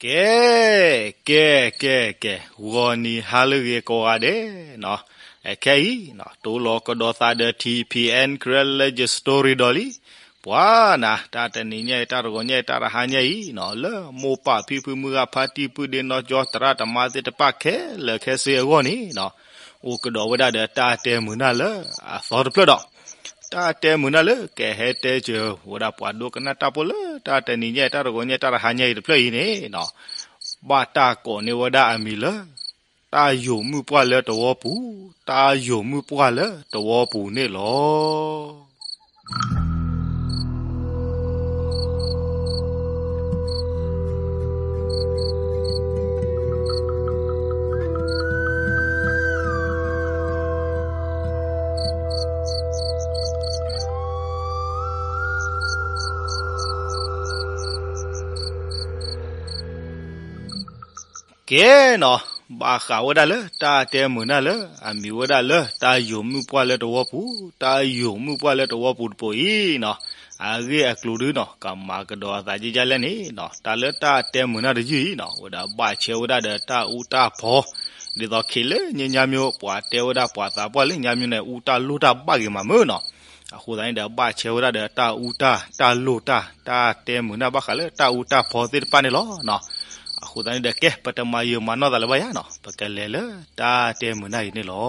ကဲ, ကဲ, ကဲ, ကဲ, ဂီၤနံၤဟါလၢအဂ့ၤကိးဂၤဒဲးနီၤ, အခဲအံၤနီၤ တိလီၤကဒီးသးဒီး ထံၣ်ဖံးအဲၣ် Karen Legend Story ဒီးလံ, ပှၤနၤ တၢ်တနံၤညါအံၤ တၢ်တဂီၤညါအံၤ တၢ်တဟါညါအံၤနီၤ လၢမိၢ်ပၢ်ဖံဖု မုၢ်ဂၤ ဖါတံၢ် ပုၢ်ဒ့နီၢ်ကၠီ သရၣ်သမါသ့ၣ်တဖၣ်ခဲလၢာ်ခဲဆ့အဂီၢ်န့ၣ်နီၤ, အိၣ်ကဒီးဝဲဒၣ်ဒီးတၢ်တဲမုာ်နၢ်လၢအသီတဖျၢၣ်ဒီး တၢ်တဲမုာ်နၢ်လၢကဟဲတဲစၢၤဝဲဒၣ်ပှၤဒိကနၣ်တၢ်ဖိလၢတၢ်တနံၤညါအံၤ တၢ်တဂီၤညါအံၤ တၢ်တဟါညါအံၤတဖျၢၣ်အံၤန့ၣ်နီၤ, ဘၣ်တၢ်ကိးန့ၢ်ဝဲဒၣ်အမံၤလၢ တၢ်ယိာ်မုၣ်ပှၢ်လၢတဝီပူၤ, တၢ်ယိာ်မုၣ်ပှၢ်လၢတဝီပူၤန့ၣ်လီၤ. ကဲနီၤ, ဘၣ်ဃးဝဲဒၣ်လၢတၢ်တဲမုာ်နၢ်လၢ အမံၤဝဲဒၣ်လၢ တၢ်ယိာ်မုၣ်ပှၢ်လၢတဝီပူၤ, တၢ်ယိာ်မုၣ်ပှၢ်လၢတဝီပူၤတပိၤအံၤနီၤ, အဂ့ၢ်အကျိၤဒုနီၤ ကမၤကဒီးအသးယဲယဲလဲၣ်န့ၣ်နီၤ, တၢ်လၢတၢ်တဲမုာ်နၢ်တယုၢ်အံၤနီၤ ဝဲဒၣ်ဘၣ်ဆဲဝဲဒၣ်ဒီးတၢ်အူတၢ်ဖီ, ဒ်သိးခဲလၢာ်ညါညါမ့ၢ် ပှၤတဲဝဲဒၣ်ပှၤသးပှၢ်လၢညါမ့ၢ်န့ၣ် အူတၢ်လိၣ်တၢ်ဘၣ်ဂ့ၤမးမ့ၢ်နီၤ, အဃိသတးန့ၣ်ဒီး ဘၣ်ဆဲဝဲဒၣ်ဒီးတၢ်အူတၢ် တၢ်လိၣ်တၢ် တၢ်တဲမုာ်နၢ်ဘၣ်ဃးလၢတၢ်အူတၢ်ဖီသ့ၣ်တဖၣ်န့ၣ်လီၤ. အဃိသတးန့ၣ်ဒီး ကဲ ပတမၤယံာ်မၤနီၢ်သးလၢၤဘၣ်ယၤနီၤ, ပကလဲၤလၢတၢ်တဲမုာ်နၢ်အံၤန့ၣ်လီၤ.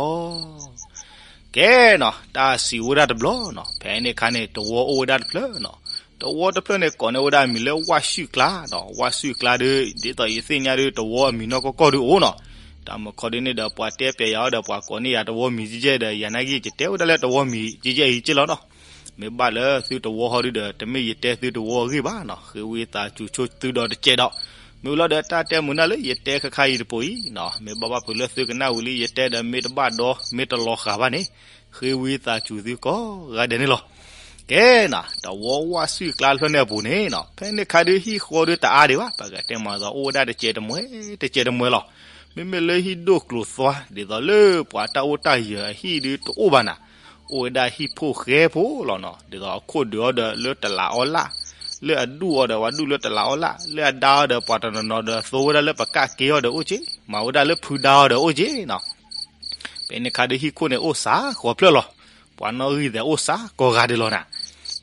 ကဲနီၤ, တၢ်စံးဝဲဒၣ်တဘျီနီၤ, ဖဲန့ၣ်အခါန့ၣ် တဝီအိၣ်ဝဲဒၣ်တဖျၢၣ်နီၤ, တဝီတဖျၢၣ်န့ၣ် ကိးန့ၢ်ဝဲဒၣ်အမံၤလၢဝၣ်ဆူၣ်ကျါနီၤ, ဝၣ်ဆူၣ်ကျါဒီး ဒ်သိးယသ့ၣ်ညါဒီး တဝီအမံၤနီၢ်ကီၢ်ကီၢ်ဒုအိၣ်နီၤ, တၢ်မုၢ်ခီဒ်န့ၣ်ဒီး ပှၤတဲပျဲယၤအီၤဒီး ပှၤကိးန့ၢ်ယၤတဝီမံၤကဲကဲဒီး ယနာ်က့ ယတဲဝဲဒၣ်လၢတဝီမံၤကဲကဲအံၤကဲလီၤနီၤ. မ့ၢ်ဘၣ်လၢသုတဝီဟီဒုဒီး တမ့ၢ်ယတဲသုတဝီအဂ့ၢ်ဘၣ်နီၤ, ဃ့ဝံသးစူၤဆိသုဒီးတကဲးဒီး, မ့ၢ်ဝံၤလီၤဒီးတၢ်တဲမုာ်နၢ်လၢယတဲခါခါအံၤတပိၤအံၤနီၤ, မ့ၢ်ဘၣ်ဘၣ်ဖုးလၢသုကနၣ်ဝံၤလံ ယတဲဒီးမ့ၢ်တဘၣ်ဒီ မ့ၢ်တလီၤဃာ်ဘၣ်န့ၣ်, ဃ့ဝံသးစူၤသုကိးဂၤဒဲးန့ၣ်လီၤ. ကဲနီၤ, တဝီဝၣ်ဆူၣ်ကျါတဖျၢၣ်န့ၣ်အပူၤန့ၣ်နီၤ, ဖဲန့ၣ်အခါဒုဟံၣ်ဃီဒုတအါဒံးဘၣ်, ပကတဲမးသိး အိၣ်ဝဲဒၣ်တစဲးတမှဲ တစဲးတမှဲလီၤ. မ့မ့ၢ်လၢဟံၣ်ဒိၣ်ကျိၤသွါ ဒ်သိးလၢပှၤတၢ်အိၣ်တၢ်ယၢၤအဟံၣ်ဒုတအိၣ်ဘၣ်နၤ, အိၣ်ဝဲဒၣ်ဟံၣ်ဖိၣ်ဃဲဖိလီၤနီၤ, ဒ်သိးအခိၣ်ဒုးအီၤဒီးလၢတလးအီလၣ်, လၢအဒူၣ်အီၤဒီးပှၤဒူၣ်လၢတလးအီလၣ်, လၢအဒါအီၤဒီးပှၤတနီၤနီၤဒီးသိဝဲဒၣ်လၢပကၣ်က့အီၤဒီးအိၣ်က့, မၤဝဲဒၣ်လၢဖုဒါအီၤဒီးအိၣ်က့နီၤ. ဖဲန့ၣ်အခါဒုဟံၣ်ခိၣ်န့ၣ်အိၣ်စးဃီၤဖျၢၣ်လီၤ. ပှၤနီၣ်ဂံၢ်သဲးအိၣ်စးကိးဂၤဒဲးလီၤနၤ.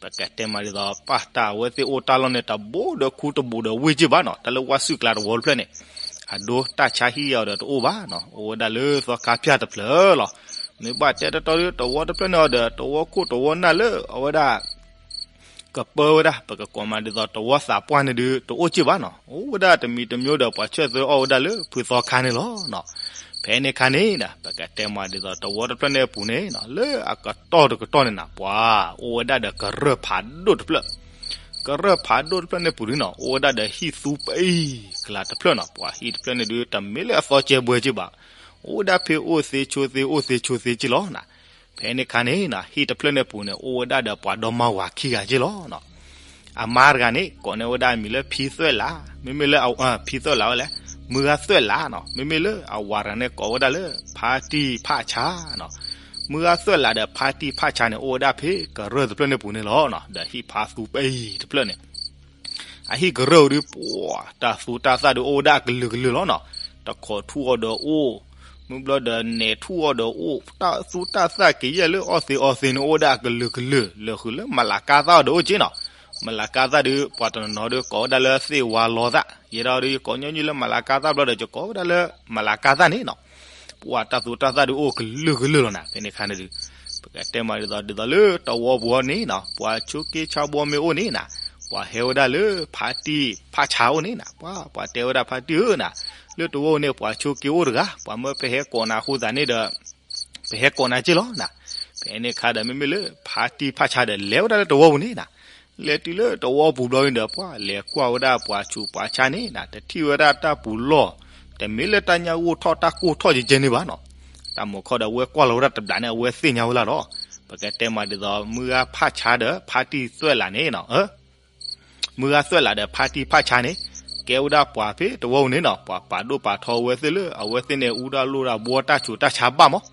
ပကတဲမးဒ်သိး ပၢ်တၢ်အဝဲသ့ၣ်အိၣ်တၢ်လီၢ်န့ၣ် တဘူးဒီးခူတဘူးဒီးဝ့ၢ်က့ၢ်ဘၣ်နီၤ, တၢ်လၢဝၣ်ဆူၣ်ကျါတဝီတဖျၢၣ်န့ၣ်, အဒိတၢ်ဆါဟံၣ်အီၤဒီးတအိၣ်ဘၣ်နီၤ, အိၣ်ဝဲဒၣ်လၢသီခါဖၠၣ်တဖျၢၣ်လီၤ. မ့ၢ်ဘၣ်တဲတီတီဒု တဝီတဖျၢၣ်န့ၣ်အီၤဒီး တဝီခိၣ်တဝီနၢ်လၢအဝဲဒၣ် ကပၢဝဲဒၣ် ပကကိးမးဒ်သိးတဝီသးပှၢ်န့ၣ်ဒု တအိၣ်က့ၢ်ဘၣ်နီၤ, အိၣ်ဝဲဒၣ်တမံၤတမံၤဒီးပှၤဆၢၣ်သၢအီၣ်ဝဲဒၣ်လၢဖုသီခါန့ၣ်လီၤ. ဖဲန့ၣ်အခါန့ၣ်ဒီး ပကတဲမးဒ်သိးတဝီတဖျၢၣ်န့ၣ်အပူၤန့ၣ်နီၤ, လၢအကတီၢ်တကတီၢ်န့ၣ်နၤ ပှၤအိၣ်ဝဲဒၣ်ဒီးကရၢၢ်ဖးဒိၣ်တဖျၢၣ်, ကရၢၢ်ဖးဒိၣ်တဖျၢၣ်န့ၣ်အပူၤဒုနီၤ, အိၣ်ဝဲဒၣ်ဒီးဟံၣ်သူပအံၤကျါတဖျၢၣ်နီၤ, ပှၤဟံၣ်တဖျၢၣ်န့ၣ်ဒု တမ့ၢ်လၢအသီကဲဘှဲက့ၢ်ဘၣ်, အိၣ်ဝဲဒၣ်ဖဲအိၣ်သ့ဆိသ့အိၣ်သ့ဆိသ့က့ၢ်လီၤနၤ. ဖဲန့ၣ်အခါန့ၣ်နီၤ ဟံၣ်တဖျၢၣ်န့ၣ်အပူၤန့ၣ် အိၣ်ဝဲဒၣ်ဒီးပှၤဒီမါဝၤခံဂၤက့ၢ်လီၤနီၤ. အမါတဂၤန့ၣ် ကိးန့ၢ်ဝဲဒၣ်အမံၤလၢဖံသွဲၣ်လး, မ့မ့ၢ်လၢ ဖံသွဲၣ်လးဝဲလဲၣ်, မုၢ်ဂၤသွဲၣ်လးနီၤ, မ့မ့ၢ်လၢအဝၤတဂၤန့ၣ် ကိးဝဲဒၣ်လၢဖါတံၢ်ဖးဆါနီၤ. မုၢ်ဂၤသွဲၣ်လးဒီးဖါတံၢ်ဖးဆါန့ၣ် အိၣ်ဝဲဒၣ်ဖဲကရၢၢ်တဖျၢၣ်န့ၣ်အပူၤန့ၣ်လီၤနီၤ, ဒီးဟံၣ်ဖါသူပအံၤတဖျၢၣ်န့ၣ် အဟံၣ်ကရၢၢ်အံၤဒု ပှၤတၢ်သူတၢ်သၣ်ဒု အိၣ်ဝဲဒၣ်အကလုာ်ကလုာ်လီၤနီၤ. တခိးထူၣ်အီၤဒီးအိၣ်, မုၢ်ဘျီဒီးနဲၤထူၣ်အီၤဒီးအိၣ်, တၢ်သူတၢ်သၣ်ကယဲၢ်လၢအီၣ်သ့အီသ့န့ၣ် အိၣ်ဝဲဒၣ်အကလုာ်ကလုာ်, လၢာ်ဃုာ်လၢမလၤကါသၣ်အီၤဒီးအိၣ်က့ၢ်နီၤ. မလၤကါသၣ်ဒု ပှၤတနီၤနီၤဒု ကိးဝဲဒၣ်လၢသ့ၣ်ဝါလီသၣ်, ယဲဒၣ်ဒု ယကိးညီနုၢ်လၢမလၤကါသၣ်ဘျီဒီး ယကိးဝဲဒၣ်လၢမလၤကါသၣ်န့ၣ်နီၤ. ပှၤတၢ်သူတၢ်သၣ်ဒု အိၣ်ကလုာ်ကလုာ်လီၤနၤ. ဖဲန့ၣ်အခါန့ၣ်ဒု ပကတဲမးဒ်သိး ဒ်သိးလၢတဝီပူၤအီၤန့ၣ်နီၤ, ပှၤဆိးက့ဆါဘီမ့ၢ်အိၣ်န့ၣ်နၤ, ပှၤဟဲဝဲဒၣ်လၢဖါတံၢ်ဖးဆါအိၣ်န့ၣ်နၤ, ပှၤ ပှၤတဲဝဲဒၣ်ဖါတံၢ်ဧၢနၤ, လၢတဝီန့ၣ် ပှၤဆိးက့အိၣ်တဂၤ, ပှၤမၢပဟဲကိးနၤအဃိသတးန့ၣ်ဒီး ပဟဲကိးနၤက့ၢ်လီၤနၤ. ဖဲန့ၣ်အခါဒီး မ့မ့ၢ်လၢဖါတံၢ်ဖးဆါဒီး လဲၤဝဲဒၣ်လၢတဝီပူၤန့ၣ်နၤ, လဲၤတုၤလၢတဝီပူၤဘျီန့ၣ်ဒီး ပှၤလဲၤကွၢ်ဝဲဒၣ်ပှၤဆူးပှၤဆါန့ၣ်နၤ, တထံၣ်ဝဲဒၣ်တၢ်ပူၤလီၢ်, တမ့ၢ်လၢတၢ်ညၣ်ဂိၢ်ထီၣ်တၢ်ကိၢ်ထီၣ်ကဲကဲန့ၣ်ဘၣ်နီၤ. တၢ်မုၢ်ခီဒီး အဝဲကွၢ်လီၤဝဲဒၣ်တဘျီန့ၣ် အဝဲသ့ၣ်ညါဝဲလၢ်လီၤ. ပကတဲမးဒ်သိး မုၢ်ဂၤဖးဆါဒီးဖါတံၢ်သွဲၣ်လးန့ၣ်နီၤ မုၢ်ဂၤသွဲၣ်လးဒီးဖါတံၢ်ဖးဆါန့ၣ် ကဲဝဲဒၣ်ပှၤဖဲတဝီပူၤန့ၣ်နီၤ, ပှၤပာ်ဒိၣ်ပာ်ထီအဝဲသ့ၣ်လၢ အဝဲသ့ၣ်န့ၣ် အူတၢ်လိၣ်တၢ်ဘှီတၢ်ဆူးတၢ်ဆါဘၣ်မး.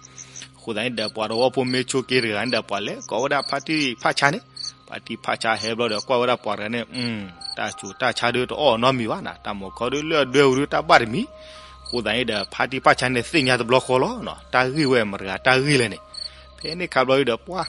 အဃိသတးန့ၣ်ဒီး ပှၤတဝီဖိမ့ၢ်ဆိးက့တဂၤန့ၣ်ဒီး ပှၤလဲၤကိးဝဲဒၣ်ဖါတံၢ်ဖးဆါန့ၣ်, ဖါတံၢ်ဖၣ်ဆါဟဲဘျီဒီးကွၢ်ဝဲဒၣ်ပှၤတဂၤန့ၣ်, တၢ်စူၤတၢ်ဆါဒုးတအီၣ်နီတမံၤဘၣ်နီၤ, တၢ်မီၤခီဒုးလၢအဒွဲၣ်အူဒုးတၢ်ဘၣ်တမံၤ, အဃိသတးန့ၣ်ဒီး ဖါတံၢ်ဖၣ်ဆါန့ၣ်သ့ၣ်ညါတဘျီဃီလီၤနီၤ, တၢ်ဂ့ၢ်ဝဲမတၤတဂၤတၢ်ဂ့ၢ်လဲၣ်န့ၣ်, ဖဲန့ၣ်ခါဘျီဒုးဒီးပှၤ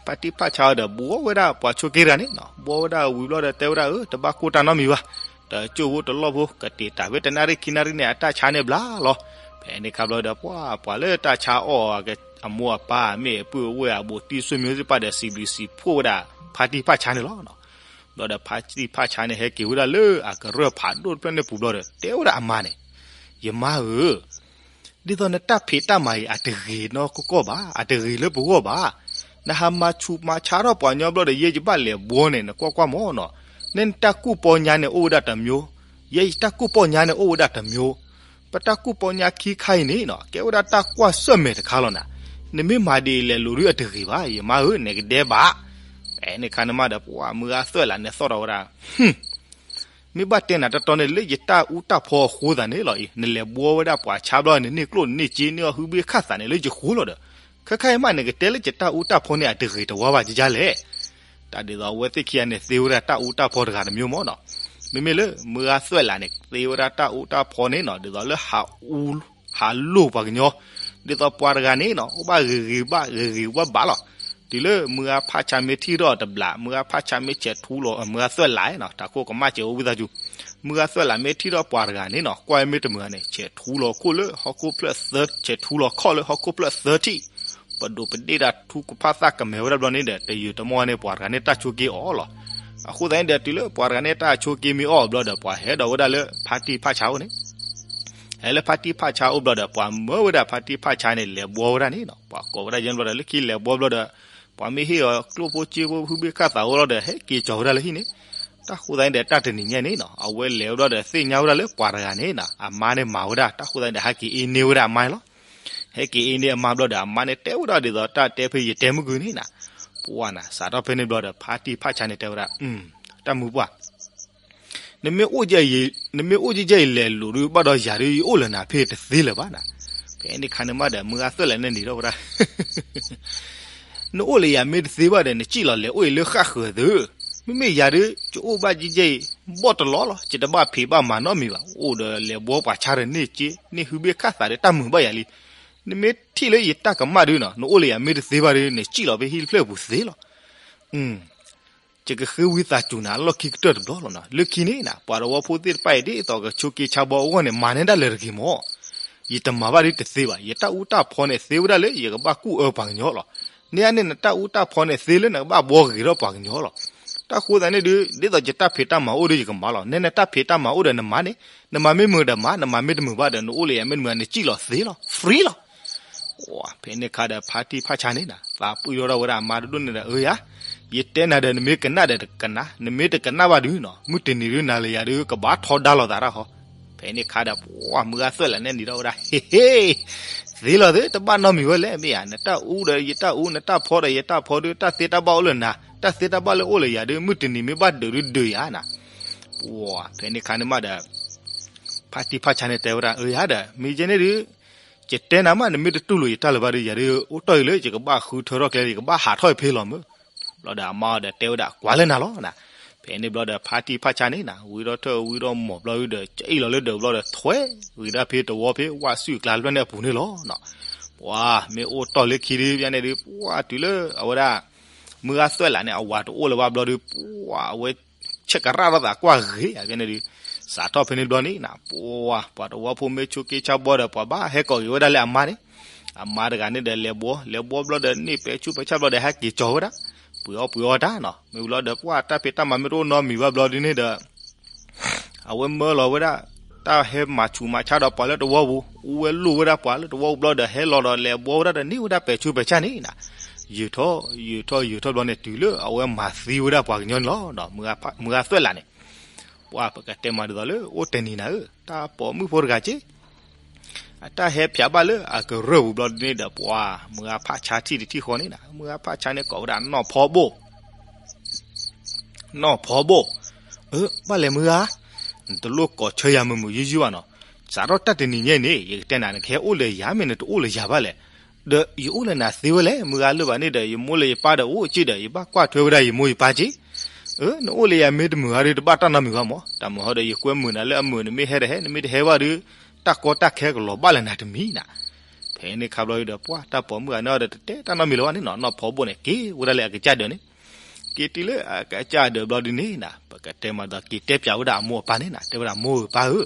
ဖါတံၢ်ဖၣ်ဆါဒီးဘှီဝဲဒၣ်ပှၤဆိးက့တဂၤန့ၣ်နီၤ, ဘှီဝဲဒၣ်ဝံၤဘျီဒီးတဲဝဲဒၣ် အၢ တဘၣ်ကိၢ်တၢ်နီတမံၤဘၣ်, တကၠိၢ်ဖိတလီၢ်ဖိ ကတ့ၢ်တၢ်ဝဲတနၣ်ရံၣ်ခံနၣ်ရံၣ်န့ၣ် အတၢ်ဆါန့ၣ်ဘျါလီၤ. ဖဲန့ၣ်ခါဘျီဒီးပှၤ ပှၤလၢတၢ်ဆါအီၣ်အမိၢ်အပၢ် အမ့ၢ်အပုၢ်အဝဲၢ်အဘူးတံၢ် ဆွေမျိုးသ့ၣ်တဖၣ်ဒီးစံးဘျုးစံးဖှိၣ်ဝဲဒၣ် ဖါတံၢ်ဖၣ်ဆါန့ၣ်လီၤ. ဘျီဒီးဖါတံၢ်ဖၣ်ဆါန့ၣ် ဟဲက့ၤဝဲဒၣ်လၢအကရၢၢ်ဖးဒိၣ်တဖျၢၣ်န့ၣ်ပူၤဘျီဒီး တဲဝဲဒၣ်အမါန့ၣ်, ယမါဧၢ, ဒ်သိးနတၢ်ဖံးတၢ်မၤအံၤ အတဂ့ၤနီၢ်ကီၢ်ကီၢ်ဘၣ်, အတဂ့ၤလၢပဂီၢ်ဘၣ်. နဟးမၤဆူးမၤဆါထီၣ်ပှၤကညီဘျီဒီး ယဲယဘၣ်လဲၤဘှီန့ၣ် နကွၢ်ကွၢ်မၢ်နီၤ, နတၢ်ကူၣ်ပီညါန့ၣ်အိၣ်ဝဲဒၣ်တမျိုး, ယဲယတၢ်ကူၣ်ပီညါန့ၣ်အိၣ်ဝဲဒၣ်တမျိုး, ပတၢ်ကူၣ်ပီညါခံခါအံၤန့ၣ်နီၤ ကဲဝဲဒၣ်တၢ်ကွၢ်ဆၢၣ်မဲာ်တခါလီၤနၤ, နမ့ၢ်မၤဒ်အံၤလဲၤလိၤဒုးအတဂ့ၤဘၣ် ယမါဧၢ နကဒဲဘၣ်. ဖဲန့ၣ်ခါန့ၣ်မးဒီး ပှၤမုၢ်ဂၤသွဲၣ်လးန့ၣ်သီၣ်ထီၣ်ဝဲဒၣ် မ့ၢ်ဘၣ်တဲနၤတတီန့ၣ် လၢယတၢ်အူတၢ်ဖီအဃိသတးန့ၣ်လီၤအံၤ, နလဲၤဘှီဝဲဒၣ်ပှၤဆါဘျီန့ၣ် န့ၢ်ကျိၣ်န့ၢ်စ့န့ၢ်အီၣ်ဟုဘ့ၣ်ခၣ်သးန့ၣ်လၢယဃိလီၤဒီး, ခဲခါအံၤမး နကတဲလၢယတၢ်အူတၢ်ဖီန့ၣ် အတဂ့ၤတဝါဘၣ်ကကလဲၣ်. တၢ်ဒ်သိးအဝဲသ့ၣ်ခံဂၤန့ၣ် သ့ဝဲဒၣ်တၢ်အူတၢ်ဖီတဂၤတမျိုးမၢ်နီၤ. မ့မ့ၢ်လၢမုၢ်ဂၤသွဲၣ်လးန့ၣ် သ့ဝဲဒၣ်တၢ်အူတၢ်ဖီန့ၣ်နီၤ ဒ်သိးလၢ ဟးလိၢ်ပှၤကညီ, ဒ်သိးပှၤတဂၤန့ၣ်နီၤ အိၣ်ဘၣ်ဂ့ၤဂ့ၤဘၣ် ဂ့ၤဂ့ၤဝါဘၣ်လီၤ. တုၤလၢမုၢ်ဂၤဖၣ်ဆါမ့ၢ်ထံၣ်ထီၣ်တဘျီ မုၢ်ဂၤဖၣ်ဆါမ့ၢ်ဆဲးထူလီၤ မုၢ်ဂၤသွဲၣ်လးနီၤ တၢ်ခိၣ်ကမၣ်စဲးအိၣ်ဝံသးစူၤ, မုၢ်ဂၤသွဲၣ်လးမ့ၢ်ထံၣ်ထီၣ်ပှၤတဂၤန့ၣ်နီၤ ကွၢ်မ့ၢ်တမုာ်န့ၣ် ဆဲးထူလီၤခိၣ်လၢဟီၣ်ခိၣ်ဖျၢၣ်သၢ ဆဲးထူလီၤခီၣ်လၢဟီၣ်ခိၣ်ဖျၢၣ်သၢထံၣ်, ပဒိးပဒ့ၣ်တၢ်ထူကဖၣ်သၣ်ကမဲာ်ဝဲဒၣ်ဘျီန့ၣ်ဒီး တယုာ်တမီၢ်န့ၣ် ပှၤတဂၤန့ၣ်တၢ်ဆိးက့အီၣ်လီၤ. အဃိသတးန့ၣ်ဒီး တုၤလၢပှၤတဂၤန့ၣ်တၢ်ဆိးက့မ့ၢ်အီၣ်ဘျီဒီး ပှၤဟဲဒီးဝဲဒၣ်လၢဖါတံၢ်ဖၣ်ဆါအိၣ်န့ၣ် ဟဲလၢဖါတံၢ်ဖၣ်ဆါအိၣ်ဘျီဒီး ပှၤမၢဝဲဒၣ်ဖါတံၢ်ဖၣ်ဆါန့ၣ် လဲၤဘှီဝဲဒၣ်န့ၣ်နီၤ ပှၤကိးဝဲဒၣ်ယဲၢ်ဘျီဒီး လၢခံလဲၤဘှီဘျီဒီး ပှၤမ့ၢ်ဟ့ၣ်အီၤကျိၣ်ဖိစ့ဖိဟုဘ့ၣ်ခၣ်သးအိၣ်လီၤဒီး ဟဲက့ၤကၠီၤဝဲဒၣ်လၢဟံၣ်န့ၣ်, တၢ်ဃိသတးန့ၣ်ဒီး တၢ်တနံၤညါန့ၣ်နီၤ အဝဲလဲၤဝဲဘျီဒီး သ့ၣ်ညါဝဲဒၣ်လၢပှၤတဂၤန့ၣ်နီၤ အမါန့ၣ်မၤဝဲဒၣ် တၢ်ဃိသတးန့ၣ်ဒီး ဟဲက့ၤအ့န့ၢ်ဝဲဒၣ်အမါန့ၣ်လီၤ. ဟဲက့ၤအ့န့ၢ်အမါဘျီဒီး အမါန့ၣ်တဲဝဲဒၣ်ဒ်သိးတၢ်တဲဖဲယတဲမုၢ်ကွံာ်န့ၣ်နီၤ, ပှၤနီၤ စးထီၣ်ဖဲန့ၣ်ဘျီဒီး ဖါတံၢ်ဖၣ်ဆါန့ၣ်တဲဝဲဒၣ် တၢ်မုၢ်ပှၢ် နမ့ၢ်အိၣ် နမ့ၢ်အိၣ်ကဲကဲအံၤ လဲၤလိၤဒုးဘၣ်ဒီးယၤဒုး ယအိၣ်လၢနၤဖဲတသ့လၢၤဘၣ်နီၤ. ဖဲန့ၣ်ခါန့ၣ်မးဒီး မုၢ်ဂၤသွဲၣ်လးန့ၣ်န့ၣ်ထီၣ်ဝဲဒၣ် နအိၣ်လၢယၤမ့ၢ်တသ့ဘၣ်ဒီး နစံၣ်လီၤလဲၤအိၣ်အံၤလၢဃၣ်ဃၢၤသု, မ့မ့ၢ်ယၤဒုး ယအိၣ်ဘၣ်ကဲကဲအံၤ ဘီၣ်တလီၤလီၤ ယတဘၣ်ဖံးဘၣ်မၤနီတမံၤဘၣ် အိၣ်ဒီးလဲၤဘှီပှၤဆါဒီးန့ၢ်က့ န့ၢ်ဟုဘ့ၣ်ခၣ်သးဒီးတၢ်မုာ်ဘၣ်ယၤလံ. နမ့ၢ်ထံၣ်လၢယတၢ်ကမၣ်ဒုးနီၤ နအိၣ်လၢယၤမ့ၢ်တသ့ဘၣ်ဒီး နစံၣ်လီၤဖဲဟံၣ်တဖျၢၣ်အပူၤသ့လီၤ. ယကဃ့ဝံသးစူၤနၤအလီၢ်ခံကတၢၢ်တဘျီလီၤနီၤ. လၢခံန့ၣ်နီၤ ပှၤတဝီဖိသ့ၣ်တဖၣ်အံၤ ဒ်သိးကဆိးက့ဆါဘှီအဂီၢ်န့ၣ် မၤန့ၢ်ဒၣ်လၢတဂ့ၤမၢ်. ယတမၤဘၣ်ဒ်တသ့ဘၣ်. ယတၢ်အူတၢ်ဖီန့ၣ် သ့ဝဲဒၣ်လၢယကဘၣ်ကူၣ်အၢပှၤကညီလီၤ. န့ၣ်အန့ၣ် နတၢ်အူတၢ်ဖီန့ၣ်သ့လၢနကဘၣ်ဘှီဂ့ၤထီၣ်ပှၤကညီလီၤ. တၢ်ဃိသတးန့ၣ်ဒုး ဒ်သိးယတၢ်ဖံးတၢ်မၤအိၣ်ဒီးယကမၤလီၤ. နဲနတၢ်ဖံးတၢ်မၤအိၣ်ဒီးနမၤန့ၣ်, နမၤမ့ၢ်မုာ်ဒီးမၤ, နမၤမ့ၢ်တမုာ်ဘၣ်ဒီး နအိၣ်လၢယၤမ့ၢ်တမုာ် နစံၣ်လီၤသ့လီၤ. ဖဲန့ၣ်ခါဒီး ဖါတံၢ်ဖါဆါန့ၣ်နီၤ သးပှံၢ်ထီၣ်ထီၣ်ဝဲဒၣ်အမါတဒိၣ်န့ၣ်ဒီး အၢယၤ, ယတဲနၤဒီး နမ့ၢ်ကနၣ်ဒီးတကနၣ်, နမ့ၢ်တကနၣ်ဘၣ်ဒုးနီၤ မုၢ်တနံၤဒုးနၤလၢယၤဒုး ကဘၣ်ထီဒါလိာ်သးတၢ်ဃီ. ဖဲန့ၣ်ခါဒီး ပှၤမုၢ်ဂၤသွဲၣ်လးန့ၣ်န့ၣ်ထီၣ်ဝဲဒၣ် ဟ့ဟ့, သ့လီၤသ့ တဘၣ်နီတမံၤဝဲလဲၣ် မ့ၢ်ဧါ, နတၢ်အူဒီးယတၢ်အူ, နတၢ်ဖီဒီးယတၢ်ဖီဒုး တၢ်သ့တၢ်ဘၣ်အိၣ်လၢနၤ, တၢ်သ့တၢ်ဘၣ်လၢအိၣ်လၢယၤဒုး မုၢ်တနံၤမ့ၢ်ဘၣ်ဒုးဒုးယၤနီၤ. ပှၤဖဲန့ၣ်ခါန့ၣ်မးဒီး ဖါတံၢ်ဖါဆါန့ၣ်တဲဝဲဒၣ် အၢယၤဒီး မ့ၢ်ကဲန့ၣ်ဒုး ယတဲနၤမး နမ့ၢ်တတူၢ်လိာ်ယတၢ်လၢၤဘၣ်ဒီး ယၤဒုး အိၣ်တီၢ်အံၤလၢ ယကဘၣ်ဃုထၢထီၣ်ကျဲ ယကဘၣ်ဟးထီၣ်အံၤဖဲလီၤမၢ်. ဘျီဒီးအမါဒီးတဲဝဲဒၣ် ကွၢ်လၢနၤလီၤနီၤ. ဖဲန့ၣ်ဘျီဒီး ဖါတံၢ်ဖါဆါန့ၣ်နီၤ ဝံထီၣ်ထၢၣ်ဝံထီၣ်မီၢ်ဘျီဒုးဒီး ကအံၣ်လီၤလၢဒၢးဘျီဒီး ထွဲဂ့ၤဒၣ်ဖဲတဝီဖဲ ဝၣ်စုၣ်ကျါတဖျၢၣ်န့ၣ်အပူၤန့ၣ်လီၤနီၤ. ပှၤမ့ၢ်အိၣ်တီၢ်လၢခံဒုး ပျဲန့ၣ်ဒုး ပှၤတုၤလၢအဝဲဒၣ် မုၢ်ဂၤသွဲၣ်လးန့ၣ် အဝၤတအိၣ်လၢၤဘၣ်ဘျီဒုး ပှၤအဝဲ ဆဲးကရၣ်ထီၣ်သးကွၢ်ဂ့ၤဧါ ဖဲန့ၣ်ဒုး စးထီၣ်ဖဲန့ၣ်ဘျီန့ၣ်နီၤ ပှၤ ပှၤတဝီဖိမ့ၢ်ဆိးက့ဆါဘှီဒီး ပှၤဘၣ်ဟဲကိးက့ၤဝဲဒၣ်လၢအမါန့ၣ်, အမါတဂၤန့ၣ်ဒီးလဲၤဘှီ လဲၤဘှီဘျီဒီး န့ၢ်ပဲာ်ဆူးပဲာ်ဆါဘျီဒီး ဟဲက့ၤကၠီၤဝဲဒၣ် ပှ့ၤအီၣ်ပှ့ၤအီတၢ်နီၤ. မ့ၢ်ဘျီဒီး ပှၤတၢ်ဖံးတၢ်မၤမ့ၢ်တအိၣ်နီတမံၤဘၣ်ဘျီဒုးန့ၣ်ဒီး အဝဲမၢလီၤဝဲဒၣ် တၢ်ဟဲမၤဆူးမၤဆါဒီးပှၤလၢတဝီပူၤ, အူဝဲလိၣ်ဝဲဒၣ်ပှၤလၢတဝီပူၤဘျီဒီး ဟဲလီၤဒီးလဲၤဘှီဝဲဒၣ်ဒီး န့ၢ်ဝဲဒၣ်ပဲာ်ဆူးပဲာ်ဆါန့ၣ်နီၤ. ယုာ်ထီၣ် ယုာ်ထီၣ် ယုာ်ထီၣ်ဘျီန့ၣ် တုၤလၢအဝဲမၤသံဝဲဒၣ်ပှၤကညီန့ၣ်လီၤ. မုၢ်ဂၤသွဲၣ်လးန့ၣ် ပှၤပကတဲမၤဒ်သိးလၢ အိၣ်တနံၤနၤဧၢ, တၢ်ပိာ်မုၣ်ဖိတဂၤက့ အတၢ်ဟဲဖျါဘၣ်လၢအကရၢၢ်ပူၤဘျီဒုးန့ၣ်ဒီး ပှၤမုၢ်ဂၤဖးဆါထံၣ်တထံၣ်ဃီန့ၣ်နီၤ, မုၢ်ဂၤဖးဆါန့ၣ်ကိးဝဲဒၣ်နီၢ်ဖီဘိၣ် နီၢ်ဖီဘိၣ်, အၢ ဘၣ်လဲၣ်မုၢ်ဧါ, နတလိၣ်ကိးဆၢယၤမုာ်မုာ်ယုၢ်ယုၢ်ဘၣ်နီၤ, စးထီၣ်တၢ်တနံၤညါအံၤန့ၣ် ယကတဲနၤ နကဟဲအိၣ်လၢယၤမ့ၢ်နတအိၣ်လၢယၤဘၣ်လဲၣ်, ဒီးယအိၣ်လၢနၤသ့ဝဲလဲၣ်, မုၢ်ဂၤလၢာ်ဘၣ်န့ၣ်ဒီး ယမိၢ်လၢယပၢ်ဒီးအိၣ်က့ဒီး ယဘၣ်ကွၢ်ထွဲဝဲဒၣ်ယမိၢ်ယပၢ်က့. အၢ နအိၣ်လၢယၤမ့ၢ်တမုာ်ဂၤဒီး တဘၣ်တၢ်နီတမံၤဘၣ်မး, တၢ်မုာ်ဟီဒီး ယကွဲမုာ်နၤလၢအမုာ် နမ့ၢ်ဟဲတဟဲ နမ့ၢ်တဟဲဘၣ်ဒီး တၢ်ကီတၢ်ခဲကလီၤဘၣ်လၢနၤတမံၤနၤ. ဖဲန့ၣ်ခါဘျီဒီး ပှၢ်တၢ်ပိာ်မုၣ်ဂၤန့ၣ်ဒီး တတဲတၢ်နီတမံၤလၢၤဘၣ်န့ၣ်နီၤ, နီၢ်ဖီဘိၣ်န့ၣ် က့ၤဝဲဒၣ်လၢအကစၢ်ဒၢးန့ၣ် က့ၤတုၤလၢအကစၢ်ဒၢးဘျီဒုန့ၣ်နၤ, ပကတဲမးဒီး က့ၤတဲပၠးဝဲဒၣ်အမိၢ်အပၢ်န့ၣ်နၤ, တဲဝဲဒၣ် မိၢ်ဧၢပၢ်ဧၢ,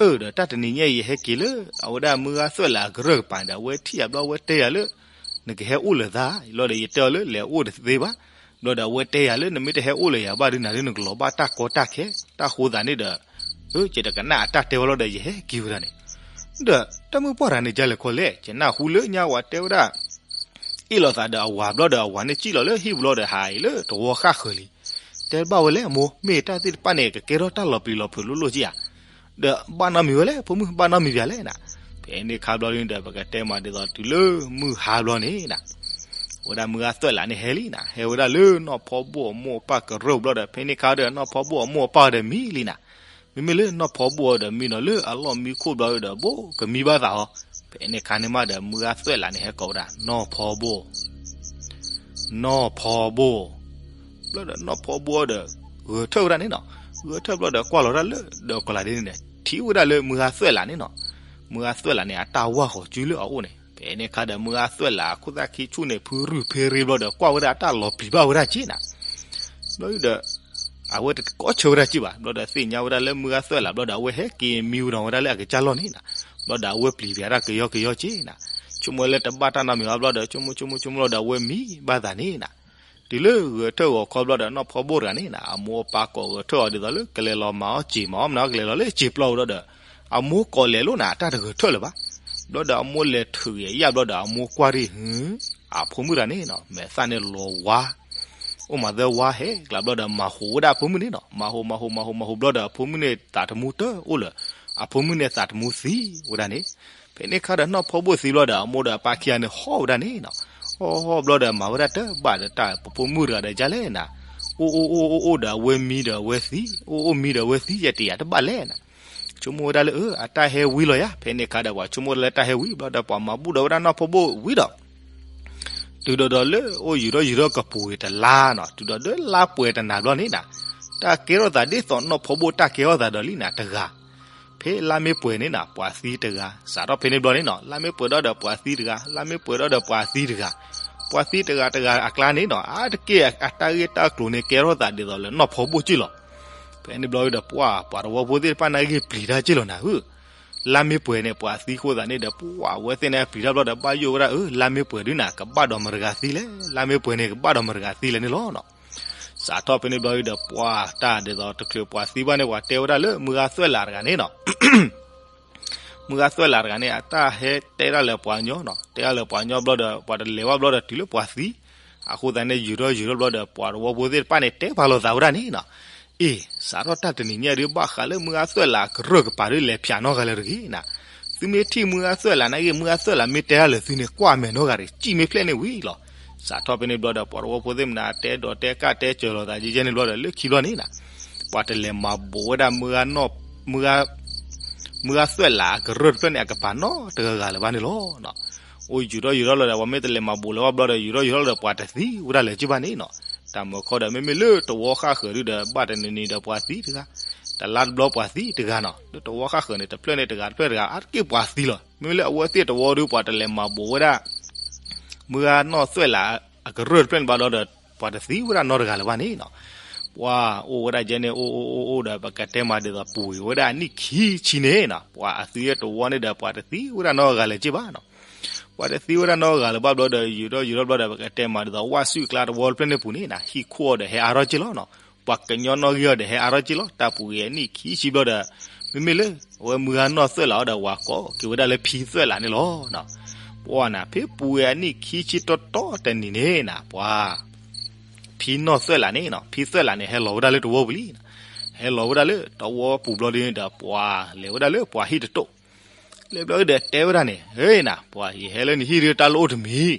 အၢ ဒီးတၢ်တနံၤညါအံၤ ယဟဲက့ၤလၢ အဝဲဒၣ်မုၢ်ဂၤသွဲၣ်လးအကရၢၢ်ကပၤန့ၣ်ဒီး အဝဲထံၣ်ယၤဘျီ အဝဲတဲယၤလၢ နကဟဲအိၣ်လၢၤသး, ဘျီဒီးယတဲအီၤလၢ လဲၤအိၣ်တသ့ဘၣ်. ဘျီဒီးအဝဲတဲယၤလၢ နမ့ၢ်တဟဲအိၣ်လၢၤယၤဘၣ်ဒီး နၤဒုးနကလီၤဘၣ်တၢ်ကီတၢ်ခဲ, တၢ်ဃိသးန့ၣ်ဒီး အၢ ယတကနၣ်အတၢ်တဲဝဲလီၤဒီး ယဟဲက့ၤဝဲဒၣ်န့ၣ်. ဒီးတၢ်မုၣ်ပှၢ်တဂၤန့ၣ် ကလဲၤခီလဲၣ်, ယနၢ်ဟူလၢညါဝဲတဲဝဲဒၣ် အ့ၣ်လိာ်သးဒီးအဝၤဘျီဒီး အဝၤန့ၣ်စံၣ်လီၤလၢဟံၣ်ပူၤလီၤဒီး ဟးအံၤလၢတဝီဃၣ်ဃၢၤလံ. တဲဘၣ်ဝဲလဲၣ် အမိၢ်, မ့ၢ်တၢ်သ့ၣ်တဖၣ်န့ၣ် ကကဲထီၣ်တၢ်လီၤပျံၤလီၤဖုးလိၣ်လိၣ်က့ဧါ. ဒီးဘၣ်နီတမံၤဝဲလဲၣ် ဖိမုၣ်, ဘၣ်နီတမံၤပၠးလဲၣ်နၤ. ဖဲန့ၣ်ခါဘျီဒုန့ၣ်ဒီး ပကတဲမးဒ်သိးတုၤလၢမုၢ်ဟါဘျီန့ၣ်နၤ, အဝဲဒၣ်မုၢ်ဂၤသွဲၣ်လးန့ၣ်ဟဲလံနၤ, ဟဲဝဲဒၣ်လၢနီၢ်ဖီဘိၣ်အမိၢ်အပၢ်ကရၢၢ်ဘျီဒီး ဖဲန့ၣ်ခါဒီး နီၢ်ဖီဘိၣ်အမိၢ်အပၢ်ဒီးမံလံနၤ. မ့မ့ၢ်လၢနီၢ်ဖီဘိၣ်အီၤဒီးမံနီၤ လၢအလီၢ်မံခိၣ်ဘျီဒီး ဘိးကမံဘၣ်သးအီၤ. ဖဲန့ၣ်ခါန့ၣ်မးဒီး မုၢ်ဂၤသွဲၣ်လးန့ၣ် ဟဲကိးဝဲဒၣ် နီၢ်ဖီဘိၣ်, နီၢ်ဖီဘိၣ်. ဘျီဒီးနီၢ်ဖီဘိၣ်အီၤဒီး ဂဲၤထၢၣ်ဝဲဒၣ်န့ၣ်နီၤ, ဂဲၤထၢၣ်ဘျီဒီး ကွၢ်လီၤဒၣ်လၢဒီးကီၤလၤဒ်န့ၣ်န့ၣ် ထံၣ်ဝဲဒၣ်လၢမုၢ်ဂၤသွဲၣ်လးန့ၣ်နီၤ. မုၢ်ဂၤသွဲၣ်လးန့ၣ် အတၢ်ဝၢ်ဃီၤစုလၢအအိၣ်န့ၣ်. ဖဲန့ၣ်ခါဒီး မုၢ်ဂၤသွဲၣ်လးအခိၣ်သၣ်ခံဆူၣ်န့ၣ် ဖုရူၢ်ဖ့ရ့ဘျီဒီး ကွၢ်ဝဲဒၣ်အတၢ်လီၤပျံၤဘၣ်ဝဲဒၣ်က့နၤ. ဘျီဒီး အဝဲတကိးဆၢဝဲဒၣ်က့ဘၣ်. ဘျီဒီးသ့ၣ်ညါဝဲဒၣ်လၢမုၢ်ဂၤသွဲၣ်လး ဘျီဒီးအဝဲဟဲက့ၤမံဝဲဒီးဝဲဒၣ်လၢအကစၢ်လီၢ်န့ၣ်နၤ. ဘျီဒီးအဝဲပျံၤပၠးတၢ်ကယီကယီက့နၤ. ဆိကမိၣ်လၢတဘၣ်တၢ်နီတမံၤဘၣ်ဘျီဒီး ဆိကမိၣ်ဆိကမိၣ်ဆိကမိၣ်လီၤဒီးအဝဲမံဘၣ်သးန့ၣ်နၤ. တုၤလၢဂဲၤထၢၣ်ဂီၤခီဘျီဒီး နီၢ်ဖီဘိၣ်တဂၤန့ၣ်နၤ အမိၢ်အပၢ်ကိးဂဲၤထၢၣ်အီၤဒ်သိးလၢကလဲၤလီၤမၤအီၣ်စ့ၤ မၤအီၣ်မနုၤကလဲၤလီၤလၢစ့ၤပျီဝဲဘျီဒီး အမိၢ်ကိးလဲၤလိာ်နၤ အတၢ်တဂဲၤထၢၣ်လၢၤဘၣ်. ဘျီဒီးအမိၢ်လဲၤထုးယံာ်ယၣ်ဘျီဒီး အမိၢ်ကွၢ်ဒံး ဟု အဖိမုၣ်တဂၤန့ၣ်နီၤ မဲာ်သၣ်န့ၣ်လီၤဝါ, အိၣ်မၤသၢဝါဟဲကျါဘျီဒီး မၤဟူးဝဲဒၣ်အဖိမုၣ်န့ၣ်နီၤ. မၤဟူးမၤဟူးမၤဟူးမၤဟူးဘျီဒီး အဖိမုၣ်န့ၣ်သးတမူတၢ်အိၣ်လၢၤ, အဖိမုၣ်န့ၣ်သးတမူသံဝဲဒၣ်န့ၣ်. ဖဲန့ၣ်ခါဒီး နီၢ်ဖီဘိၣ်သံဘျီဒီး အမိၢ်ဒီးအပၢ်ခံဂၤန့ၣ်ဟီၣ်ဝဲဒၣ်န့ၣ်နီၤ. ဟီၣ်ဟီၣ်ဘျီဒီး မၤဝဲဒၣ်တဘၣ်ဒီးတၢ် ပဖိမုၣ်တဂၤဒီးဒ်လဲၣ်နၤ, အိၣ်အိၣ်အိၣ်အိၣ်အိၣ်ဒီးအဝဲမံဒီးအဝဲသံ, အိၣ်အိၣ်မံဒီးအဝဲသံ ယတယာ်တဘၣ်လဲၣ်နၤ. ဆိကမိၣ်ဝဲဒၣ်လၢ အၢ အတၢ်ဟဲဝံၤလီၤယါ. ဖဲန့ၣ်ခါဒီး ပှၤဆိကမိၣ်ဒၣ်လၢတၢ်ဟဲဝံၤဘျီဒီး ပှၤမၤဘူၣ်ဒီးဝဲဒၣ်နီၢ်ဖီဘိၣ်ဝံၤဒီး တုၤဒီးဒီးလၢအိၣ်ယူၤထီၣ်ယူၤထီၣ်ကပူၤဝံၤတလါနီၤ, တုၤဒီးဒီးလါပှဲၤတနၤဘျီန့ၣ်နၤ, တၢ်ကဲထီၣ်သးဒ်သိးနီၢ်ဖီဘိၣ်တၢ်ကဲထီၣ်သးဒီးလံနၤတဂၤ. ဖဲလါမ့ၢ်ပှဲၤန့ၣ်နၤ ပှၤသံတဂၤ, စးထီၣ်ဖဲန့ၣ်ဘျီန့ၣ်နီၤ လါမ့ၢ်ပှဲၤဒီးဒီးပှၤသံတဂၤ, လါမ့ၢ်ပှဲၤဒီးဒီးပှၤသံတဂၤ, ပှၤသံတဂၤတဂၤအကျါန့ၣ်နီၤ အါတက့ၢ် အတၢ်ဂ့ၢ်တၢ်ကျိၤန့ၣ် ကဲထီၣ်သးဒ်သိးလၢနီၢ်ဖီဘိၣ်က့ၢ်လီၤ. ဖဲန့ၣ်ဘျီဒီး ပှၤ ပှၤတဝီဖိသ့ၣ်တဖၣ်န့ၣ်ဂ့ၤပျံၤတၢ်က့ၢ်လီၤနၤဧၢ. လါမ့ၢ်ပှဲၤန့ၣ် ပှၤသံဃိသးန့ၣ်ဒီး ပှၤအဝဲသ့ၣ်န့ၣ်ပျံၤတၢ်ဘျီဒီး ဘၣ်ယိၣ်ဝဲဒၣ် အၢ လါမ့ၢ်ပှဲၤဒုးနၤ ကဘၣ်ဒီးမတၤတဂၤသံလဲၣ်, လါမ့ၢ်ပှဲၤန့ၣ် ကဘၣ်ဒီးမတၤတဂၤသံလဲၣ်န့ၣ်လီၤနီၤ. စးထီၣ်ဖဲန့ၣ်ဘျီဒီး ပှၤတၢ်ဒ်သိးတချုးပှၤသံဘၣ်န့ၣ် ပှၤတဲဝဲဒၣ်လၢမုၢ်ဂၤသွဲၣ်လးတဂၤန့ၣ်နီၤ မုၢ်ဂၤသွဲၣ်လးတဂၤန့ၣ် အတၢ်ဟဲတဲဒၣ်လၢပှၤကညီနီၤ, တဲဒၣ်လၢပှၤကညီဘျီဒီး ပှၤတလဲၤဘၣ်ဘျီဒီးတုၤလၢပှၤသံ, အဃိသတးန့ၣ် ယူၤထီၣ်ယူၤထီၣ်ဘျီဒီး ပှၤတဝီဖိသ့ၣ်တဖၣ်န့ၣ် တဲပာ်လိာ်သးဝဲဒၣ်န့ၣ်နီၤ, အ့ၣ် စးထီၣ်တၢ်တနံၤညါဒုး ဘၣ်ဃးလၢမုၢ်ဂၤသွဲၣ်လးကရၢၢ်ကပၤဒုး လဲၤဖၠးနီတဂၤလၢၤတဂ့ၤနၤ, သုမ့ၢ်ထံၣ်မုၢ်ဂၤသွဲၣ်လးနာ်က့ မုၢ်ဂၤသွဲၣ်လးမ့ၢ်တဲဒၣ်လၢာ်သုန့ၣ် ကွၢ်မဲာ်နီတဂၤတဂ့ၤ စံၣ်မ့ၢ်ဖျဲၣ်န့ၣ်ဝံၤလီၤ. စးထီၣ်ဖဲန့ၣ်ဘျီဒီး ပှၤတဝီဖိသ့ၣ်မနုၤ တဲဒိးတဲကၣ်တဲစၢၤလိာ်သးယဲယဲန့ၣ်ဘျီဒီး လၢခံဘျီန့ၣ်နၤ ပှၤတလဲၤမၤဘိးဝဲဒၣ်မုၢ်ဂၤ မုၢ်ဂၤသွဲၣ်လးအကရၢၢ်တဖျၢၣ်န့ၣ် အကပၤနီတဂၤဂၤလၢၤဘၣ်န့ၣ်လီၤ. အိၣ်ယူၤထီၣ်ယူၤထီၣ်လီၤဒီး ပှၤမ့ၢ်တလဲၤမၤဘိးလၢၤဘၣ်ဘျီဒီး ယူၤထီၣ်ယူၤထီၣ်လီၤဒီး ပှၤတသံဝဲဒၣ်လၢၤက့ၢ်ဘၣ်န့ၣ်နီၤ. တၢ်မၢခီဒီး မ့မ့ၢ်လၢတဝီဃၣ်ဃၢၤဒုးဒီး ဘၣ်တနံၤနံၤဒီးပှၤသံတဂၤ, တလါတဘျီပှၤသံတဂၤနီၤ. လၢတဝီဃၣ်ဃၢၤန့ၣ် တဖျၢၣ်န့ၣ်တဂၤ တဖျၢၣ်တဂၤ အါတက့ၢ်ပှၤသံလီၤ. မ့မ့ၢ်လၢအဝဲသ့ၣ်တဝီဒုး ပှၤတလဲၤမၤဘိးဝဲဒၣ် မုၢ်ဂၤနီၢ်သွဲၣ်လးအကရၢၢ်တဖျၢၣ်န့ၣ်ဘၣ်ဒီး ပှၤတသံဝဲဒၣ်နီတဂၤလၢၤဘၣ်န့ၣ်နီၤ. ပှၤအိၣ်ဝဲဒၣ်ကဲန့ၣ် အိၣ်အိၣ်အိၣ်အိၣ်ဒီး ပကတဲမးဒ်သိးပူၤဝဲဒၣ်အနံၣ်ခံဆံန့ၣ်နီၤ ပှၤအသုးတဝီန့ၣ်ဒီး ပှၤတသံဝဲဒၣ်နီတဂၤလၢၤက့ၢ်ဘၣ်နီၤ. ပှၤတသံဝဲဒၣ်နီတဂၤလၢၤဘၣ်ဘျီဒီး ယူၤထီၣ်ယူၤထီၣ်ဘျီဒီး ပကတဲမးဒ်သိး ဝၣ်စုၣ်ကျါတဝီတဖျၢၣ်န့ၣ်ပူၤန့ၣ်နၤ ဟံၣ်ခိၣ်အီၤဒီးဟဲအါထီၣ်က့ၢ်လီၤနီၤ. ပှၤကညီနီၣ်ဂံၢ်အီၤဒီးဟဲအါထီၣ်က့ၢ်လီၤ. တၢ်ပူၤဂ့ၤအနံၣ်ခံဆံဘျီဒီး မ့မ့ၢ်လၢ အဝဲမုၢ်ဂၤနီၢ်သွဲၣ်လးအီၤဒီး ဝၤကိးက့ၤဝဲဒၣ်လၢဖံသွဲၣ်လးန့ၣ်လီၤ. ပှၤနၤ ဖဲပူၤဂ့ၤအနံၣ်ခံဆံတီတီတနံၤန့ၣ်နၤ ပှၤ ဖံနီၢ်သွဲၣ်လးန့ၣ်နီၤ ဖံသွဲၣ်လးန့ၣ် ဟဲလီၤဝဲဒၣ်လၢတဝီပူၤလံ. ဟဲလီၤဝဲဒၣ်လၢတဝီပူၤဘျီဒုးန့ၣ်ဒီး ပှၤလဲၤဝဲဒၣ်လၢပှၤဟံၣ်တတိၢ် လဲၤဘျီဒီးတဲဝဲဒၣ်န့ၣ် ဟ့နၤ ပှၤယဟဲလၢနဟံၣ်ဒုး တၢ်လိၣ်အိၣ်တမံၤ,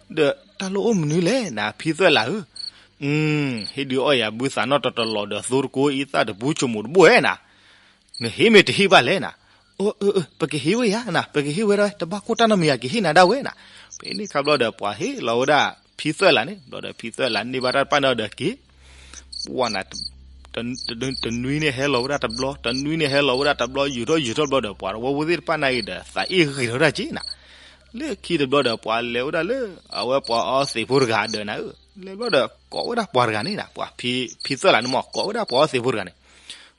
ဒီးတၢ်လိၣ်အိၣ်မနုၤလဲၣ်နၤ ဖံသွဲၣ်လးဧၢ, ဟ့ၣ်ဒုးအီၣ်ယၤဘုသးနီၣ်တတလီၤဒီး သိတကိအံသၣ်တပူၤ ဆိမိၣ်တဘိဧဲနၤ, နဟ့ၣ်မ့ၢ်တဟ့ၣ်ဘၣ်လဲၣ်နၤ, အိၣ် ပကဟ့ၣ်ဝဲယၤနၤ, ပကဟ့ၣ်ဝဲဒၣ် တဘၣ်ကိၢ်တၢ်နီတမံၤယၤ ကဟ့ၣ်နၤဒၣ်ဝဲနၤ. ဖဲန့ၣ်ခါဘျီဒီး ပှၤဟ့ၣ်လီၤဝဲဒၣ် ဖံသွဲၣ်လးန့ၣ် ဘျီဒီး ဖံသွဲၣ်လးန့ၢ်ဘၣ်တၢ်တဖၣ်န့ၣ်ဒီးက့ၤ ပှၤနၤ တနွံန့ၣ်ဟဲလီၤဝဲဒၣ်တဘျီ, တနွံန့ၣ်ဟဲလီၤဝဲဒၣ်တဘျီ, ယူာ်ထီၣ်ယူာ်ထီၣ်ဘျီဒီး ပှၤတဝီဖိသ့ၣ်တဖၣ်န့ၣ်ဂ့ၤဒီး သးအ့ၣ်ဂ့ၤထီၣ်ဝဲဒၣ်က့နၤ. လၢခံတဘျီဒီး ပှၤလဲၤဝဲဒၣ်လၢ အဝဲပှၤအီသံးဖိတဂၤဒီးနၤဧၢ, လဲၤဘျီဒီး ကိးဝဲဒၣ်ပှၤတဂၤန့ၣ်နၤ, ပှၤဖံ ဖံသွဲၣ်လးန့ၣ်မ့ၢ် ကိးဝဲဒၣ်ပှၤအီသံးဖိတဂၤန့ၣ်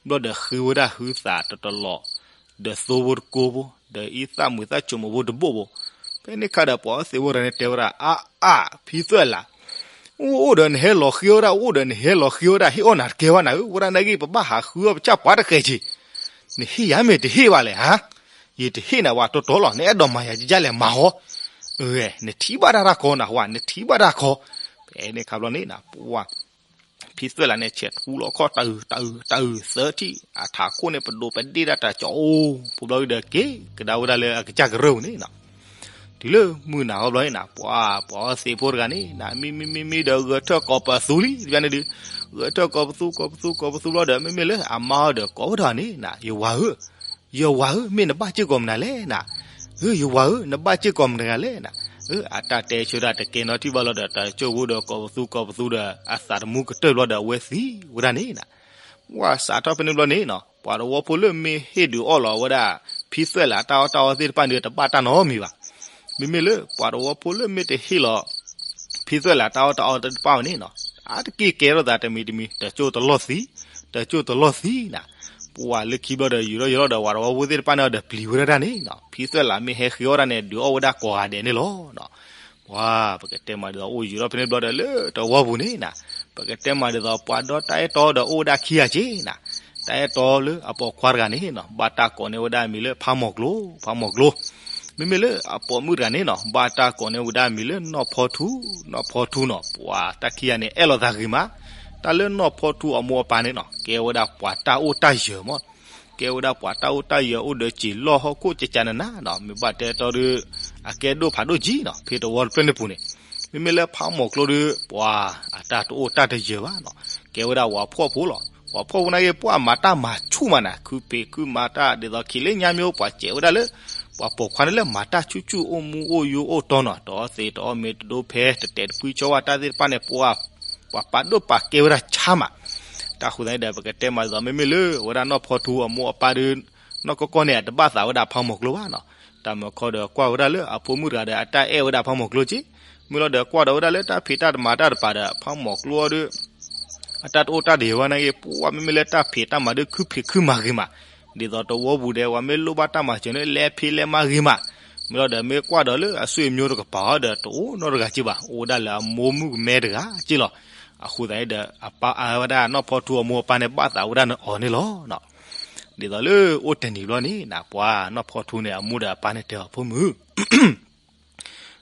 ဘျီဒီးဃ့ဝဲဒၣ်ဟုသးတတလီၤ ဒီးသိဖိတကိးဖိ, ဒီးအံသၣ်မုာ်သၣ်ဆိမိၣ်ဖိတဘိၣ်ဖိ, ဖဲန့ၣ်ခါဒီး ပှၤအီသံးဖိတဂၤန့ၣ်တဲဝဲဒၣ် အါအါ ဖံသွဲၣ်လး အိၣ်အိၣ်ဒီးနဟဲလီၤဃ့ဝဲဒၣ်, အိၣ်ဒီးနဟဲလီၤဃ့ဝဲဒၣ် ဟ့ၣ်အီၣ်နၤတကဲဘၣ်နၤဧၢ, ဝဲဒၣ်နဂ့ၢ်ပဘၣ်ဟးဃုအီၣ်ပဆၣ်ပှၤတဃဲးက့ၤ, နဟ့ၣ်ယၤမ့ၢ်တဟ့ၣ်ဘၣ်လဲၣ်ဧါ, ယတဟ့ၣ်နၤဝဲတီတီလီၤ, နအဲၣ်ဒိးမၤယၤကယၢ်လဲၣ်မၤဟီ, နထံၣ်ဘၣ်တၢ်တၢ်ခီနဟါ, နထံၣ်ဘၣ်တၢ်ခီ, ဖဲန့ၣ်ခါဘျီန့ၣ်နၤ ပှၤ ဖံသွဲၣ်လးန့ၣ် ဆဲးထူလီၤခီၣ်တၢ်အုးတၢ်အုးတၢ်အုးသၢထံၣ်, အထးခိၣ်န့ၣ် ပဒိးပဒ့ၣ်ဒၣ်တၢ်ကၠီအိၣ်, ဖိဘျီဒီးက့ၤကဒါဝဲဒၣ်လၢအကစၢ်ကရၢၢ်ပူၤန့ၣ်နၤ. တုၤလၢမုၢ်နၤခီဘျီန့ၣ်နၤ ပှၤ ပှၤအီသံးဖိတဂၤန့ၣ်နၤ မံမံမံမံဒီး ဂဲၤထၢၣ်ကိးပသူလံ တဘျီန့ၣ်ဒုး, ဂဲၤထၢၣ်ကိးပသူ ကိးပသူ ကိးပသူဘျီဒီး မ့မ့ၢ်လၢအမါအီၤဒီး ကိးဝဲဒၣ်န့ၣ်နၤ ယဝၤဧၢ, ယဝၤဧၢ မ့ၢ်နဘၣ်စ့ၢ်ကီးမနုၤလဲၣ်နၤ, ဧၢ ယဝၤဧၢ နဘၣ်စ့ၢ်ကီးမတဂၤလဲၣ်နၤ, အတၢ်တဲဆိဒၣ်တကဲနီတထံၣ်ဘၣ်လီၤဒီး တၢ်ကၠိဖိဒီးကိးပသူကိးပသူဒီး အသးတမူကတၢၢ်ဘျီဒီး အဝဲသံဝဲဒၣ်န့ၣ်နၤ. ပှၤစးထီၣ်ဖဲန့ၣ်ဘျီန့ၣ်နၤ ပှၤတဝီဖိလၢမ့ၢ်ဟ့ၣ်ဒုးအီၣ်လီၤဝဲဒၣ် ဖံသွဲၣ်လးတၢ်အီၣ်တၢ်အီသ့ၣ်တဖၣ်န့ၣ် တဘၣ်တၢ်နီတမံၤဘၣ်. မ့မ့ၢ်လၢပှၤတဝီဖိလၢမ့ၢ်တဟ့ၣ်လီၤ ဖံသွဲၣ်လးတၢ်အီၣ်တၢ်အီသ့ၣ်တဖၣ်အီၤန့ၣ်နၤ အါတက့ၢ်ကဲထီၣ်သးတမံၤတမံၤ တကၠိတလီၢ်သံ, တကၠိတလီၢ်သံနၤ. ပှၤလၢခံဘျီဒီး ယူာ်ထီၣ်ယူာ်ထီၣ်ဒီး ပှၤတဝီဖိသ့ၣ်တဖၣ်န့ၣ်ဒီး ပျံၤဝဲဒၣ်န့ၣ်နၤ ဖံသွဲၣ်လးမ့ၢ်ဟဲဃ့အီၣ်ဒၣ်န့ၣ် ဒုးအီၣ်ဝဲဒၣ်ကိးဂၤဒဲးန့ၣ်လီၤ. ပှၤ ပကတဲမးဒ်သိး အိၣ်ယူၤထီၣ်ဖဲန့ၣ်ဘျီဒီး လၢတဝီပူၤန့ၣ်နၤ ပကတဲမးဒ်သိး ပှၤဒီတၢ်အဲၣ်တီဒီး အိၣ်ဝဲဒၣ်ခံဂၤက့နၤ. တၢ်အဲၣ်တီလၢအပိာ်ခွါတဂၤန့ၣ်နၤ ဘၣ်တၢ်ကိးန့ၢ်ဝဲဒၣ်အမံၤလၢ ဖးမီၤကျိ ဖးမီၤကျိ. မ့မ့ၢ်လၢအပိာ်မုၣ်တဂၤန့ၣ်နၤ ဘၣ်တၢ်ကိးန့ၢ်ဝဲဒၣ်အမံၤလၢ နီၢ်ဖီထူ နီၢ်ဖီထူနၤ. ပှၤတၢ်ခံဂၤန့ၣ် အဲၣ်လိာ်သးဂ့ၤမး. တၢ်လၢနီၢ်ဖီထူအမိၢ်အပၢ်န့ၣ်နၤ ကဲဝဲဒၣ်ပှၤတၢ်အိၣ်တၢ်ယၢၤမး ကဲဝဲဒၣ်ပှၤတၢ်အိၣ်တၢ်ယၢၤ အိၣ်ဒီးစံာ်လီၢ်ဟီၣ်ခိၣ်ကကနနၤနၤ. မ့ၢ်ဘၣ်တဲတီဒီး အကဲဒိၣ်ဖးဒိၣ်ကံနၤ ဖဲတဝီတဖျၢၣ်န့ၣ်ပူၤန့ၣ်. မ့မ့ၢ်လၢဖးမီၤကျိဒီး ပှၤအတၢ်တအိၣ်တၢ်တယၢၤဘၣ်နၤ. ကဲဝဲဒၣ်ဝၤဖှီၣ်ဖိလီၤ. ဝၤဖှီၣ်ဖိန့ၣ်ဂ့ၤ ပှၤမၤတၢ်မၤဆူၣ်မးနၤ ခုဖံးခုမၤတၢ် ဒ်သိးခံးလၢညါမ့ၢ်အိၣ် ပှၤစဲးဝဲဒၣ်လၢ ပှၤပိာ်ခွါန့ၣ်လၢမၤတၢ်ဆူၣ်ဆူၣ် အိၣ်မူအိၣ်ယိာ်အိၣ်တီနၤ တအီသံးတအီမ့ၤ တဒိဖဲ တတဲာ်တဖှံဆီဝဲတၢ်သ့ၣ်တဖၣ်န့ၣ် ပှၤ ပှၤပာ်ဒိၣ်ပာ်ကဲဝဲဒၣ်ဆါမး. တၢ်ဃိသတးန့ၣ်ဒီး ပကတဲမးဒ်သိး မ့မ့ၢ်လၢ ဝဲဒၣ်နီၢ်ဖီထူအမိၢ်အပၢ်ဒီး နီၢ်ကီၢ်ကီၢ်န့ၣ် အတဘၣ်သးဝဲဒၣ်ဖးမီၤကျိဘၣ်နၤ. တၢ်မုၢ်ခီဒီးကွၢ်ဝဲဒၣ်လၢအဖိမုၣ်တဂၤဒီး အတၢ်အဲၣ်ဝဲဒၣ်ဖးမီၤကျိက့ မ့ၢ်လီၤဒီးကွၢ်ဒီးဝဲဒၣ်လၢတၢ်ဖံးတၢ်မၤတၢ်တပၤဒီး ဖးမီၤကျိအီၤဒီး အတၢ်တအိၣ်တၢ်တယၢၤဘၣ်န့ၣ်ဂ့ၤ ပှၤမ့မ့ၢ်လၢတၢ်ဖံးတၢ်မၤဒီးခုဖံးခုမၤဂ့ၤမး. ဒ်သိးတဝီပူၤဒီး ပှၤမ့ၢ်လိၣ်ဘၣ်တၢ်မၤစၢၤန့ၣ် လဲၤဖံးလဲၤမၤဂ့ၤမး. မ့ၢ်လီၤဒီးမ့ၢ်ကွၢ်ဒီးလၢအဆွေမျိုးတကပၤအီၤဒီး တအိၣ်နီတဂၤက့ဘၣ် အိၣ်ဝဲဒၣ်လၢအမိၢ်မုၣ်ကမဲတဂၤက့လီၤ. အဃိသတးန့ၣ်ဒီး အဝဲဒၣ်နီၢ်ဖီထူအမိၢ်အပၢ်န့ၣ် ဘၣ်သးဝဲဒၣ်န့ၣ်အီၤန့ၣ်လီၤ. ဒ်သိးလၢအိၣ်တနံၤဘျီန့ၣ်နၤ ပှၤနီၢ်ဖီထူန့ၣ် အမိၢ်ဒီးအပၢ်န့ၣ်တဲအီၤ ဖိမုၣ်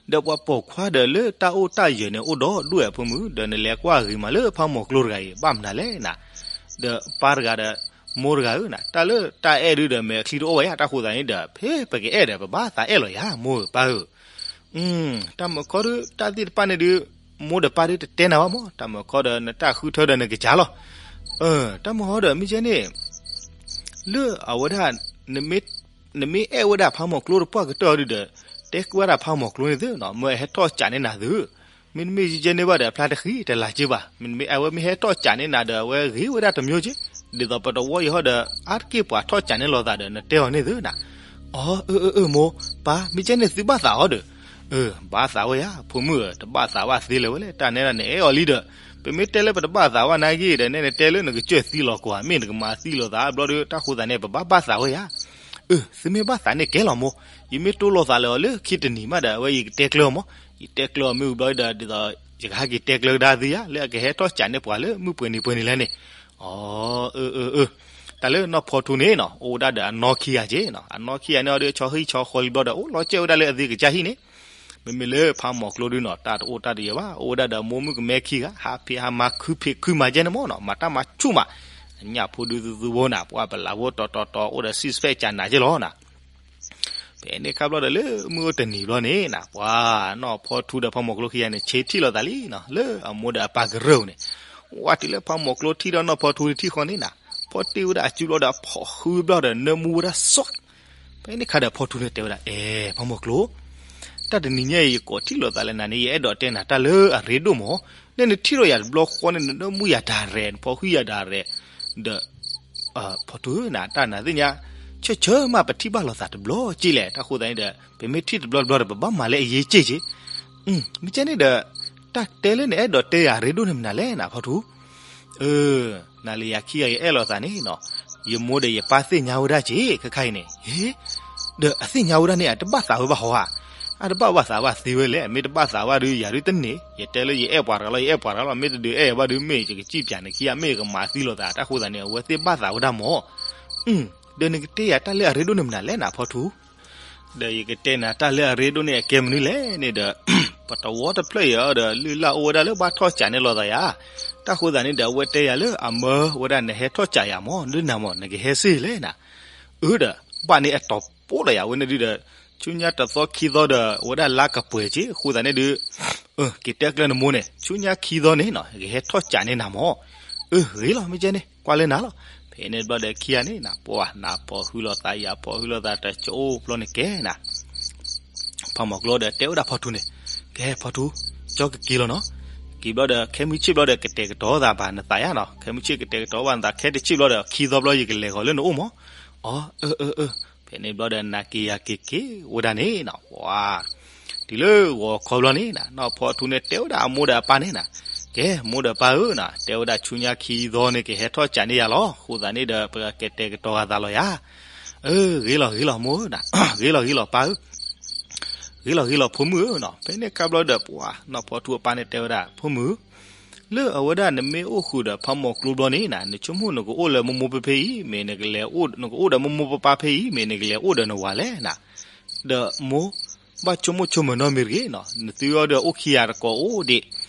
ဒီးပှၤပိာ်ခွါဒီးလၢတၢ်အိၣ်တၢ်ယၢၤန့ၣ် အိၣ်ဒီးဒွဲၣ်အဖိမုၣ် ဒီးနလဲၤကွၢ်ဂ့ၤမးလၢဖးမီၤကျိတဂၤအံၤ ဘၣ်မနုၤလဲၣ်နၤ. ဒီးပၢ်တဂၤဒီး မိၢ်တဂၤဧၢနၤ တၢ်လၢတၢ်အဲၣ်ဒုဒီး မဲာ်ချံတအိၣ်ဝဲယါ တၢ်ဃိသတးန့ၣ်ဒီး ဖဲပကအဲၣ်ဒီး ပဘၣ်သးအဲၣ်လီၤယါ မိၢ်ဧၢပၢ်ဧၢ. တၢ်မုၢ်ခီဒီး တၢ်သ့ၣ်တဖၣ်န့ၣ်ဒီး မိၢ်ဒီးပၢ်ဒီးတတဲနၤဘၣ်မး တၢ်မုၢ်ခီဒီး နတၢ်ဃုထၢဒီးနကစၢ်လီၤ. တၢ်မုၢ်ဟီဒီး မ့ၢ်ကဲန့ၣ် လၢအဝဲဒၣ် နမ့ၢ်အဲၣ်ဝဲဒၣ်ဖးမီၤကျိတပှၢ်ကတၢၢ်အီၤဒုဒီး တဲကွၢ်ဒၣ်ဖးမီၤကျိန့ၣ်သ့နီၤ မ့ၢ်အဟဲထီၣ်စးန့ၢ်နၤသု. မ့တမ့ၢ်ယကဲန့ၢ်ဘၣ်ဒီး အဖျါတဃံတလၤက့ဘၣ်. မ့တမ့ၢ်အဝဲမ့ၢ်ဟဲထီၣ်စးန့ၢ်နၤဒီး အဝဲဂ့ၤဝဲဒၣ်တမျိုးက့. ဒ်သိးပတဝီအံၤဟီဒီး အါတက့ၢ်ပှၤထီၣ်စးန့ၢ်လိာ်သးဒီး နတဲအီၤန့ၣ်သုနၤ. အၢ အၢ အၢ မိၢ် ပၢ် မ့ၢ်ကဲန့ၣ်သုဘၣ်သးအီၤဒီး အၢ ဘၣ်သးဝဲယါ ဖိမုၣ်ဧၢ တဘၣ်သးဘၣ်သ့လၢၤဝဲလဲၣ် တၢ်နဲဒၣ်နအဲၣ်အီၤလံဒီး ပမ့ၢ်တဲလၢပတဘၣ်သးဘၣ်နာ်က့ဒီး နဲနတဲလၢနကစၢၢ်သံလီၤကွၢ် မ့ၢ်နကမၤသံလိာ်သးဘျီဒီး တၢ်ဃိသတးန့ၣ် ပဘၣ်ဘၣ်သးဝဲယါ. အၢ သုမ့ၢ်ဘၣ်သးန့ၣ်ကဲလီၤမိၢ် ယမ့ၢ်တိလိာ်သးလၢအီၤလၢခံတနံၤမးဒီး အဝဲယကတဲကျၢၤအီၤမး ယတဲကျၢၤအီၤမ့ၢ်ဝံၤဘျီဒီး ဒ်သိး ယကဟဲက့ၤတဲကျၢၤကဒါသုယါ လၢအကဟဲထီၣ်စးန့ၢ်ပှၤလၢမုၢ်ပှဲၤနံၤပှဲၤနံၤလဲၣ်န့ၣ်. အၢ အၢ အၢ တၢ်လၢနီၢ်ဖီထူန့ၣ်နီၤ အိၣ်ဝဲဒၣ်ဒီးအနီၢ်ခံဂၤက့နီၤ အနီၢ်ခံဂၤန့ၣ်အီၤဒီး ဆီဟံၣ်ဆီဃီလံဘျီဒီး အိၣ်လီၤကဲဝဲဒၣ်လၢအသ့ၣ်ကစၢ်ဟံၣ်န့ၣ် မ့မ့ၢ်လၢဖးမီၤကျိဒုနီၤ တၢ်တအိၣ်တၢ်တယၢၤဘၣ် အိၣ်ဝဲဒၣ်ဒီးမိၢ်မုၣ်ကမဲခံဂၤ ဟးဖံးဟးမၤခုဖံးခုမၤကဲန့ၣ်မ့ၢ်နီၤ မၤတၢ်မၤဆူၣ်မး ညၣ်ဖိဒုသုသုဖိနၤ ပှၢ်ပလးဖိတီတီတီ အိၣ်ဒီး six pack ကနၤကဲလီၤနၤ. ဖဲန့ၣ်ခါဘျီဒီးလၢမုၢ်အိၣ်တနံၤဘျီန့ၣ်နၤ ပှၤနီၢ်ဖီထူဒီးဖးမီၤကျိခံဂၤန့ၣ် ဆ့ထံၣ်လိာ်သးလံနီၤ လၢအမိၢ်ဒီးအပၢ်ကရၢၢ်ပူၤန့ၣ် ဝဲတုၤလၢဖးမီၤကျိထံၣ်ဒီးနီၢ်ဖီထူတထံၣ်ဃီန့ၣ်နၤ ဖီၣ်တ့ၢ်ဝဲဒၣ်အစုဘျီဒီး ဖီၣ်ဃုဘျီဒီး နၢမူဝဲဒၣ်စီၣ် ဖဲန့ၣ်ခါဒီးဖီထူန့ၣ်တဲဝဲဒၣ်, အဲ ဖီမိၢ်ကျိ, တၢ်တနံၤညါအံၤ ယကိးထံၣ်လိာ်သးလၢနၤန့ၣ် ယအဲၣ်ဒိးတဲနၤတၢ်လၢအရ့ဒိၣ်မး, နဲနထံၣ်ထီၣ်ယၤတဘျီဃီန့ၣ် နနၢမူယၤဒၣ်ရဲၣ် နဖီဃံယၤဒၣ်ရဲၣ်, ဒီး ဖီထူဧၢ နတၢ်နၤသ့ၣ်ညါ, ဆၢဆၢမးပထံၣ်ဘၣ်လိာ်သးတဘျီက့လဲၣ်, တၢ်ဃိသတးန့ၣ်ဒီး ပမ့ၢ်ထံၣ်တဘျီတဘျီဒီး ပဘၣ်မၤလၢအယ့က့က့, မ့ၢ်ကဲန့ၣ်ဒီး တၢ်တဲလၢနအဲၣ်ဒိးတဲယၤအရ့ဒိၣ်န့ၣ်မနုၤလဲၣ် နဖီထူ, အၢ နၤလၢယၤခံဂၤယအဲၣ်လိာ်သးန့ၣ်နီၤ, ယမိၢ်ဒီးယပၢ်သ့ၣ်ညါဝဲဒၣ်က့ ခဲခါအံၤန့ၣ်, ဟ့, ဒီးအသ့ၣ်ညါဝဲဒၣ်န့ၣ် အတဘၣ်သးဝဲဘၣ်ဟီဧါ, အတဘၣ်ဘၣ်သးဘၣ်သ့ဝဲလဲၣ်, မ့ၢ်တဘၣ်သးဘၣ်ဒီး ယၤဒုးတန့ၢ်, ယတဲလၢယအဲၣ်ပှၤတဂၤလီၤ ယအဲၣ်ပှၤတဂၤလီၤ, မ့ၢ်တဒုးအဲၣ်ယၤဘၣ်ဒီး မ့ၢ်ယကစံၣ်ပၠးန့ၣ်ခံဂၤ မ့ၢ်ယကမၤသံလိာ်သး, တၢ်ဃိသတးန့ၣ် အဝဲသ့ၣ်ဘၣ်သးဝဲဒၣ်မး, ဒီးနကတဲယၤတၢ်လၢအရ့ဒိၣ်န့ၣ်မနုၤလဲၣ် နဖီထူ ဒီးယကတဲနၤတၢ်လၢအရ့ဒိၣ်န့ၣ် အကဲမနုၤလဲၣ်န့ၣ်ဒီး, ပတဝီတဖျၢၣ်အံၤဒီး လုၢ်လၢ်အိၣ်ဝဲဒၣ်လၢဘၣ်ထီၣ်စးန့ၢ်လိာ်သးယၤ, တၢ်ဃိသတးန့ၣ်ဒီး အဝဲတဲယၤလၢအမၢဝဲဒၣ် နဟဲထီၣ်စးယၤမး ဒ်နၤမး နကဟဲစ့ၢ်လဲၣ်နၤ, အၢဒီး ဘၣ်န့ၣ်အတီၤပိာ်ဒီးယၤဝဲန့ၣ်ဒုဒီး, ဆူညါတသီခံသီဒီး အဝဲဒၣ်လါကပှဲၤက့ အဃိသတးန့ၣ်ဒုး က့ၤတဲကျၢနမိၢ်န့ၣ် ဆူညါခံသီန့ၣ်နီၤ ကဟဲထီၣ်စးန့ၢ်နၤမး, အၢ ဂ့ၤလီၤ မ့ၢ်ကဲန့ၣ် ကွၢ်လၢနၤလီၤ, ဖဲန့ၣ်တဘျီဒီးခံဂၤန့ၣ်နၤ ပှၤနၤဖီၣ်ဟုလိာ်သး ယၤဖီၣ်ဟုလိာ်သး တကၠိအိၣ်ဖျီန့ၣ်ကဲနၤ ဖးမီၤကျိဒီးတဲဝဲဒၣ်ဖီထူန့ၣ်, ကဲ ဖီထူ, ကၠီကက့ၤလီၤနီၤ, က့ၤဘျီဒီး ခဲမုၢ်ဆ့ၣ်ဘျီဒီး ကတဲာ်ကတီၤသးဘၣ်နသးယါနီၤ, ခဲမုၢ်ဆ့ၣ်ကတဲာ်ကတီၤဘၣ်နသး ခဲတဆ့ၣ်ဘျီဒီး ခံသီဘျီယကလဲၤဂီၤလၢနအိၣ်မး, အၢ အၢ အၢ အၢ, ဖဲန့ၣ်ဘျီဒီး နၤက့ၤယၤက့ၤက့ၤဝဲဒၣ်န့ၣ်နီၤ, ပှၤ တုၤလၢဂီၤခီဘျီန့ၣ်နၤ နီၢ်ဖီထူန့ၣ်တဲဝဲဒၣ်အမိၢ်ဒီးအပၢ်န့ၣ်နၤ, ကဲ မိၢ်ဒီးပၢ်ဧၢနၤ တဲဝဲဒၣ်ဆူညါခံသီန့ၣ် ကဟဲထီၣ်စးန့ၢ်ယၤလီၤ, အဃိသတးန့ၣ်ဒီး ပကကတဲာ်ကတီၤဂၤသးလီၤယါ, အၢ ဂ့ၤလီၤ ဂ့ၤလီၤမိၢ်ဧၢနၤ, ဂ့ၤလီၤ ဂ့ၤလီၤပၢ်ဧၢ ဂ့ၤလီၤ ဂ့ၤလီၤဖိမုၣ်ဧၢနီၤ, ဖဲန့ၣ်ခါဘျီဒီး ပှၤနီၢ်ဖီထူအပၢ်န့ၣ်တဲဝဲဒၣ် ဖိမုၣ်, လၢအဝဲဒၣ်နမ့ၢ်အိၣ်ဃုာ်ဒီးဖးမီၤကျိဘျီန့ၣ်နၤ နဆိကမိၣ်နကအိၣ်လၢမိၢ်မိၢ်ဖံဖံအံၤ မ့ၢ်နကလဲၤအိၣ် နကအိၣ်ဒီးမိၢ်မိၢ်ပၢ်ပၢ်ဖဲအံၤ မ့ၢ်နကလဲၤအိၣ်ဒီးနဝၤလဲၣ်နၤ, ဒီးမိၢ် ဘၣ်ဆိကမိၣ်ဆိကမိၣ်နီတမံၤတဂ့ၤနီၤ, နသုအီၤဒီးအိၣ်ခံဂၤတကိးအိၣ်ဒံး,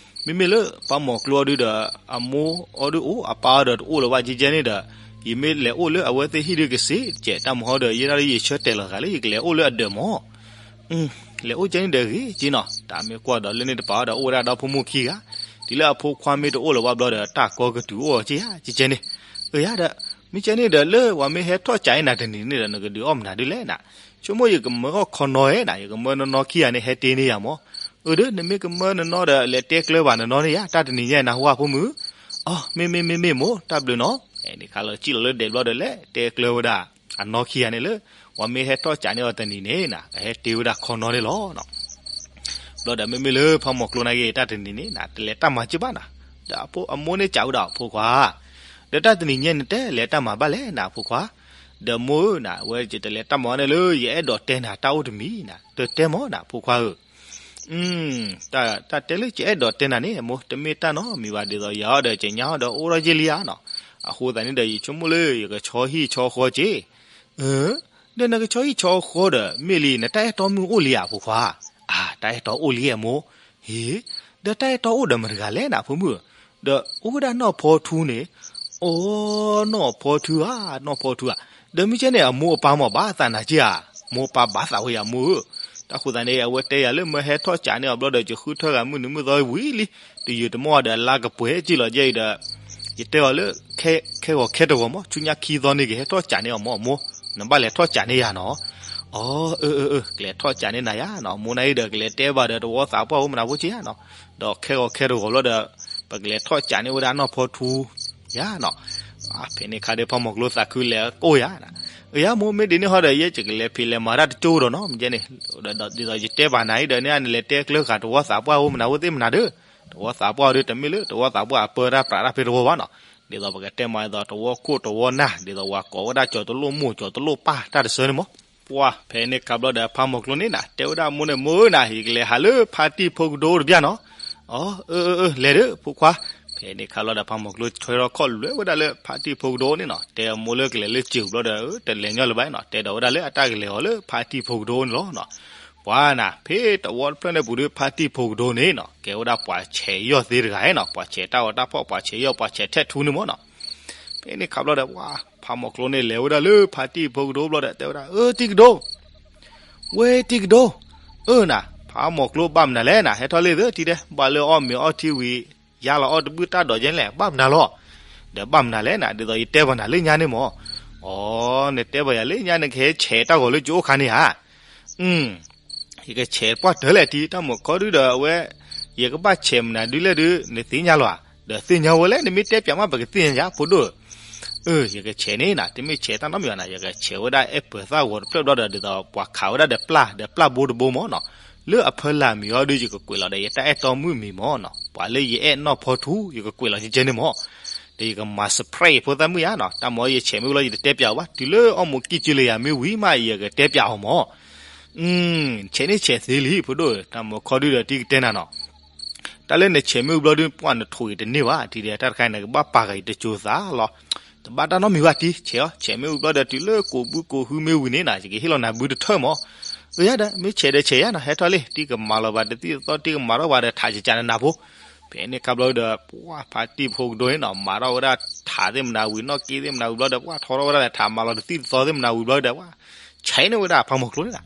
မ့မ့ၢ်လၢဖးမီၤကျိအီၤဒုဒီး အမိၢ်အီၤဒုအိၣ် အပၢ်အီၤဒီးတအိၣ်လၢၤဘၣ် ကဲကဲန့ၣ်ဒီး, ယမ့ၢ်လဲၤအိၣ်လၢအဝဲသ့ၣ်ဟံၣ်ဒုကစ့ၢ်ကဲး တၢ်မဟီဒီး ယဲဒၣ်လၢယဆၢတဲာ်လီၤသးလၢယကလဲၤအိၣ်လၢအဒၢးမး လဲၤအိၣ်ကဲန့ၣ်ဒီးဂ့ၤက့နီၤ, တၢ်မ့ၢ်ကွၢ်ဒီးလၢန့ၣ်တပၤအီၤဒီးအိၣ်ဝဲဒၣ်ဒီဖိမိၢ်ခံဂၤ, တုၤလၢအဖိခွါမ့ၢ်တအိၣ်လၢၤဘၣ်ဘျီဒီး တၢ်ကီကတုၤအိၣ်အီၤက့ဧါ ကဲကဲန့ၣ်, အၢယါဒီး, မ့ၢ်ကဲန့ၣ်ဒီးလၢပှၤမ့ၢ်ဟဲထီၣ်စးအံၤနၤတနံၤန့ၣ်ဒီး နကဒုးအီၣ်မနုၤဒ်လဲၣ်နၤ, ဆိကမိၣ်ယကမၢအီၣ်ခီနီဧဲနၤ ယကမၢနနီခံဂၤန့ၣ် ဟဲတ့န့ၢ်ယၤမး, အၢဒီး နမ့ၢ်ကမၢနနီဒီး လဲၤတဲကျၢၤဘၣ်နနီန့ၣ်ယါ တၢ်တနံၤညါအံၤနၢ်ဟူဧါဖိမုၣ်, အီ မ့မ့ၢ်မ့မ့ၢ်မိၢ် တၢ်ဘျုးနီၤ, ဖဲန့ၣ်ခါလီၤစံၣ်လီၤလၢဒဲးဘျီဒီး လဲၤတဲကျၢၤဝဲဒၣ် အနီခံဂၤန့ၣ်လၢ ပှၤမ့ၢ်ဟဲထီၣ်စးန့ၢ်အီၤတနံၤန့ၣ်နၤ ကဟဲတ့ဝဲဒၣ်ခီနီန့ၣ်လီၤ ဘျီဒီးမ့မ့ၢ်လၢဖးမီၤကျိနာ်က့ၤ တၢ်တနံၤန့ၣ်နၤ တလဲၤတၢ်မၤက့ၤဘၣ်နၤ, ဒီးအမိၢ်န့ၣ်စံးဝဲဒၣ်အဖိခွါ, ဒီးတၢ်တနံၤညါနတဲလဲၤတၢ်မၤဘၣ်လဲၣ်နၤအဖိခွါ, ဒီးမိၢ်ဧၢနၤ အဝဲယတလဲၤတၢ်မၤဘၣ်န့ၣ်လၢ ယအဲၣ်ဒိးတဲနၤတၢ်အိၣ်တမံၤနၤ တတဲမၢ်နၤဖိခွါဧၢ တၢ်တဲလၢယအဲၣ်ဒိးတဲနၤန့ၣ် မိၢ်တမ့ၢ်တၢ်နီတမံၤဘၣ် ဒ်သိးယၤအီၤဒီး ကညါအီၤဒီးအိၣ်ထီၣ်ယ့ၢ်လံဧါနီၤ, အဃိသတးန့ၣ်ဒီး ယဆိကမိၣ်လၢယကဆီဟံၣ်ဆီဃီက့ၤ, ဒီးနကဆီဟံၣ်ဆီဃီဒီး မ့ၢ်လံ နတၢ်အဲၣ်တီမုၢ်အိၣ်လံဧါ ဖိခွါ, အါ တၢ်အဲၣ်တီအိၣ်လံဧါမိၢ်, ဟ့ၣ်, ဒီးတၢ်အဲၣ်တီအိၣ်ဒီးမတၤတဂၤလဲၣ်နၤ ဖိမုၣ်, ဒီးအိၣ်ဝဲဒၣ်နီၢ်ဖီထူန့ၣ်, အိ နီၢ်ဖီထူဧါ နီၢ်ဖီထူဧါ, ဒီးမ့ၢ်ကဲန့ၣ် အမိၢ်အပၢ်မ့ၢ်ဘၣ်သးနၤက့ဧါ, မိၢ်ပၢ်ဘၣ်သးဝဲယၤမိၢ်ဧၢ, တၢ်ဃိသတးန့ၣ် အဝဲတဲယၤလၢမၢဟဲထီၣ်စးန့ၢ်အီၤဘျီဒီး ယဃုထၢဂၤမုၢ်နံၤမုၢ်သီဝံၤလံ, တယုာ်တမီၢ်ဒီးလါကပှဲၤကံၣ်လီၤယဲအံၤဒီး, ယတဲအီၤလၢ ခဲဂီၤခဲတဂီၤမး ဆူညါခံသီန့ၣ် ကဟဲထီၣ်စးန့ၢ်အီၤမး မိၢ်, နဘၣ်လဲၤထီၣ်စးန့ၢ်ယၤနီၤ, အီ အၢ အၢ အၢ ကလဲၤထီၣ်စးန့ၢ်နၤယၤနီၤ, မိၢ်နၤအံၤဒီး ကလဲၤတဲဘၣ်ဒီးတဝီသးပှၢ်အိၣ်မနုၤဖိက့ဧါနီၤ, ဒီးခဲဂီၤခဲတဂီၤဘျီဒီး ပကလဲၤထီၣ်စးန့ၢ်ဝဲဒၣ်နီၢ်ဖီထူ ယၤနီၤ, ဖဲန့ၣ်ခါဒီးဖးမီၤကျိသးခုလဲၤကိၢ်ယၤ, အၢ ယၤမိၢ်မ့ၢ်ဒ်န့ၣ်ဟီဒီး ယဲယကလဲၤဖံးလဲၤမၤတၢ်တကၠိဒီးနီၤ, မ့ၢ်ကဲန့ၣ်, ဒ်သိးယတဲဘၣ်နၤအံၤဒီးန့ၣ် နလဲၤတဲကျၢၤဃာ်တဝီသးပှၢ်အိၣ်မနုၤဖိသ့ၣ်မနုၤဒီး, တဝီသးပှၢ်ဒီးတမ့ၢ်လၢ တဝီသးပှၢ်အပၢတၢ်ပြးတၢ်ဖဲတဝီဘၣ်နီၤ, ဒ်သိးပကတဲမၤဒ်သိးတဝီခိၣ်တဝီနၢ် ဒ်သိးဝၤကိးဝဲဒၣ်ကၠီၤတလိၣ်မိၢ်ကၠီၤတလိၣ်ပၢ်တၢ်တဆၢန့ၣ်မး, ပှၢ် ဖဲန့ၣ်ခါဘျီဒီးဖးမီၤကျိန့ၣ်နၤ တဲဝဲဒၣ်မိၢ်န့ၣ် မိၢ်ဧၢနၤ ယကလဲၤဟးလၢဖါတံၢ်ဖိကဒိတဘျီနီၤ, အၢ အၢ အၢ လဲၤဒီး ဖိခွါ, ဖဲန့ၣ်ခါလီၤဒီးဖးမီၤကျိထွဲထီၣ်ခီၣ်လွဲဝဲဒၣ်လၢဖါတံၢ်ဖိကဒိန့ၣ်နီၤ, တဲမိၢ်လၢကလဲၤလၢစၢၤဘျီဒီး တလဲၤညီလၢၤဘၣ်နီၤ, တဲဒီးဝဲဒၣ်လၢအတၢ်ကလဲၤအီၤလၢဖါတံၢ်ဖိကဒိန့ၣ်လီၤနီၤ, ပှၤနၤ ဖဲတဝီတဖျၢၣ်န့ၣ်ပူၤဒီး ဖါတံၢ်ဖိကဒိန့ၣ်နီၤ ကဲဝဲဒၣ်ပှၤဆဲးယီၢ်သ့တဂၤနီၤ, ပှၤဆဲးတၢ်ဂီၤတၢ်ဖီၣ် ပှၤဆဲးယီၢ် ပှၤဆဲးထဲးထူန့ၣ်မးနီၤ, ဖဲန့ၣ်ခါဘျီဒီး ပှၤ ဖးမီၤကျိန့ၣ်လဲၤဝဲဒၣ်လၢဖါတံၢ်ဖိကဒိဘျီဒီး တဲဝဲဒၣ် အၢ တံၢ်ကဒိ ဝဲတံၢ်ကဒိ, အၢနၤ ဖးမီၤကျိဘၣ်မနုၤလဲၣ်နၤ ဟဲထီၣ်လံသၢထံတဲ ဘၣ်လၢအီၣ်မ့ၤအီထံဝံၤ ယါလီၤအီၣ်တဘုၣ်တၢ်ဒိးကဲလဲၣ် ဘၣ်မနုၤလီၤ, ဒီးဘၣ်မနုၤလဲၣ်နၤ ဒ်သိးယတဲပှၤနၤလၢညါန့ၣ်မး, အီ နတဲဘၣ်ယၤလၢညါ နကဟဲဆဲးတၢ်ဂီၤလၢကအိၣ်ခါန့ၣ်ဧါ. ယကဆဲးပှၢ်တၢၢ်လဲၣ်တံၤ တၢ်မုၢ်ခီဒုဒီးအဝဲ ယကဘၣ်ဆဲးမနုၤဒုလဲၣ်ဒု နသ့ၣ်ညါလီၤဧါ. ဒီးသ့ၣ်ညါဝဲလဲၣ် နမ့ၢ်တဲပၠးမး ပကသ့ၣ်ညါယၤ ဖိဒိၣ်ဧၢ. ယကဆဲးန့ၣ်နၤ တမ့ၢ်ဆဲးတၢ်နီတမံၤဘၣ်နၤ ယကဆဲးဝဲဒၣ်အဲၣ်ပၢၤသၣ်ဂီၤတဖျၢၣ်ဘျီဒီး ဒ်သိးပှၤခးဝဲဒၣ်ဒီးပျၢ် ဒီးပျၢ်ဘိတဘိမၢ်နီၤ. လၢအဖီလာ်မံၤအီၤဒု ယကကွဲးလီၤဒီး ယတၢ်အဲၣ်တီမုၣ်မံၤမၢ်နီၤ. ပှၤလၢယအဲၣ်နီၢ်ဖီထူ ယကကွဲးလီၤကဲန့ၣ်မၢ်. ဒီးယကမၤ surprise ဖိသၣ်မုၣ်ယါနီၤ. တၢ်မၢယဆဲးမ့ၢ်ဝံၤလီၤ ယတတဲပၠးအီၤဘၣ်. တုၤလၢအီၣ်မူးကံၢ်ကၢလၢယၤမ့ၢ်ဝံၤမး ယကတဲပၠးအီၤမၢ်. ဆဲးန့ၣ်ဆဲးသ့လံ ဖိဒိၣ်ဧၢ. တၢ်မုၢ်ခီဒုဒီးတံၤကတဲနၤနီၤ. တၢ်လၢနဆဲးမ့ၢ်ဝံၤဘျီဒု ပှၢ်နထိးအံၤတန့ၢ်ဘၣ် တံၤဒီး တၢ်တခါအံၤ နကဘၣ်ပာ်ဃာ်အံၤတစိၤသးလီၤ. တဘၣ်တၢ်နီတမံၤဘၣ်တံၤ ဆဲးအီၤ ဆဲးမ့ၢ်ဝံၤဘျီဒီး တုၤလၢကိးဘုကိးဟုမ့ၢ်ဝံၤန့ၣ်နၤ ယကဟ့ၣ်လီၤနၤဘုတထၢၣ်မၢ်. အၢ ယါဒီး မ့ၢ်ဆဲးဒီးဆဲးယါနီၤ ဟဲထီၣ်လံ တံၤကမၤလီၤဘၣ်တသံၣ်တသီ တံၤကမၤထီၣ်ဘၣ်ဒီးထးကကနနၤဖိ. ဖဲန့ၣ်ခါဘျီဒီး ပှၢ်ဖါတံၢ်ဖိကဒိန့ၣ်နီၤ မၤထီၣ်ဝဲဒၣ်ထးသ့ၣ်မနၤဝံၤ နီၣ်က့သ့ၣ်မနၤဝံၤဘျီဒီး ပှၢ်ထီထီၣ်ဝဲဒၣ်လၢထးမၤလီၤတသံၣ်တသီသ့ၣ်မနၤဝံၤဘျီဒီး ပှၢ် ဆဲးန့ၢ်ဝဲဒၣ်ဖးမီၤကျိန့ၣ်နၤ.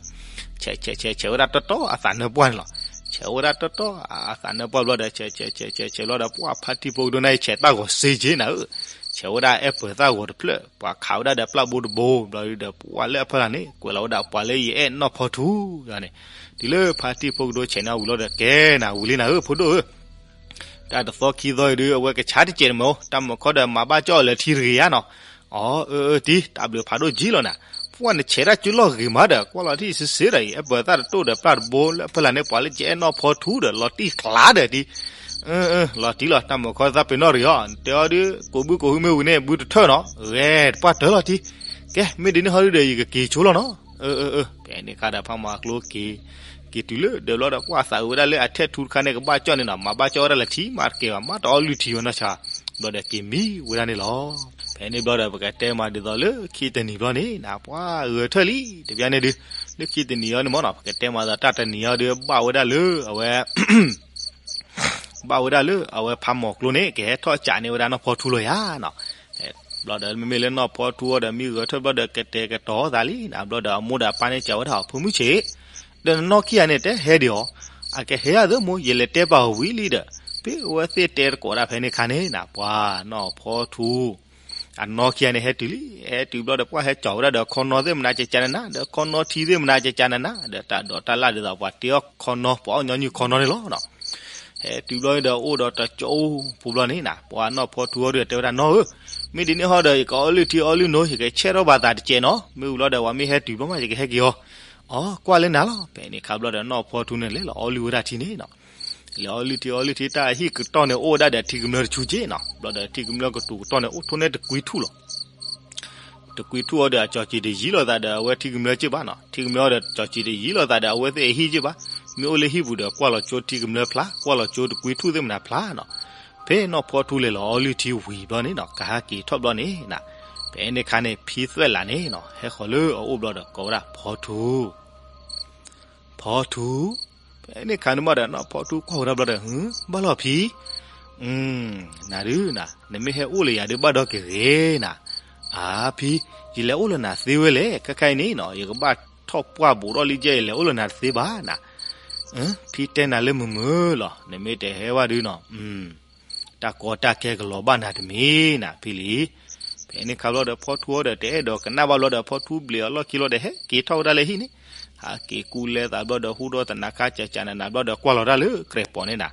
ဆဲးဆဲးဆဲးဆဲးဝဲဒၣ်တီတီအသးနၢပှၢ်န့ၣ်လီၤ. ဆဲးဝဲဒၣ်တီတီအသးနၢပှၢ်ဘျီဒီး ဆဲးဆဲးဆဲးဆဲးဘျီဒီး ပှၢ်ဖါတံၢ်ဖိကဒိန့ၣ် ဆဲးတၢ်ဂီၤစ့က့နၤဧၢ. ဆဲးဝဲဒၣ်အဲၣ်ပၢၤသၣ်ဂီၤတဖျၢၣ် ပှၤခးဝဲဒၣ်ဒီးပျၢ်ဘိတဘိဘျီဒီး ပှၢ်လၢအဖီလာ်န့ၣ် ကွဲးလီၤဝဲဒၣ်ပှၤလၢယအဲၣ်နီၢ်ဖီထူယါန့ၣ်. တုၤလၢဖါတံၢ်ဖိကဒိဆဲးန့ၢ်ဝံၤလီၤဒီး ကဲနၤဝံၤလံနၤဧၢ ဖိဒိၣ်ဧၢ. တၢ်တသီခံသီအံၤဒု အဝဲကဆါတစဲးတမၢ် တၢ်မုၢ်ခီဒီးမၤဘၣ်ကၠီၣ်အီၤလၢထံတဂ့ၤဧါနီၤ. အီ အၢ အၢ တံၤ တၢ်ဘျုးဖးဒိၣ်ကံလီၤနၤ. ပှၢ်နဆဲးတၢ်ကၠူလီၢ်ဂ့ၤမးဒီး ကွၢ်လီၤထံၣ်စ့စ့ဒီးအံၤ အဲၣ်ပၢၤသၣ်တတိၢ်ဒီးပျၢ်တဘိလၢအဖီလာ်န့ၣ် ပှၤလၢယအဲၣ်နီၢ်ဖီထူဒီး လီၤတံၢ်ကျါဒီးတံၤ လီၤတံၢ်လီၤ တၢ်မုၢ်ခီသၣ်ပ့ၤနီၣ်တဂ့ၤအီၤ နတဲအီၤဒု ကိးဘုကိးဟုမ့ၢ်ဝံၤန့ၣ် ဘုတထၢၣ်နီၤ ဂဲၤတပှၢ်တၢၢ်လီၤတံၤ. ကဲ မ့ၢ်ဒ်န့ၣ်ဟီဒုဒီး ယကက့ၤဆိလီၤနီၤ. အၢ အၢ အၢ ဖဲန့ၣ်ခါဒီးဖးမီၤကျိက့ၤ က့ၤတုၤလၢဒၢးဘျီဒီး ပှၢ်သးအုးဝဲဒၣ်လၢအထဲၣ်ထူတခါန့ၣ် ကဘၣ်ကၠီၣ်န့ၣ်နီၤ မၤဘၣ်ကၠီၣ်ဝဲဒၣ်လၢထံ မၤတကဲဘၣ် မၤတအီလုၢ်ထံဝဲနီၢ်ဆါ ဘျီဒီးက့ၤမံဝဲဒၣ်န့ၣ်လီၤ. ဖဲန့ၣ်ဘျီဒီး ပကတဲမးဒ်သိးလၢခံတနံၤဘျီန့ၣ်နၤ ပှၢ်ဂဲၤထၢၣ်လံ တပျၢ်န့ၣ်ဒု လၢခံတနံၤအံၤန့ၣ်မၢ်နီၤ ပကတဲမးဒီးတၢ်တနံၤအံၤဒု ဘၣ်ဝဲဒၣ်လၢအဝဲ ဘၣ်ဝဲဒၣ်လၢအဝဲဖးမီၤကျိန့ၣ် ကဟဲထီၣ်ကးန့ၢ်ဝဲဒၣ်နီၢ်ဖီထူလီၤယါနီၤ. ဘျီဒီးမ့မ့ၢ်လၢနီၢ်ဖီထူအီၤဒီး မံဂဲၤထၢၣ်ဘျီဒီး ကတဲာ်ကတီၤသးလံနၤ ဘျီဒီးအမိၢ်ဒီးအပၢ်န့ၣ် စံးဝဲဒၣ် ဖိမုၣ်ဆံး ဒီးနနီၢ်ခံဂၤန့ၣ် တဟဲဒံးအီၤ အကဟဲယၤသ့မိၢ် ယလဲၤတဲပာ်အီၤဝံၤလံဒီး ဖဲအဝဲသ့ၣ်တဲတကိးဒၣ်ဖဲန့ၣ်ခါန့ၣ်နၤ ပှၢ်နီၢ်ဖီထူ အနီၢ်ခံဂၤန့ၣ် ဟဲတုၤလံ ဟဲတုၤဘျီဒီး ပှၢ်ဟဲကၠီၤဝဲဒၣ်ဒီး ခီနီသ့ၣ်မနၤကကနနၤ ဒီးခီနီထံသ့ၣ်မနၤကကနနၤ ဒီးတၢ်ဒိးတၢ်လၣ်ဒ်သိး ပှၤတ့အီၣ်ခီနီ ပှၤအီၣ်ညီနုၢ်ခီနီန့ၣ်လီၤနီၤ. ဟဲတုၤဘျီဒီး အိၣ်ဒီးတကၠိဖိဘျီန့ၣ်နၤ ပှၢ်နီၢ်ဖီထူအီၤဒီး တဲဝဲဒၣ် နီၢ်ဧၢ မ့ၢ်ဒ်န့ၣ်ဟီဒီး ယကအီလုၢ်ထံအီလုၢ်နိ ယကဆဲးထီၣ်ဘၣ်သးတစဲးနီၤ မ့ၢ်ဝံၤလီၤဒီး ပှၤမ့ၢ်ဟဲတုၤဘျီမး ယကဟဲက့ၤအီၤ အီ ကွၢ်လၢနၤလီၤ. ဖဲန့ၣ်ခါဘျီဒီး နီၢ်ဖီထူန့ၣ် လဲၤလီၤအီလုၢ်ဝဲဒၣ်ထံန့ၣ်နီၤ လဲၤအီလုၢ်ထံအီလုၢ်ထံ တၢ်ဟံၣ်ကတီၢ်န့ၣ် အိၣ်ဝဲဒၣ်ဒီးထံကမျၢၢ်တဆူက့နီၤ ဘျီဒီးထံကမျၢၢ်ကတူၤကတီၢ်န့ၣ် အိၣ်ထိၣ်န့ၢ်တကွံထူၣ်လီၤ. တကွံထူၣ်အီၤဒီး အကၠီၤစံၤတယံၤလိာ်သးဒီး အဝဲထံကမျၢၢ်က့ၢ်ဘၣ်နီၤ ထံကမျၢၢ်ဒီး ကၠီၤစံၤတယံၤလိာ်သးဒီး အဝဲသ့ၣ်အဟံၣ်က့ၢ်ဘၣ် မ့ၢ်အိၣ်လၢဟံၣ်ပူၤဒီး ကွၢ်လီၤကၠိထံကမျၢၢ်ဖျါ ကွၢ်လီၤကၠိတကွံထူၣ်သ့ၣ်မနၤဖျါနီၤ. ဖဲနီၢ်ဖီထူလဲၤလီၤအီလုၢ်ထံဝံၤဘျီန့ၣ်နီၤ ကဟးက့ၤထီၣ်ဘျီန့ၣ်နၤ ဖဲန့ၣ်ခါန့ၣ် ဖံသွဲၣ်လးန့ၣ်နီၤ ဟဲဃီၤလၢအအိၣ်ဘျီဒီး ကိးဝဲဒၣ် ဖီထူ ဖီထူ ဖဲန့ၣ်ခါန့ၣ်မးဒီး နီၢ်ဖီထူကွၢ်ဝဲဒၣ်ဘျီဒီး ဟၢ ဘၣ်လီၤဖံ နၤဒုနၤ နမ့ၢ်ဟဲအိၣ်လၢယၤဒု ဘၣ်ဒီးကဂ့ၤနၤ အါ ဖံ ယလဲၤအိၣ်လၢနၤသ့ဝဲလဲၣ် ခဲခါအံၤန့ၣ်နီၤ ယကဘၣ်ထီၣ်ပှၢ်ဘူးထီၣ်လံကဲ ယလဲၤအိၣ်လၢနၤတသ့ဘၣ်နၤ. ဖံတဲနၤလၢမုာ်မုာ်လီၤ နမ့ၢ်တဟဲဝဲဒုနီၤ တၢ်ကီတၢ်ခဲကလီၤဘၣ်နၤတမံၤနၤ ဖံလံ. ဖဲန့ၣ်ခါဘျီဒီး ဖီထူအီၤဒီး တအဲၣ်ဒိးကနၣ်ဘၣ်ဘျီဒီး ဖီထူဘျ့းအီၤလီၢ်ခံလီၤဒီး ဟဲက့ၤထီၣ်ဝဲဒၣ်လၢဟံၣ်န့ၣ် ဟးက့ၤကူလဲသးဘျီဒီး ဟူဒီးသနးခါကကနနၤဘျီဒီး ကွၢ်လီၤတၢ်လၢကြဲးပိာ်န့ၣ်နၤ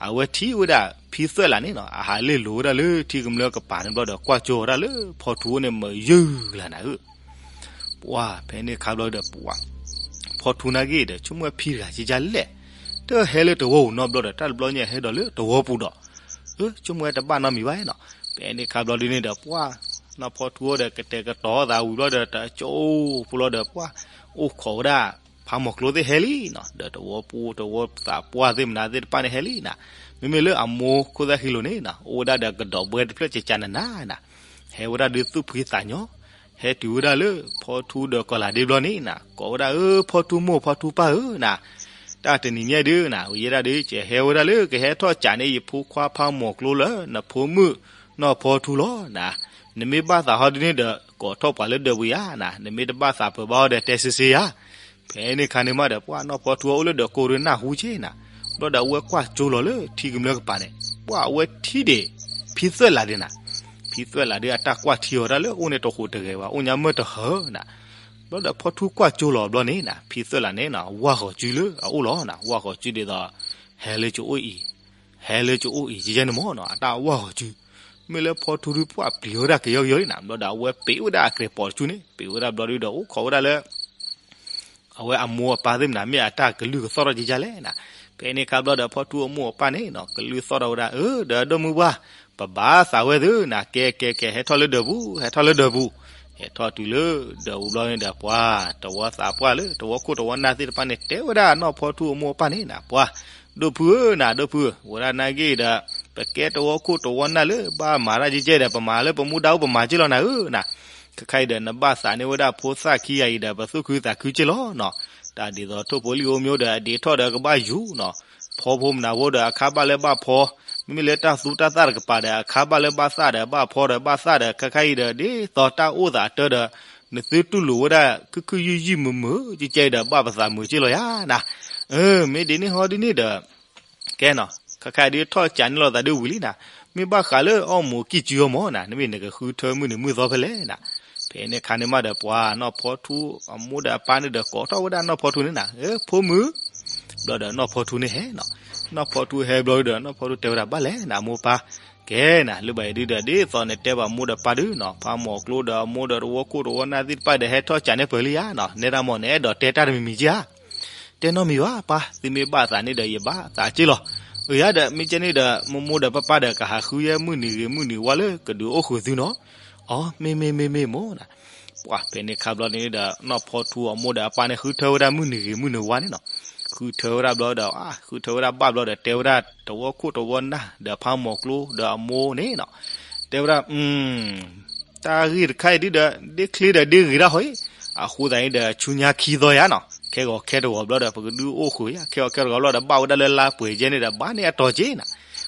အဝဲထံၣ်ဝဲဒၣ် ဖံသွဲၣ်လးန့ၣ်နီၤ အဟးလ့ၢ်လိၤဝဲဒၣ်လၢထံကမျၢၢ်ကပၤန့ၣ်ဘျီဒီး ကွၢ်ကၠိဝဲဒၣ်လၢ ဖီထူန့ၣ်မ့ၢ်ယုၢ်လၢနၤဧၢ ပှၢ် ဖဲန့ၣ်ခါဘျီဒီး ပှၢ် ဖီထူနာ်က့ဒီး ဆိကမိၣ်ဝဲဖံတဂၤကကလဲၣ် တဟဲလၢတဝီပူၤနီတဘျီဒီး တၢ်တဘျီညါဟဲဒီးလၢတဝီပူၤဒီး အၢ ဆိကမိၣ်ဝဲတဘၣ်နီတမံၤဘၣ်နီၤ. ဖဲန့ၣ်ခါဘျီဒ်န့ၣ်ဒီး ပှၢ် နီၢ်ဖီထူအီၤဒီး ကတဲာ်ကတီၤသးဝံၤဘျီဒီး တကၠိဖိလီၤဒီး ပှၢ် အိၣ်ခိးဝဲဒၣ် ဖးမီၤကျိသ့ၣ်ဟဲလံနီၤ ဒီးတဝီပူၤ တဝီသးပှၢ်သ့ၣ်မနၤသ့ၣ်တဖၣ်န့ၣ်ဟဲလံနၤ. မ့မ့ၢ်လၢအမိၢ်ခိၣ်သၣ်ဃံလိၤန့ၣ်နီၤ အိၣ်ဝဲဒၣ်ဒီးကဒီးဘှဲတဖျၢၣ်ကကနနၤနၤ ဟဲဝဲဒၣ်ဒုးသူၣ်ဖှံသးညီ ဟဲတုၤဝဲဒၣ်လၢဖီထူဒီးကီၢ်လၤဒ့ဘျီန့ၣ်နၤ ကိးဝဲဒၣ် အၢ ဖီထူမိၢ်ဖီထူပၢ်ဧၢနၤ တၢ်တနံၤညါဒုနၤ ဝံၤယဲဒၣ်ဒု ကဟဲဝဲဒၣ်လၢ ကဟဲထီၣ်ကးန့ၢ်ယဖိခွါဖးမီၤကျိလၢ နဖိမုၣ်နီၢ်ဖီထူလီၤနၤ. နမ့ၢ်ဘၣ်သးဟီဒ်န့ၣ်ဒီး ကိးထီၣ်ပှၤလၢဒၢးဝံၤဧါနၤ နမ့ၢ်တဘၣ်သးပၢၤဘၣ်ဟီဒီး တဲဆ့ဆ့ဧါ. ဖဲန့ၣ်ခါန့ၣ်မးဒီး ပှၢ်နီၢ်ဖီထူအိၣ်လၢဒီးကိးရ့နၢ်ဟူက့နၤ ဘျီဒီးအဝဲကွၢ်ကၠိလီၤလၢထံကမျၢၢ်ကပၤန့ၣ် ပှၢ်အဝဲထံၣ်ဒံး ဖံသွဲၣ်လးဒံးနၤ ဖံသွဲၣ်လးဒုးအတၢ်ကွၢ်ထံအီၤဒၣ်လၢအိၣ်န့ၣ်တဟူးတဂဲၤဘၣ် အိၣ်ညါမုာ်တဟၢနၤ. ဘျီဒီးဖီထူကွၢ်ကၠိလီၤဘျီန့ၣ်နၤ ဖံသွဲၣ်လးန့ၣ်နၤ ဝၢ်ဃီၤစုလၢအအိၣ်လီၤနၤ ဝၢ်ဃီၤစုဒ်သိး ဟဲလၢကအိၣ်အံၤ, ဟဲလၢကအိၣ်အံၤ ယဲယဲန့ၣ်မ့ၢ်နၤ အတၢ်ဝၢ်ဃီၤစု. မ့ၢ်လၢဖီထူဒုးပှၢ်ပျံၤဝဲဒၣ်ကယီကယီလံနၤ ဘျီဒီးအဝဲပ့ၤဝဲဒၣ်အကြဲးပိာ်တဆူန့ၣ် ပ့ၤဝဲဒၣ်ဘျီဒုးဒီးအိၣ်ခိးဝဲဒၣ်လၢ အဝဲအမိၢ်အပၢ်သ့ၣ်မနၤ မ့ၢ်အတၢ်ကလုၢ်ကသီၣ်ထီၣ်ကကလဲၣ်နၤ. ဖဲန့ၣ်ခါဘျီဒီးဖီထူအမိၢ်အပၢ်န့ၣ်နၤ ကလုၢ်သီၣ်ထီၣ်ဝဲဒၣ် အၢ ဒီးဒိၣ်မုၢ်ပှၢ် ပဘၣ်သးဝဲသုနၤ ကဲကဲကဲ ဟဲထီၣ်လၢဒၢးပူၤ ဟဲထီၣ်လၢဒၢးပူၤ. ဟဲထီၣ်တုၤလၢဒၢးပူၤဘျီန့ၣ်ဒီးပှၤ တဝီသးပှၢ်လၢ တဝီခိၣ်တဝီနၢ်သ့ၣ်တဖၣ်န့ၣ် တဲဝဲဒၣ်နီၢ်ဖီထူအမိၢ်အပၢ်န့ၣ်နၤ ပှၤ ဒိၣ်ဖုဧၢနၤ ဒိၣ်ဖု ဝဲဒၣ်နာ်က့ဒီး ပကဲတဝီခိၣ်တဝီနၢ်လၢဘၣ်မၤတၢ်ကဲကဲဒီး ပမၤလၢပမူဒါအိၣ်ပမၤက့လီၤနၤဧၢနၤ. ခဲခါအံၤဒီး နဘၣ်သးန့ၢ်ဝဲဒၣ်ဖိသၣ်ခံဂၤအံၤဒီး ပသူၣ်ခုသးခုက့လီၤနၤ. တၢ်ဒ်သိးထိၣ်ဖိလံၣ်ဧိၤမ့ၢ်ဒီး အဒ့ထီၣ်ဒီးကဘၣ်ယူၤနၤ. ဖီဖိမနၤဖိဒီး အခါဘၣ်လၢဘၣ်ဖီ, မ့မ့ၢ်လၢတၢ်သူတၢ်သၣ်တကပၤဒီး အခါဘၣ်လၢဘၣ်သၣ်ဒီး ဘၣ်ဖီဒီးဘၣ်သၣ်ဒီး ခဲခါအံၤဒီး ဒ်သိးတၢ်အိၣ်သးအတၢ်ဒီး နသုတူၢ်လိာ်ဝဲဒၣ် ခုခုယုၢ်ယုၢ်မုာ်မုာ် ကဲကဲအံၤဒီး ဘၣ်ပသးမုာ်က့လီၤယၤနၤ. အၢ မ့ၢ်ဒ်န့ၣ်ဟီဒ်န့ၣ်ဒီး ကဲနၤ, ခဲခါဒုးထီၣ်ကးန့ၢ်လိာ်သးဒုးဝံၤလံနၤ, မ့ၢ်ဘၣ်ဃးလၢအီၣ်မူးကံၢ်စုအီၤမ့ၢ်နၤ, နမ့ၢ်နကဃုထၢမုၢ်နံၤမုၢ်သီဖဲလဲၣ်နၤ. ဖဲန့ၣ်ခါန့ၣ်မးဒီး ပှၤနီၢ်ဖီထူအမိၢ်ဒီးအပၢ်န့ၣ်ဒီး ကိးထီၣ်ဝဲဒၣ်နီၢ်ဖီထူန့ၣ်နၤ, အၢ ဖိမုၣ်, ဘျီဒီးနီၢ်ဖီထူန့ၣ်ဟဲနၤ, နီၢ်ဖီထူဟဲဘျီဒီး နီၢ်ဖီထူတဲဝဲဒၣ် ဘၣ်လဲၣ်နၤ မိၢ်ပၢ်, ကဲနၤ လၢဘၣ်အံၤဒုးဒီး ဒ်သိးနတဲဘၣ်မိၢ်ဒီးပၢ်ဒုးနၤ, ဖးမီၤကျိဒီးအမိၢ်ဒီးတဝီခိၣ်တဝီနၢ်သ့ၣ်တဖၣ်ဒီး ဟဲထီၣ်ကးန့ၢ်ပၢၢ်လံယၤနၤ, နဲဒၣ်မ့ၢ်နအဲၣ်ဒိးတဲတၢ်တမံၤမံၤက့ဧါ. တဲနီတမံၤဘၣ်ပၢ်, သုမ့ၢ်ဘၣ်သးန့ၣ်ဒီး ယဘၣ်သးက့လီၤ. အၢ ယၤဒီး မ့ၢ်ကဲန့ၣ်ဒီး မိၢ်မိၢ်ဒီးပၢ်ပၢ်ဒီး ကဟးဃုယဲမုၢ်နံၤဂ့ၤမုၢ်နံၤဝါလၢကဒုးအိၣ်ဃုာ်သုနီၤ. အီ မ့ၢ်မ့ၢ်မ့ၢ်မ့ၢ်မိၢ်နၤ. ပှၤဖဲန့ၣ်ခါဘျီန့ၣ်ဒီး နီၢ်ဖီထူအမိၢ်ဒီးအပၢ်န့ၣ် ဃုထၢဝဲဒၣ်မုၢ်နံၤဂ့ၤမုၢ်နံၤဝါန့ၣ်နီၤ. ဃုထၢဝဲဒၣ်ဘျီဒီး ဃုထၢဝဲဒၣ်ဘၣ်ဘျီဒီး တဲဝဲဒၣ်တဝီခိၣ်တဝီနၢ်ဒီးဖးမီၤကျိဒီးအမိၢ်န့ၣ်နီၤ. တဲဝဲဒၣ် တၢ်ဂ့ၢ်တခါအံၤဒ်ဒီး ဒ့ချ့ဒီးဒ့ဂ့ၤဒၣ်ဟီအံၤ, အဃိသတးန့ၣ်ဒီး ဆူညါခံသီယါနီၤ, ခဲဂီၤခဲတဂီၤဘျီဒီး ပကဒုးအိၣ်ဃုာ်ယါ, ခဲဂီၤခဲတဂီၤဘျီဒီး ဘၣ်ဝဲဒၣ်လၢလါပှဲၤကဲန့ၣ်ဒီး ဘၣ်န့ၢ်အတီၤက့နၤ.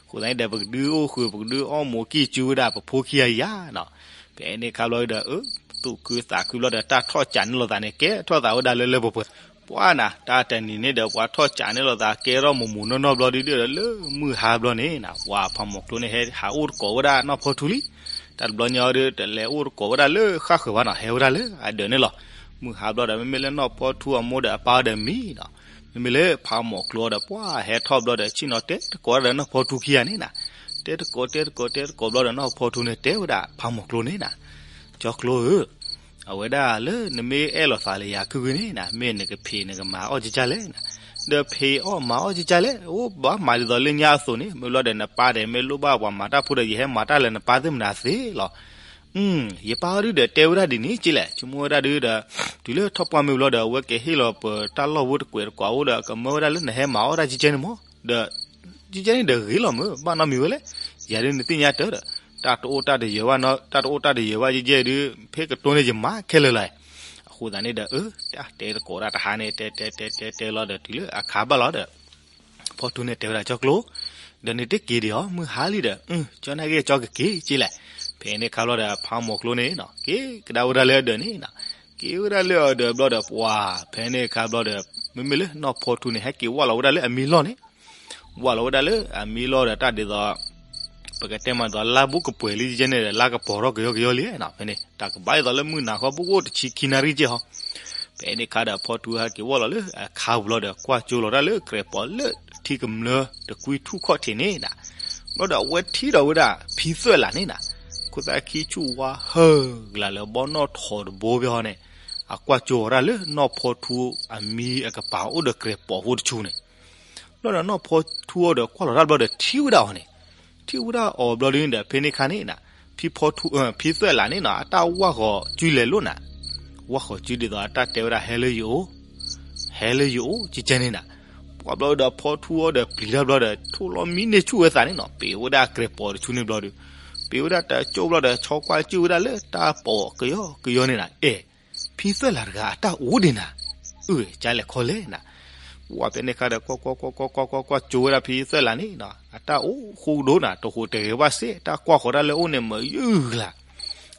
အဃိသတးန့ၣ်ဒီး ပကဒုးအိၣ်ဃုာ် ပကဒုးအီၣ်မူးကံၢ်စုဝဲဒၣ် ပဖိခံဂၤအံၤယါနီၤ. ဖဲန့ၣ်ခါဘျီဒီး အၢ သူၣ်ခုသးခုဘျီဒီး တၢ်ထီၣ်ကးန့ၢ်လိာ်သးန့ၣ် ကဲထီၣ်သးဝဲဒၣ်လၢလၢပှဲၤပှဲၤ ပှၤနၤ, တၢ်တနံၤန့ၣ်ဒီး ပှၤထီၣ်ကးန့ၢ်လိာ်သး ကဲထီၣ်မိၢ်မိၢ်နီၢ်နီၢ်ဘျီဒုးဒီး လၢမုၢ်ဟါဘျီန့ၣ်နၤ, ပှၤဖးမီၤကျိန့ၣ် ဟဲဟးအိၣ်တကိးဝဲဒၣ်နီၢ်ဖီထူလံ. တၢ်တဘျီညါအံၤဒီး တလဲၤအိၣ်တကိးဝဲဒၣ်လၢဃၣ်ဃၢၤဘၣ်နီၤ, ဟဲဝဲဒၣ်လၢအဒၢးန့ၣ်လီၤ. မုၢ်ဟါဘျီဒီး မ့မ့ၢ်လၢနီၢ်ဖီထူအမိၢ်ဒီးအပၢ်ဒီးမံနီၤ, မ့မ့ၢ်လၢဖးမီၤကျိဒီး ပှၤဟဲထီၣ်ဘျီဒီး ဆ့ၣ်နီၤတဲတကိးဝဲဒၣ်ဒီးနီၢ်ဖီထူခံဂၤန့ၣ်နၤ. တဲတကိးတဲတကိးတဲတကိးဘျီဒီး နီၢ်ဖီထူန့ၣ် တဲဝဲဒၣ်ဖးမီၤကျိန့ၣ်နၤ, ကၠီကျိဧၢ အဝဲဒၣ်လၢနမ့ၢ်အဲၣ်လိာ်သးလၢယၤခုဂ့ၤန့ၣ်နၤ, မ့ၢ်နကဖံးနကမၤအီၣ်ကကလဲၣ်နၤ, ဒီးဖံးအီၣ်မၤအီၣ်ကကလဲၣ်, အိၣ်ဘၣ်မၤဒ်သိးလၢညါအသိးန့ၣ်, မ့ၢ်ဘျီဒီးနပၢ်ဒီး မ့ၢ်လိၣ်ဘၣ်ပှၤမၤတၢ်ဖိဒီး ယဟဲမၤတၢ်လၢနပၢ်သ့ၣ်မနၤသ့လီၤ. ယပၢ်အီၤဒုးဒီးတဲဝဲဒၣ်ဒ်န့ၣ်က့လဲၣ်, ဆိကမိၣ်ဝဲဒၣ်ဒုးဒီး တုၤလၢထီၣ်ပှၢ်မ့ၢ်ဘျီဒီး အဝဲကဟ့ၣ်လီၤပတၢ်လီၢ်ဖိတကွဲးတကွးအိၣ်ဒီး ကမၢဝဲဒၣ်လၢနဟဲမၤအီၣ်တၢ်ကကဲန့ၣ်မး, ဒီး ကကဲန့ၣ်ဒီးဂ့ၤလီၤမ့ၢ် ဘၣ်နီတမံၤဝဲလဲၣ်, ယၤဒုးနသ့ၣ်ညါတၢ်ဒီး တၢ်တအိၣ်တၢ်တယၢၤဘၣ်, တၢ်တအိၣ်တၢ်တယၢၤဘၣ်ကကဲဒုး ဖဲကတိၤန့ၢ်ယမၤခဲလၢာ်လီၤ. အဃိသတးန့ၣ်ဒီး အၢ တၢ်တဲတကိးတၢ်တဟါန့ၣ် တဲတဲတဲတဲတဲလီၤဒီး တုၤလၢအခါဘၣ်လီၤဒီး ဖီထူန့ၣ်တဲဝဲဒၣ် ကၠီကျိ, ဒီးန့ၣ်တက့ၤဒံးအီၤ မုၢ်ဟါလံဒီး ကၠီနာ်က့ကၠီကက့ၤက့လဲၣ်. ဖဲန့ၣ်ခါဘျီဒီး ဖးမီၤကျိန့ၣ် က့ၤကဒါဝဲဒၣ်လၢအဒၢးန့ၣ်, က့ၤဝဲဒၣ်လၢအဒၢးဘျီဒီး ပှၤ ဖဲန့ၣ်ခါဘျီဒီး မ့မ့ၢ်လၢနီၢ်ဖီထူန့ၣ် ဟဲက့ၤဝၢ်လီၤဝဲဒၣ်လၢအမံလီၢ်န့ၣ်, ဝၢ်လီၤဝဲဒၣ်လၢအမံလီၢ်ဒီး တၢ်ဒ်သိး ပကတဲမးဒ်သိး လါဘူးကပှဲၤလံကဲန့ၣ်ဒီး လါကပီၤထီၣ်ကယီကယီလံနီၤ. ဖဲန့ၣ် တၢ်ကဘၣ်ဒ်သိးလၢမုၢ်နၤဃီ ဘူးကအိၣ်တဆံခံနၣ်ရံၣ်ကဲဟီ. ဖဲန့ၣ်ခါဒီး ဖီထူဟဲက့ၤဝၢ်လီၤလၢအခါပူၤလီၤဒီး ကွၢ်ကၠိလီၤဒၣ်လၢကြဲးပိာ်လၢထံကမျၢၢ်တကွံထူၣ်ခီၣ်ထံးန့ၣ်နၤ. ဘျီဒီးအဝဲထံၣ်ဒီးဝဲဒၣ် ဖံသွဲၣ်လးန့ၣ်နၤ, ခိၣ်သၣ်ခံဆူၣ်ဝါဟၢဂၤလၢဘီနီၣ်ထိးတဘိဘၣ်ဟီန့ၣ်, အကွၢ်ကၠိဝဲဒၣ်လၢနီၢ်ဖီထူအမံအကပၤအိၣ်ဒီးကြဲးပိာ်ဖိတဆူန့ၣ် ဘျီဒီးနီၢ်ဖီထူအီၤဒီးကွၢ်လီၤတၢ်ဘျီဒီးထံၣ်ဝဲဒၣ်အီၤန့ၣ်, ထံၣ်ဝဲဒၣ်အီၤဘျီဒ်န့ၣ်ဒီး ဖဲန့ၣ်ခါန့ၣ်နၤ, ဖံဖီထူ, ဖံသွဲၣ်လးန့ၣ်နၤ အတၢ်ဝၢ်ဃီၤစုလဲၤလိာ်နၤ, ဝၢ်ဃီၤစုဒ်သိးအတၢ်တဲဝဲဒၣ်ဟဲလၢယအိၣ်, ဟဲလၢယအိၣ်ကကဲန့ၣ်နၤ. ပှၤဘျီဒီးဖီထူအီၤဒီးပျံၤတၢ်ဘျီဒီး ထိၣ်လီၤမံန့ၢ်ဆူၣ်ဝဲသးန့ၣ်နီၤ, ပ့ၤဝဲဒၣ်ကြဲးပိာ်တဆူန့ၣ်ဘျီဒီး, ပ့ၤဝဲဒၣ်တၢ်ကၠိဘျီဒီး ဆီကွၢ်စုၣ်ဝဲဒၣ်လၢတၢ်ပိာ်ကယီကယီန့ၣ်နၤ, အဲ ဖံသွဲၣ်လးတဂၤအတၢ်အိၣ်ဒံးနၤ, အၢ ကလဲၤခီလဲၣ်နၤ. ပှၤဖဲန့ၣ်ခါဒီး ကွၢ်ကွၢ်ကွၢ်ကွၢ်ကွၢ်ကွၢ်ကွၢ်ကွၢ် ကၠိဝဲဒၣ်ဖံသွဲၣ်လးန့ၣ်နီၤ, အတၢ်အိၣ်ဃိကဒီးနၤ တဟူးတဂဲၤဘၣ်စ့ၢ်, တၢ်ကွၢ်ဃီၤတၢ်လၢအအိၣ်န့ၣ် မ့ၢ်ယုၢ်ဂၤလၢ်.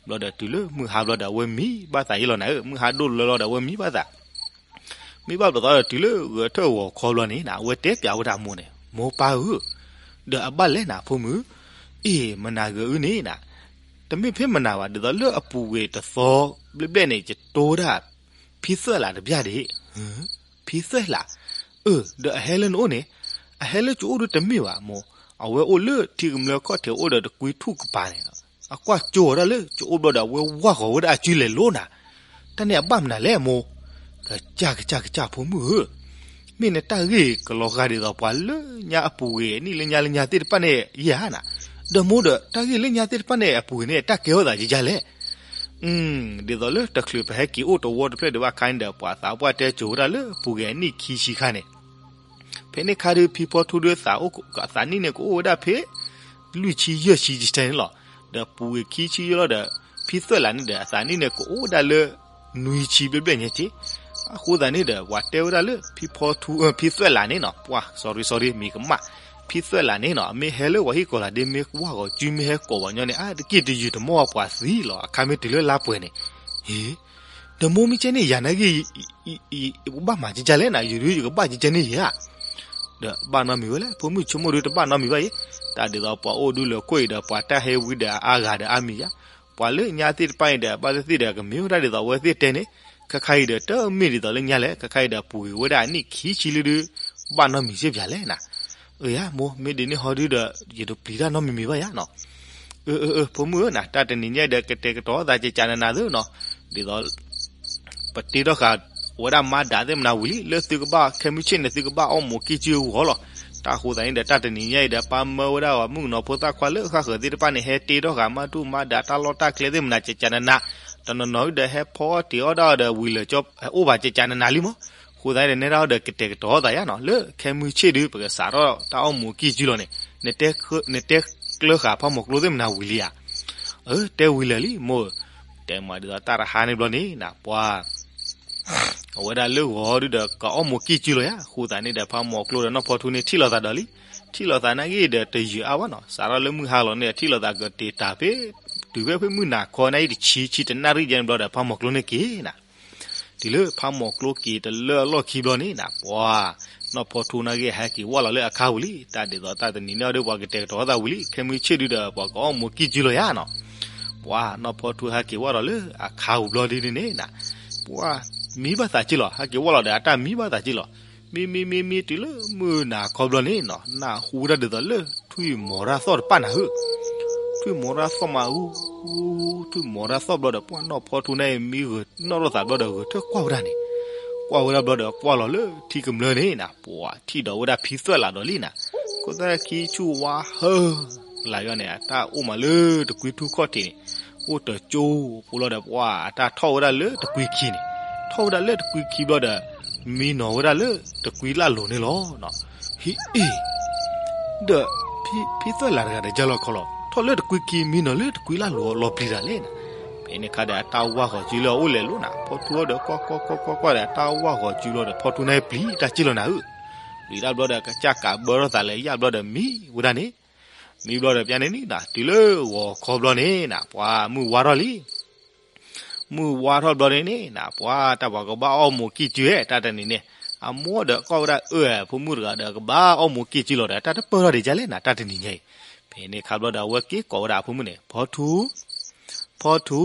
ဘျီဒီးတုၤလၢမုၢ်ဟါဘျီဒီး အဝဲမံဘၣ်သးယဲလီၤနၤဧၢ, မုၢ်ဟါဒိၣ်လၢလီၤဒီး အဝဲမံဘၣ်သး မ့ၢ်ဘၣ်ဘျီသီဒီး တုၤလၢဂဲၤထၢၣ်ဂီၤခီဘျီန့ၣ်နၤ, အဝဲတဲပျးဝဲဒၣ်အမိၢ်န့ၣ်, မိၢ်ပၢ်ဧၢ, ဒီးအဘၣ်လဲၣ်နၤဖိမုၣ်, အ့ၣ် မနၤဂၤအုန့ၣ်နၤ, တ တမ့ၢ်ဖဲမနၤဘၣ် ဒ်သိးလၢအပူၤကွံာ်တသီဘျဲၣ်ဘျဲၣ်န့ၣ် ယတိဝဲဒၣ် ဖံသွဲၣ်လးတဘျီဒံး. ဖံသွဲၣ်လး, အၢ ဒီးအဟဲလၢနအိၣ်န့ၣ်, အဟဲလၢကအိၣ်ဒုတမ့ၢ်ဘၣ်မိၢ်, အဝဲအိၣ်လၢထံကမျၢၢ်ခီၣ်ထံးအိၣ်ဒီးတကွံထူၣ်ကပၤန့ၣ်, အကွၢ်ကၠိဝဲဒၣ်လၢကအိၣ်ဘျီဒီး အဝဲဝၢ်ဃီၤဝဲဒၣ်အစုလဲၤလိၤနၤ, တၢ်န့ၣ်အဘၣ်မနုၤလဲၣ်မိၢ်. ကစၢ်ကစၢ်ကစၢ်ဖိမုၣ်ဧၢ, မ့ၢ်နတၢ်ဂ့ၢ်ကလီၤဂာ်ဒ်သိးပှၤလၢညါအပူၤကွံာ်နံၣ်လၢညါလၢညါသ့ၣ်တဖၣ်န့ၣ်ယဲဧါနၤ, ဒီးမိၢ်ဒီး တၢ်ဂ့ၢ်လၢညါသ့ၣ်တဖၣ်န့ၣ်အပူၤကွံာ်န့ၣ် တၢ်ကဲထီၣ်သးယကလဲၣ်. ဒ်သိးလၢတချုးပဟဲက့ၤအိၣ်တဝီတဖျၢၣ်ဒံးဘၣ်ခါန့ၣ်ဒီး ပှၤသးပှၢ်တဲစိၤဝဲဒၣ်လၢအပူၤကွံာ်အနံၣ်ခံဆံခါန့ၣ်, ဖဲန့ၣ်ခါဒုးဖံဖီထူဒုးသးအိၣ် အသးနံၣ်န့ၣ်ကအိၣ်ဝဲဒၣ်ဖဲ လွံၢ်ဆံယဲၢ်ဆံတဆဲန့ၣ်လီၤ. ဒီးပူၤကွံာ်ခံဆံယဲၢ်လီၤဒီး ဖံသွဲၣ်လးန့ၣ်ဒီး အသးနံၣ်န့ၣ်ကအိၣ်ဝဲဒၣ်လၢ နွံဆံဘျဲၣ်ဘျဲၣ်ညါက့. အဃိသတးန့ၣ်ဒီး ပှၤတဲဝဲဒၣ်လၢဖံဖီထူ ဖံသွဲၣ်လးန့ၣ်နီၤ ပှၤ sorry sorry မံၤကမၣ်, ဖံသွဲၣ်လးန့ၣ်နီၤ မ့ၢ်ဟဲလၢပှၤဟံၣ်ကီၤလၤဒ့ မ့ၢ်ဝၢ်ဂီၤစု မ့ၢ်ဟဲကိးပှၤညီန့ၣ် အါတက့ၢ်တယုၢ်တမီၢ်ပှၤသံလီၤ. အခါမ့ၢ်တုၤလၢလါပှဲၤန့ၣ်, ဟ့ ဒီးမိၢ်မ့ၢ်ကဲန့ၢ်ယၤနာ်က့ ယကဘၣ်မၤကကလဲၣ်နၤ, ယဒုးယကဘၣ်ကကန့ၢ်ယၤဧါ. ဒီးဘၣ်နီတမံၤဝဲလဲၣ်, ဖိမုၣ်ဆိကမိၣ်ဒုးတဘၣ်နီတမံၤဘၣ်အံၤ, တၢ်ဒ်သိးပှၤအိၣ်ဒုးလၢခိၣ်အံၤဒီး ပှၤတၢ်ဟဲဝံဒီးအါဂၤဒီးအါမံၤယါ, ပှၤလၢညါသ့ၣ်တဖၣ်အံၤဒီး ဘၣ်သ့ၣ်သ့ၣ်ဒီး ကမ့ၢ်ဝဲဒၣ်ဒ်သိးအဝဲသ့ၣ်တဲန့ၣ်, ခါခါအံၤဒီးတမ့ၢ်ဒ်သိးလၢညါလဲၣ်, ခါခါအံၤဒီးပူၤကွံာ်ဝဲဒၣ်အနံၣ်ခံဆံလံဒုး ဘၣ်နီတမံၤစ့ၢ်ပၠးလဲၣ်နၤ. အၢယါမိၢ် မ့ၢ်ဒ်န့ၣ်ဟီဒုးဒီး ယတပျံၤတၢ်နီတမံၤမံၤဘၣ်ယါနီၤ. အၢ အၢ အၢ ဖိမုၣ်ဧၢနၤ, တၢ်တနံၤညါအံၤဒီး ကတဲာ်ကတီၤသးကကနနၤသ့နီၤ, ဒ်သိး ပတ့ထီၣ်ဃာ်ဝဲဒၣ်မါဒးသ့ၣ်မနၤဝံၤလံ, လၢသုကဘၣ်ခဲမုၢ်ဆ့ၣ်န့ၣ် သုကဘၣ်အီၣ်မူးကံၢ်စုအဂီၢ်လီၤ. တၢ်အဃိသတးန့ၣ်ဒီး တၢ်တနံၤညါအံၤဒီး ပၢ်မၢဝဲဒၣ်မုၣ်ကနီၤဖိသၣ်ခွါလၢဃၣ်ဃၢၤသ့ၣ်တဖၣ်န့ၣ် ဟဲတ့ထီၣ်ဃာ်မါဒူၣ်မါဒးတၢ်လီၢ်တၢ်ကျဲသ့ၣ်မနၤ ကကနနၤ, တနီၤနီၤဒီး ဟဲဖီအီၣ်တ့ၤအီၣ်ဒၣ်အီၤဒီး ဝံၤလၢာ်ကၠီ အိၣ်ဘၣ်ကကနနၤလံမး. အဃိသတးန့ၣ်ဒီး နဲဒၣ်ဒီး ကတဲာ်ကတီၤသးယါနီၤ, လၢခဲမုၢ်ဆ့ၣ်ဒုး ပကစးထီၣ်တၢ်အီၣ်မူးကံၢ်စုလီၤန့ၣ်, နတဲကျၢဃာ်ဖးမီၤကျိသ့ၣ်မနၤဝံၤလံဧါ. အၢ တဲဝံၤလၢာ်လံမိၢ်, တဲမၤဒ်သိးတၢ်တဟါန့ၣ်ဘျီန့ၣ်နၤ ပှၤ အဝဲဒၣ်လၢဂီၤဒုးဒီး ကအီၣ်မူးကံၢ်စုလီၤယါ. အဃိသတးန့ၣ်ဒီး ဖးမီၤကျိဒီးနီၢ်ဖီထူန့ၣ် ထံၣ်လိာ်သးဒီးလံ, ထံၣ်လိာ်သးနာ်က့ဒီး တယုၢ်အါဘၣ်နီၤ, စးထီၣ်လၢမုၢ်ဟါလီၤန့ၣ် ထံၣ်လိာ်သးကတ့ၤတၢ်ဖဲ တုၤဖဲဖဲမုၢ်နၤခီနံၤအံၤ တဆံဆံတနၣ်ရံၣ်ယဲန့ၣ်ဘျီဒီး ဖးမီၤကျိန့ၣ်က့ၤနၤ. တုၤလၢဖးမီၤကျိက့ၤတလၢအလီၢ်ခံဘျီန့ၣ်နၤ ပှၤ နီၢ်ဖီထူနာ်က့ ဟဲက့ၤဝၢ်လီၤလၢအခါဝံၤလံ. တၢ်ဒ်သိးတၢ်တနံၤန့ၣ်အီၤဒီး ပှၤကတဲာ်ကတီၤသးဝံၤလံ, ခဲမုၢ်ဆ့ၣ်ဒုးဒီး ပှၤကအီၣ်မူးကံၢ်စုလီၤယါနီၤ. ပှၤနီၢ်ဖီထူဟဲက့ၤဝၢ်လီၤလၢအခါဝံၤဘျီဒ်န့ၣ်န့ၣ်နၤ, ပှၤမံဘၣ်သးက့လီၤ, ဟဲက့ၤဝၢ်လီၤဒီး အတၢ်မံဘၣ်သးက့လီၤ. မံမံမံမံ တုၤလၢမုၢ်နၤခီဘျီန့ၣ်နၤ, နၢ်ဟူဝဲဒၣ်ဒ်သိးလၢ ထွံၣ်မီၤရၣ်သီၣ်တပၣ်နၤဧၢ. ထွံၣ်မီၤရၣ်သီၣ်မး အူ ထွံၣ်မီၤရၣ်သီၣ်ဘျီဒီး ပှၤနီၢ်ဖီထူန့ၣ် မံဂၢၢ်နီၣ်ထီၣ်သးဘျီဒီး ဂဲၤထၢၣ်ကွၢ်ဝဲဒၣ်န့ၣ်, ကွၢ်ဝဲဒၣ်ဘျီဒီး ကွၢ်လီၤလၢထံကမျၢၢ်န့ၣ်နၤ, ပှၤထံၣ်ဒီးဝဲဒၣ်ဖံသွဲၣ်လးဒီးလံနၤ, ခိၣ်သၣ်ခံဆူၣ်ဝါဟၢ လၢယွၤန့ၣ် အတၢ်အိၣ်မးလၢတကွံထူၣ်ခီၣ်ထံးန့ၣ်, အိၣ်တကၠိဖိလီၤဒီး ပှၤအတၢ်ထီၣ်ဝဲဒၣ်လၢတကွံခံန့ၣ်, ထီၣ်ဝဲဒၣ်လၢတကွံခံဘျီဒီး မံနီၤဝဲဒၣ်လၢတကွံလၢ်လိၤန့ၣ်လီၤ. ဟံၣ်အ့ၣ် ဒီး ဖံသွဲၣ်လးတဂၤဒီး ကၢ်လီၤခီလီၤ ထီၣ်လၢတကွံခံ မံနီၤလၢတကွံလၢ်လိၤ လီၤပျံၤတၢ်လဲၣ်နၤ. ဖဲန့ၣ်ခါဒီး အတၢ်ဝၢ်ဃီၤစုလၢအအိၣ်လဲၤလိၤနၤ, ဖီထူအီၤဒီး ကွၢ်ကွၢ်ကွၢ်ကွၢ်ကွၢ်ဒီး အတၢ်ဝၢ်ဃီၤစုလီၤဒီး ဖီထူန့ၣ်ပျံၤတၢ်က့လီၤနၤဧၢ. ပျံၤတၢ်ဘျီဒီး ကစၢ်ကးဘၢထီၣ်သးလၢယၣ်ဘျီဒီး မံဝဲဒၣ်န့ၣ်, မံဘျီဒီး ပျဲန့ၣ်နၤ တုၤလၢဂီၤခီဘျီန့ၣ်နၤ ပှၤမုၢ်ဝါထီၣ်လံ မုၢ်ဝါထီၣ်ဘျီန့ၣ်န့ၣ်နၤ ပှၤတၢ်ပှၤကဘၣ်အီၣ်မူးကံၢ်စုဧဲ တၢ်တနံၤန့ၣ်, အမိၢ်ဒီးကွၢ်ဝဲဒၣ်အၢ ဖိမုၣ်တဂၤဒီး ကဘၣ်အီၣ်မူးကံၢ်စုလီၤဒီး တၢ်တပၢၢ်ထီၣ်ဒံးကလဲၣ်နၤ တၢ်တနံၤညါအံၤ. ဖဲန့ၣ်ခါဘျီဒီး အဝဲက့ၤကိးဝဲဒၣ်အဖိမုၣ်န့ၣ် ဖီထူ ဖီထူ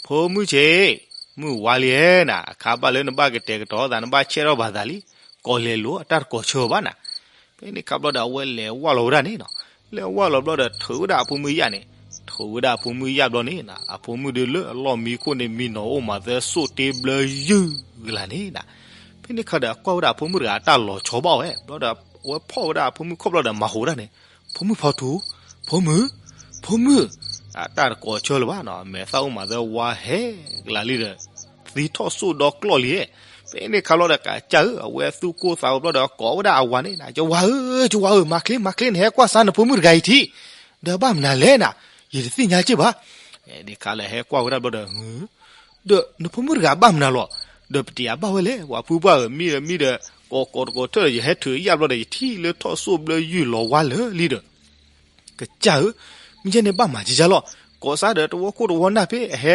ဖိမုၣ်ဆ့း, မုၢ်ဝါလံဧဲနၤ အခါဘၣ်လၢနဘၣ်ကတဲာ်ကတီၤသး နဘၣ်ဆဲးထီၣ်ဘၣ်သးလံ, ကိးလဲၤလိၤ အတၢ်တကိးဆၢဘၣ်နၤ. ဖဲန့ၣ်ခါဘျီဒီး အဝဲလဲၤဝၢ်လီၤဝဲဒၣ်န့ၣ်နၤ, လဲၤဝၢ်လီၤဘျီဒီး ထုးဝဲဒၣ်အဖိမုၣ်ယၣ်န့ၣ်, ထုးဝဲဒၣ်အဖိမုၣ်ယၣ်ဘျီန့ၣ်နၤ အဖိမုၣ်ဒုးလၢအလီၢ်မံခိၣ်န့ၣ် မံနီၤအိၣ်မးသၢစိၣ်တ့ဘျၢယုၢ်ကလၤန့ၣ်နၤ. ဖဲန့ၣ်ခါဒီး ကွၢ်ဝဲဒၣ်အဖိမုၣ်တဂၤအတၢ်လီၤဆီဘၣ်ဝဲ ဘျီဒီး အဝဲဖီၣ်ဝဲဒၣ်အဖိမုၣ်ခီၣ်ဘျီဒီး မၤဟူးဝဲဒၣ်န့ၣ်, ဖိမုၣ်ဖီထူ, ဖိမုၣ်, ဖိမုၣ်, အတၢ်တကိးဆၢလၢၤဘၣ်နၤ မဲာ်သၣ်အိၣ်မးသၢဝါဟဲကလၤလံဒီး သံထီၣ်စိၣ်ဒီကျီၢ်လံဧဲ. ဖဲန့ၣ်ခါဘျီဒီး ကစၢ်ဧၢ အဝဲသူၣ်ကိၢ်သးဂီၤဘျီဒီး ကိးဝဲဒၣ်အဝၤန့ၣ်နၤ, ယဝၤဧၢ, ယဝၤဧၢ, မၤချ့ မၤချ့ နဟဲကွၢ်စၢ်နဖိမုၣ်တဂၤအံၤထံး, ဒီးဘၣ်မနုၤလဲၣ်နၤ, ယတသ့ၣ်ညါစ့ၢ်ဘၣ်. ဖဲန့ၣ်ခါလၢဟဲကွၢ်ဝဲဒၣ်ဘျီဒီး ဒီးနဖိမုၣ်တဂၤဘၣ်မနုၤလီၤ, ဒီးပတယၤဘၣ်ဝဲလဲၣ်, ပှၤဖုပှၢ်ဧၢ မံဒီးမံဒီး ကိးကိးတကိးထၢၣ်ဒီး ယဟဲထုးယၣ်ဘျီဒီး ယထံၣ်လၢထီၣ်စိၣ်ဘျၢယုၢ်လီၤဝါလၢာ်လံဒီး ကစၢ်ဧၢ, မ့ၢ်ယဲန့ၣ်ဘၣ်မၤကကလီၤ, ကိးစၢ်ဒီးတဝီခိၣ်တဝီနၢ်ဖဲအဟဲ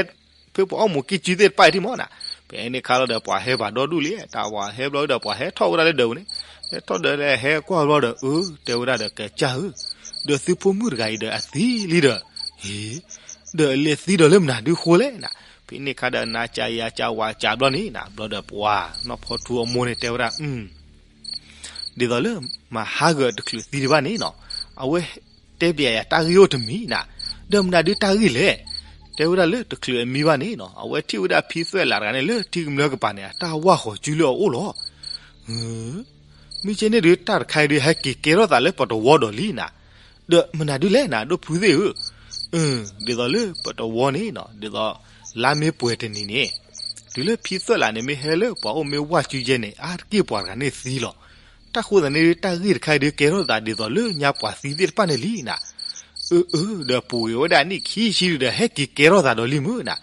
ဖဲပှၤအီၣ်မူးကံၢ်စုသ့ၣ်တဖၣ်အံၤထံးမးနၤ. ဖဲန့ၣ်ခါလီၤဒီး ပှၤဟဲဘၣ်ဒီဒူၣ်လံ, တၢ်ပှၤဟဲဘျီဒီး ပှၤဟဲထီၣ်ဝဲဒၣ်လၢဒၢးပူၤန့ၣ်, ဟဲထီၣ်ဒီးလၢဟဲကွၢ်ဘျီဒီး အၢ တဲဝဲဒၣ်ဒီး ကစၢ်ဧၢ, ဒီးသုဖိမုၣ်တဂၤအံၤဒီးအသံလံဒီး, ဟ့ ဒီးအလဲၤသံဒီးလၢမနုၤဒုဃိလဲၣ်နၤ. ဖဲန့ၣ်အခါဒီးနၤကးယၤကးဝၤကးဘျီန့ၣ်နၤ, ဘျီဒီးပှၤနီၢ်ဖီထူအမိၢ်န့ၣ်တဲဝဲဒၣ်, ဒ်သိးလၢမၤဟးဂီၤတချုးသံဒံးဘၣ်န့ၣ်နၤ, အဝဲတဲပျးယၤတၢ်ဂ့ၢ်အိၣ်တမံၤနၤ. ဒီးမနုၤဒုတၢ်ဂ့ၢ်လဲၣ်. တဲဝဲဒၣ်လၢတချုးအမံဘၣ်န့ၣ်နၤ, အဝဲထံၣ်ဝဲဒၣ်ဖံသွဲၣ်လးတဂၤန့ၣ် လၢထံကမျၢၢ်ကပၤန့ၣ် အတၢ်ဝၢ်ဃီၤစုလၢအအိၣ်လီၤ. မ့ၢ်ကဲန့ၣ်ဒုတၢ်တခါအံၤဒုဟဲက့ၤကဲထီၣ်သးလၢပတဝီဒီးလံနၤ. ဒီးမနုၤဒုလဲၣ်နၤ ဒိၣ်ဖုသ့ၣ်ဧၢ. ဒ်သိးလၢပတဝီန့ၣ်နၤ, ဒ်သိးလါမ့ၢ်ပှဲၤတနံၤန့ၣ်, တုၤလၢဖံသွဲၣ်လးန့ၣ် မ့ၢ်ဟဲလၢပှၤအိၣ်မ့ၢ်ဝၢ်စုယဲန့ၣ် အါတက့ၢ်ပှၤတဂၤန့ၣ်သံလီၤ. တၢ်ဃိသးန့ၣ်ဒု တၢ်ဂ့ၢ်တခါအံၤဒုကဲထီၣ်သးဒ်သိးလၢညါပှၤသံသ့ၣ်တဖၣ်န့ၣ်လံနၤ. အၢ အၢ ဒီးပူၤကွံာ်ဝဲဒၣ်နံၣ်ခံဆံဒုဒီး ဟဲက့ၤကဲထီၣ်သးဒီးလံမုၢ်နၤ.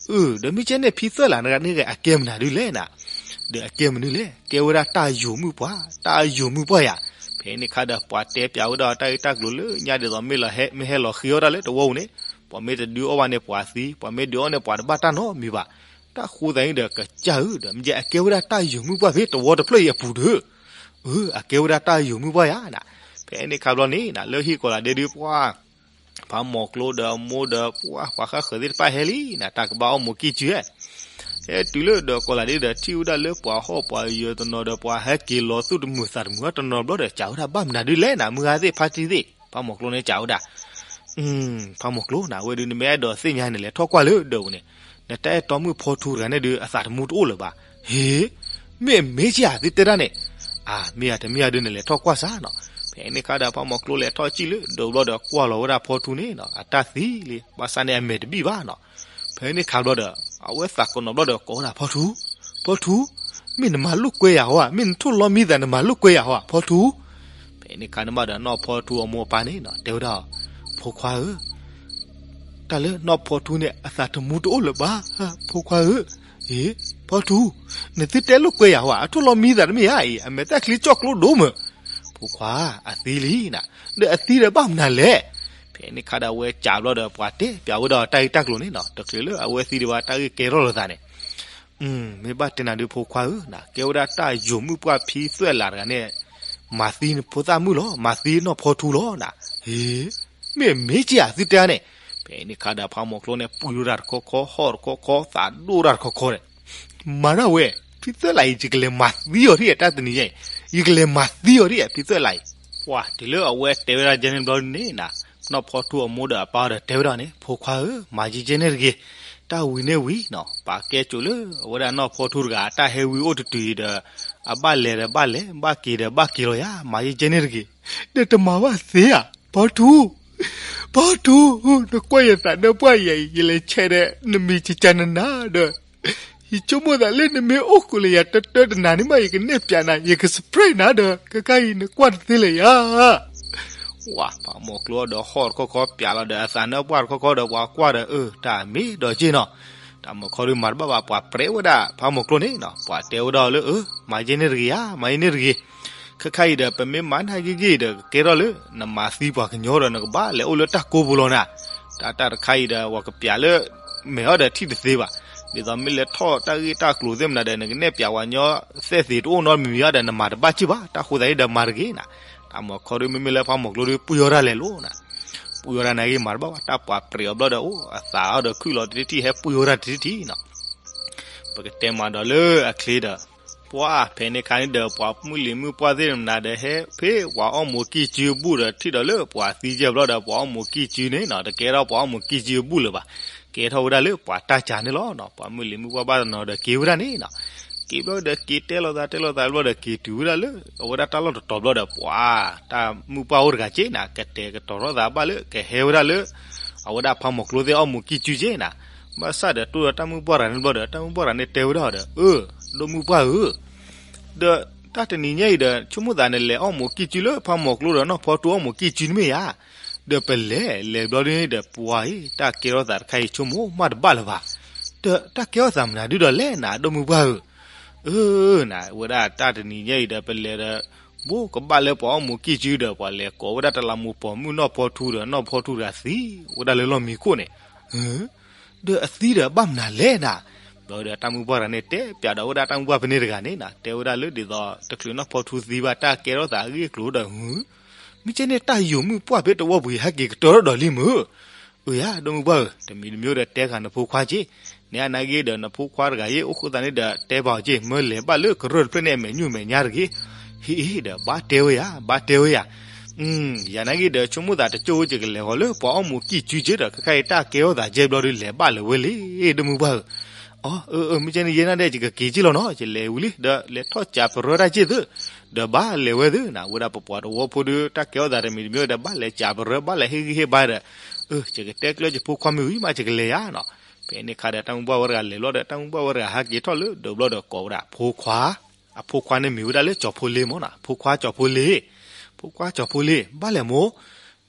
အၢ ဒီးမ့ၢ်ကဲန့ၣ် ဖံသွဲၣ်လးတဂၤန့ၣ်ဂ့ၤ အကဲမနုၤဒုလဲၣ်နၤ. ဒီးအကဲမနုၤလဲၣ်, ကဲဝဲဒၣ်တၢ်ယိာ်မုၣ်ပှၢ်, တၢ်ယိာ်မုၣ်ပှၢ်ယၤ. ဖဲန့ၣ်အခါဒီးပှၤတဲပျးဝဲဒၣ်တၢ်ဂ့ၢ်တၢ်ကျိၤလၢညါဒ်သိးမ့ၢ်လီၤဟဲ မ့ၢ်ဟဲလီၤဃ့အီၣ်တၢ်လၢတဝီပူၤန့ၣ်, ပှၤမ့ၢ်တဒုးအီၣ်ဘၣ်န့ၣ်ပှၤသံ, ပှၤမ့ၢ်ဒုးအီၣ်န့ၣ်ပှၤတဘၣ်တၢ်နီတမံၤဘၣ်. တၢ်ဃိသးန့ၣ်ဒီးကစၢ်ဧၢ, ဒီးမ့ၢ်ကဲအကဲဝဲဒၣ်တၢ်ယိာ်မုၣ်ပှၢ်ဖဲတဝီတဖျၢၣ်အံၤအပူၤဒီး အၢ အကဲဝဲဒၣ်တၢ်ယိာ်မုၣ်ပှၢ်ယၤနၤ. ဖဲန့ၣ်အခါဘျီန့ၣ်နၤ, လၢဟံၣ်ကီၤလၤဒ့ဒုပှၢ်, ဖးမီၤကျိဒီးအမိၢ်ဒီးပှၢ် ပှၤဃၣ်ဃၢၤသ့ၣ်တဖၣ်ဟဲလံနၤ, တၢ်ကဘၣ်အီၣ်မိၢ်ကံၢ်စုဧါ. ဟဲတုၤလၢဒီးကီၤလၤဒ့ဒီး ထံၣ်ဝဲဒၣ်လၢပှၤဟီၣ်ပှၤယၢၤတနီၤဒီး ပှၤဟဲက့ၤလီၤသူၣ်တမုာ်သးတမုာ်တနီၤဘျီဒီး စံးဝဲဒၣ် ဘၣ်မနုၤဒုလဲၣ်နၤ, မုၢ်ဂၤသ့ၣ်ဖါတံၢ်သ့ၣ်, ဖးမီၤကျိန့ၣ်စံးဝဲဒၣ် ဖးမီၤကျိနၤ, ဝဲဒုးနမ့ၢ်အဲၣ်ဒိးသ့ၣ်ညါ နလဲၤထီၣ်ကွၢ်လၢဒၢးပူၤန့ၣ်, နတၢ်အဲၣ်တီမုၣ်ဖီထူတဂၤန့ၣ်ဒုး အသးတမူတအိၣ်လၢၤဘၣ်. ဟ့, မ့ၢ်အမ့ၢ်က့ၤဧါ သုတဲဒၣ်န့ၣ်. အၢ မ့ၢ်ဧါ တမ့ၢ်ဧါဒုး နလဲၤထီၣ်ကွၢ်စၢ်နၤ. ဖဲန့ၣ်အခါဒီး ဖးမီၤကျိလဲၤထီၣ်စံၣ်လၢဒၢးဘျီဒီး ကွၢ်လီၤဝဲဒၣ်ဖီထူန့ၣ်နၤ, အတၢ်သံလံ, ဘၣ်ဆၣ်န့ၣ်အမဲာ်တဘံၣ်ဘၣ်နၤ. ဖဲန့ၣ်အခါဘျီဒီး အဝဲသးကနီၤဘျီဒီးကိးဝဲဒၣ် ဖီထူ, ဖီထူ, မ့ၢ်နမၤလိာ်ကွဲယၤဟီဧါ, မ့ၢ်နထိၣ်လီမံသး နမၤလိာ်ကွဲယၤဟီဧါ ဖီထူ. ဖဲန့ၣ်အခါန့ၣ်ဘၣ်ဒီး နီၢ်ဖီထူအမိၢ်အပၢ်န့ၣ်နၤ တဲဝဲဒၣ်, ဖိခွါဧၢ, တၢ်လၢနီၢ်ဖီထူန့ၣ် အသးတမူတအိၣ်လၢၤဘၣ်, ဖိခွါဧၢ. အ့, ဖီထူ, နသုတဲလိာ်ကွဲယၤဟီဧါ, အထိၣ်လီမံသးတမ့ၢ်ဧါအံၤ, အမဲာ်သၣ်ချံကၠီၣ်ကျိဒိၣ်မး. ဖိခွါ, အသံလံနၤ, ဒီးအသံဒီးဘၣ်မနုၤလဲၣ်. ဖဲန့ၣ်အခါဒီး အဝဲစံးဘျီဒီး ပှၤတဲပျးဝဲဒၣ်တၢ်ဂ့ၢ်တၢ်ကျိၤန့ၣ်နၤ, တချုးလၢအဝဲသံဒံးဘၣ် တၢ်ဂ့ၢ်ကဲထီၣ်လိာ်သးန့ၣ် မ့ၢ်ဘၣ်တဲနၤဒုး ဖိခွါဧၢနၤ, ကဲဝဲဒၣ်တၢ်ယိာ်မုၣ်ပှၢ်ဖံသွဲၣ်လးတဂၤန့ၣ် မၤသံနဖိသၣ်မုၣ်လီၤ, မၤသံနီၢ်ဖီထူလီၤနၤ. ဟ့, မ့ၢ်အမ့ၢ်က့ၤဧါ သုတဲန့ၣ်. ဖဲန့ၣ်အခါဒီး ဖးမီၤကျိန့ၣ် ပှံၤဝဲဒၣ်တခီခီ, ဟီၣ်တခီခီ, သးဒိၣ်ဒၣ်တခီခီဒီး, မၤဒၣ်ဝဲ, ဖံသွဲၣ်လးအံၤ ယကလဲၤမၤသံအီၤဒ်အံၤ တၢ်တနံၤညါအံၤ, ယကလဲၤမၤသံအီၤဒ်အံၤ ဖံသွဲၣ်လးအံၤ. ပှၤတုၤလၢအဝဲတဲဝဲဒၣ်ကဲန့ၣ်ဘျီန့ၣ်နၤ, နီၢ်ဖီထူအမိၢ်ဒီးအပၢ်ဒီးတဲဝဲဒၣ်န့ၣ်, ဖိခွါဧၢ, မၤယကဲန့ၣ်တဂ့ၤ, တၢ်ဝံၤန့ၣ်ဝံၤနၤ, ပာ်ကဲစိာ်လၢအဝဲဒၣ်နီၢ်ဖီထူတဂၤ အတၢ်ဟဲဝံၤအိၣ်တတုၤအံၤဒီး, အဘၣ်လဲၤဒီးဘၣ်လဲၤ, ဘၣ်က့ၤဒီးဘၣ်က့ၤလီၤယၤ, မၤယကဲန့ၣ်တဂ့ၤ, ဒီးတမၤဘၣ်သ့ဧါ, ဖီထူ ဖီထူ, နကွၢ်ယသးနၢပှၢ်ယၤအံၤ, ယလဲၤဆဲးဒီး နမံၤကကနနၤဒီး, ယဆိကမိၣ်သးလၢနမ့ၢ်အိၣ်ဃုာ်လၢယၤတၢတၢတနၤန့ၣ်မး ယကနဲၣ်ပၠးနၤ, ယက surprise နၤဒီး ခဲခါအံၤနကွၢ်တသ့လၢၤယၤ. ဝၤ, ဖးမီၤကျိဒီးဟီၣ်တခီခီပၠးလီၤဒီး အသးနၢပှၢ်တခီခီဒီး ပှၤကွၢ်ဒီး အၢ တၢ်မ့ၢ်ဒီးက့ၤနီၤ, တၢ်မုၣ်ခီဒုးမၤတဘၣ်ဘၣ် ပှၤပြဲးဝဲဒၣ်ဖးမီၤကျိန့ၣ်နီၤ, ပှၤတဲဝဲဒၣ်လၢ အၢ မၤယဲန့ၣ်တဂ့ၤဧါ, မၤယဲန့ၣ်တဂ့ၤ ခဲခါအံၤဒီး ပမ့ၢ်မၤနၤဂ့ၤဂ့ၤဒီး ကကဲထီၣ်လၢ နမၤသံပှၤကညီဒီး နကဘၣ်လဲၤအိၣ်လၢတၢ်ကိးပူၤလီၤနၤ. တၢ်တၢ်တခါအံၤဒီး ပှၤကပၠးလၢ မဲာ်အီၤဒီးထံၣ်တသ့ဘၣ်. ဒ်သိးမ့ၢ်လဲၤထီၣ်တၢ်ဂ့ၢ်တၢ်ကျိၤသ့ၣ်မနုၤဒီး နကနဲၣ်ပၠးပှၤကညီ သဲၣ်သ့ၣ်တအိၣ်နီတမံၤမံၤအီၤဒီး နမၤတဘၣ်က့ၤဘၣ်. တၢ်ဃိသတးအံၤဒီးမၤတဂ့ၤနၤ. တၢ်မုၣ်ခီဒုးမ့မ့ၢ်လၢဖးမီၤကျိဒုး ပှံၢ်အီၤတၢ်လဲၤလိၤနၤ. ပှံၢ်အီၤတၢ်နၤဂ့ၤမၤတဘၣ်ဘၣ်. တၢ်ပှၤပြဲးအီၤဘျီဒီး အိၣ်အသးအီၤဒီးခုၣ်လီၤတထံၣ်ထံၣ် ဟဲပှံၢ်အီၤတၢ်တထံၣ်ထံၣ်နီၤ. ပကတဲမးဒီးလၢအချ့ဒီး ပှၤဖဲန့ၣ်ခါန့ၣ်ဒီး ပှၤမုၢ်လံၤမုၢ်ပှၢ်သ့ၣ်မနုၤဒီး ဟဲဖဲပှၤအီၣ်မူးကံၢ်စုအဘူၣ်ဒီး ထံၣ်ဒီးလၢပှၤသံကဲဘျီဒီး ပှၤအီၣ်မူးကံၢ်စုန့ၣ်နီၤ, တကဲထီၣ်ပှၤအီၣ်မူးကံၢ်စုအဘူၣ်လၢၤဘၣ်. ကဲထီၣ်ဝဲဒၣ်လၢပှၤတၢ်ကၤန့ၣ်လီၤနီၤ. ပှၤမုၢ်လံၤမုၢ်ပှၢ်ဘၣ်တနီၤဒီးက့ၤဝဲဒၣ်န့ၣ်နီၤ. က့ၤဘျီဒီးက့ၤတဲလိာ်သးတဲလိာ်သးဘျီဒီး က့ၤတုၤဝဲဒၣ်လၢ အဝဲဒၣ်တၢ်လီၢ်တတီၤဘျီဒီး ပှၤ တၢ်မုၢ်ပှၢ်အိၣ်တဂၤက့ၤနၤ ကတဲာ်ကတီၤထီၣ်သးဘၣ်လၢ ကဟဲဝဲဒၣ်လၢ အဝဲဒၣ်ဖးမီၤကျိသ့ၣ်အီၣ်မူးကံၢ်စုက့ၤနၤ. ဘၣ်ဆၣ်ဒီးတိၢ်ဒီးတၢ်မုၢ်ပှၢ်တဂၤန့ၣ်ဘျီဒီး တၢ်မုၢ်ပှၢ်တဂၤန့ၣ်တဲဝဲဒၣ်ဒီး အၢ ဒိၣ်မုၢ်ပှၢ်ဧၢ, ဒီးတၢ်တနံၤညါအံၤဒီး ဆိကမိၣ်သးနလဲၤအီၣ်မူးကံၢ်စုလၢဖးမီၤကျိဒီးနီၢ်ဖီထူအီၣ်မူးကံၢ်စုန့ၣ်မ့ၢ်ဧါ. ဒီးပလဲၤလဲၤဘျီဒ်န့ၣ်ဒီး ပှၤအံၤ တၢ်ကဲထီၣ်သးတခါအံၤ ဆိကမိၣ်မးတဘၣ်လၢၤဘၣ်. ဒီးတၢ်ကဲထီၣ်သးမနုၤဒုဒီးလဲၣ်နၤ ဒိၣ်မုၢ်ပှၢ်ဧၢ. အၢ နၤ ဝဲဒၣ်တၢ်တနံၤညါအံၤဒီး ပလဲၤဒီး ဘိကဘၣ်လၢပှၤအီၣ်မူးကံၢ်စုဒီး ပှၤလဲၤကိးဝဲဒၣ်တလးမူးပိာ်မုၣ်နီၢ်ဖီထူဒီး နီၢ်ဖီထူတဂၤသံဝဲဒၣ်လၢလီၢ်မံခိၣ်န့ၣ်, ဒီးအသံဒီးဘၣ်မနုၤလဲၣ်နၤ. ဘျီဒီးတၢ်မုၢ်ပှၢ်တဂၤန့ၣ်တဲပၠးဒီးဝဲဒၣ်တၢ်မုၢ်ပှၢ်ဖဲန့ၣ်တဂၤန့ၣ်နၤ တဲဝဲဒၣ်လၢဒ်သိး တချုးနီၢ်ဖီထူသံဘၣ် တၢ်ကဲထီၣ်သးအဂ့ၢ်အကျိၤဒီး မ့ၢ်ကဲန့ၣ်တၢ်ယိာ်မုၢ်ပှၢ်ဖဲတဝီပူၤအံၤ ဟဲက့ၤကတၢၢ်ထီၣ်ဒီးလံမုၢ်. အၢယၤ ဒီမုၢ်ပှၢ်ဧၢ, တမံၤတမံၤဒီးတဲဃာ်နဖိခွါက့ၢ်, နဲအနာ်က့ဒီးနဖိခွါတဂၤအံၤ အိၣ်ဃိသတးန့ၣ်ဒီးတဲဘၣ်အီၤက့ၢ်, မၢလဲၤဘၣ်လၢကရၢၢ်တဖျၢၣ်န့ၣ် အမဲာ်ညူၣ်မဲာ်ညါတဂ့ၤ, ဟ့ၣ်အ့ၣ်ဒီး ဘၣ်တဲဝဲယၤ ဘၣ်တဲဝဲယၤ, ယနာ်က့ဒီး ဆိကမိၣ်သးတကၠိၢ်ဝဲ ယကလဲၤဃီၤလၢပှၤအီၣ်မူးကံၢ်စုက့ၢ်ဒီး ခဲခါအံၤတၢ်ကဲထီၣ်သးကဲဘျီဒီး လဲၤဘၣ်လၢၤဝဲလံ, ဒီမုၢ်ပှၢ်ဧၢ, အၢ အၢ အၢ မ့ၢ်ကဲန့ၣ် ယဲနာ်ဒီး ယကက့ၤက့ၢ်လီၤနီၤ, ယလဲၤဝံၤလံ ဒီးလဲၤထီၣ်စးပရၢတၢ်က့ၢ်သု, ဒီးဘၣ်လဲၤဝဲသုနၤ, ဝဲဒၣ်ပပှၤတဝီဖိဒီး တၢ်ကဲထီၣ်သးတမံၤတမံၤဒီး ဘၣ်လဲၤစးပရၢ ဘၣ်လဲၤဟ့ၣ်ဂံၢ်ဟ့ၣ်ဘါဒီး, အၢ ယကတဲကျၢၢ်ယဖိခွါမ့ၢ်ဝံၤမး ယကလဲၤယၤနီၤ, ဖဲန့ၣ်ခါဒီး တၢ်မုၢ်ပှၢ်ဝဲတဂၤလဲၤဘျီဒီး တၢ်မုၢ်ပှၢ်ဝဲတဂၤဟဲက့ၤထီၣ်လၢဒၢးဘျီဒီး ကိးဝဲဒၣ်ဖိခွါ, အဖိခွါန့ၣ်မ့ၢ်ဝဲဒၣ်လၢကၠီၤဖိလ့မ့ၢ်နီၤ, ဖိခွါကၠီၤဖိလ့, ဖိခွါကၠီၤဖိလ့ ဘၣ်လဲၤမိၢ်,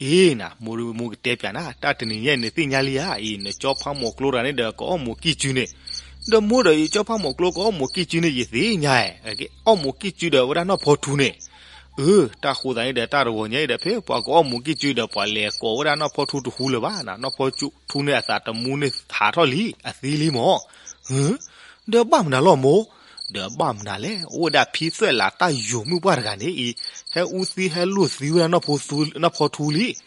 အ့ၣ်နၤ မိၢ် မိၢ်ကတဲပၠးနၤ တၢ်တနံၤညါအံၤ နသ့ၣ်ညါလံဧါ, အံၤ နကၠီဖးမိၢ်ကျိတဂၤန့ၣ်ဒီး ကအီၣ်မူးကံၢ်စုန့ၣ်, ဒီးမိၢ်ဒီး ယကၠီဖးမိၢ်ကျိကအီၣ်မူးကံၢ်စုန့ၣ် ယသ့ၣ်ညါ, အီၣ်မူးကံၢ်စုဒီးဝဲဒၣ်နီၢ်ဖီထူန့ၣ်, အၢ တၢ်ဃိသးန့ၣ်ဒီး တၢ်တဂီၤညါအံၤဒီး ဖဲပှၤကအီၣ်မူးကံၢ်စုဒီး ပှၤလဲၤကိးဝဲဒၣ်နီၢ်ဖီထူတဟူလၢၤဘၣ်နၤ, နီၢ်ဖီထူန့ၣ် အသးတမူန့ၣ်ဟးထီၣ်လံ အသံလံမ့ၢ်, ဒီးဘၣ်မနုၤလီၤမိၢ်, ဒီးဘၣ်မနုၤလဲၣ်, အိၣ်ဝဲဒၣ်ဖံသၢၣ်လးတၢ်ယိာ်မုၢ်ပှၢ်တဂၤန့ၣ်အံၤ, ဟဲအူသံဟဲလိာ်သံဝဲဒၣ်နီၢ်ဖီထူလံ,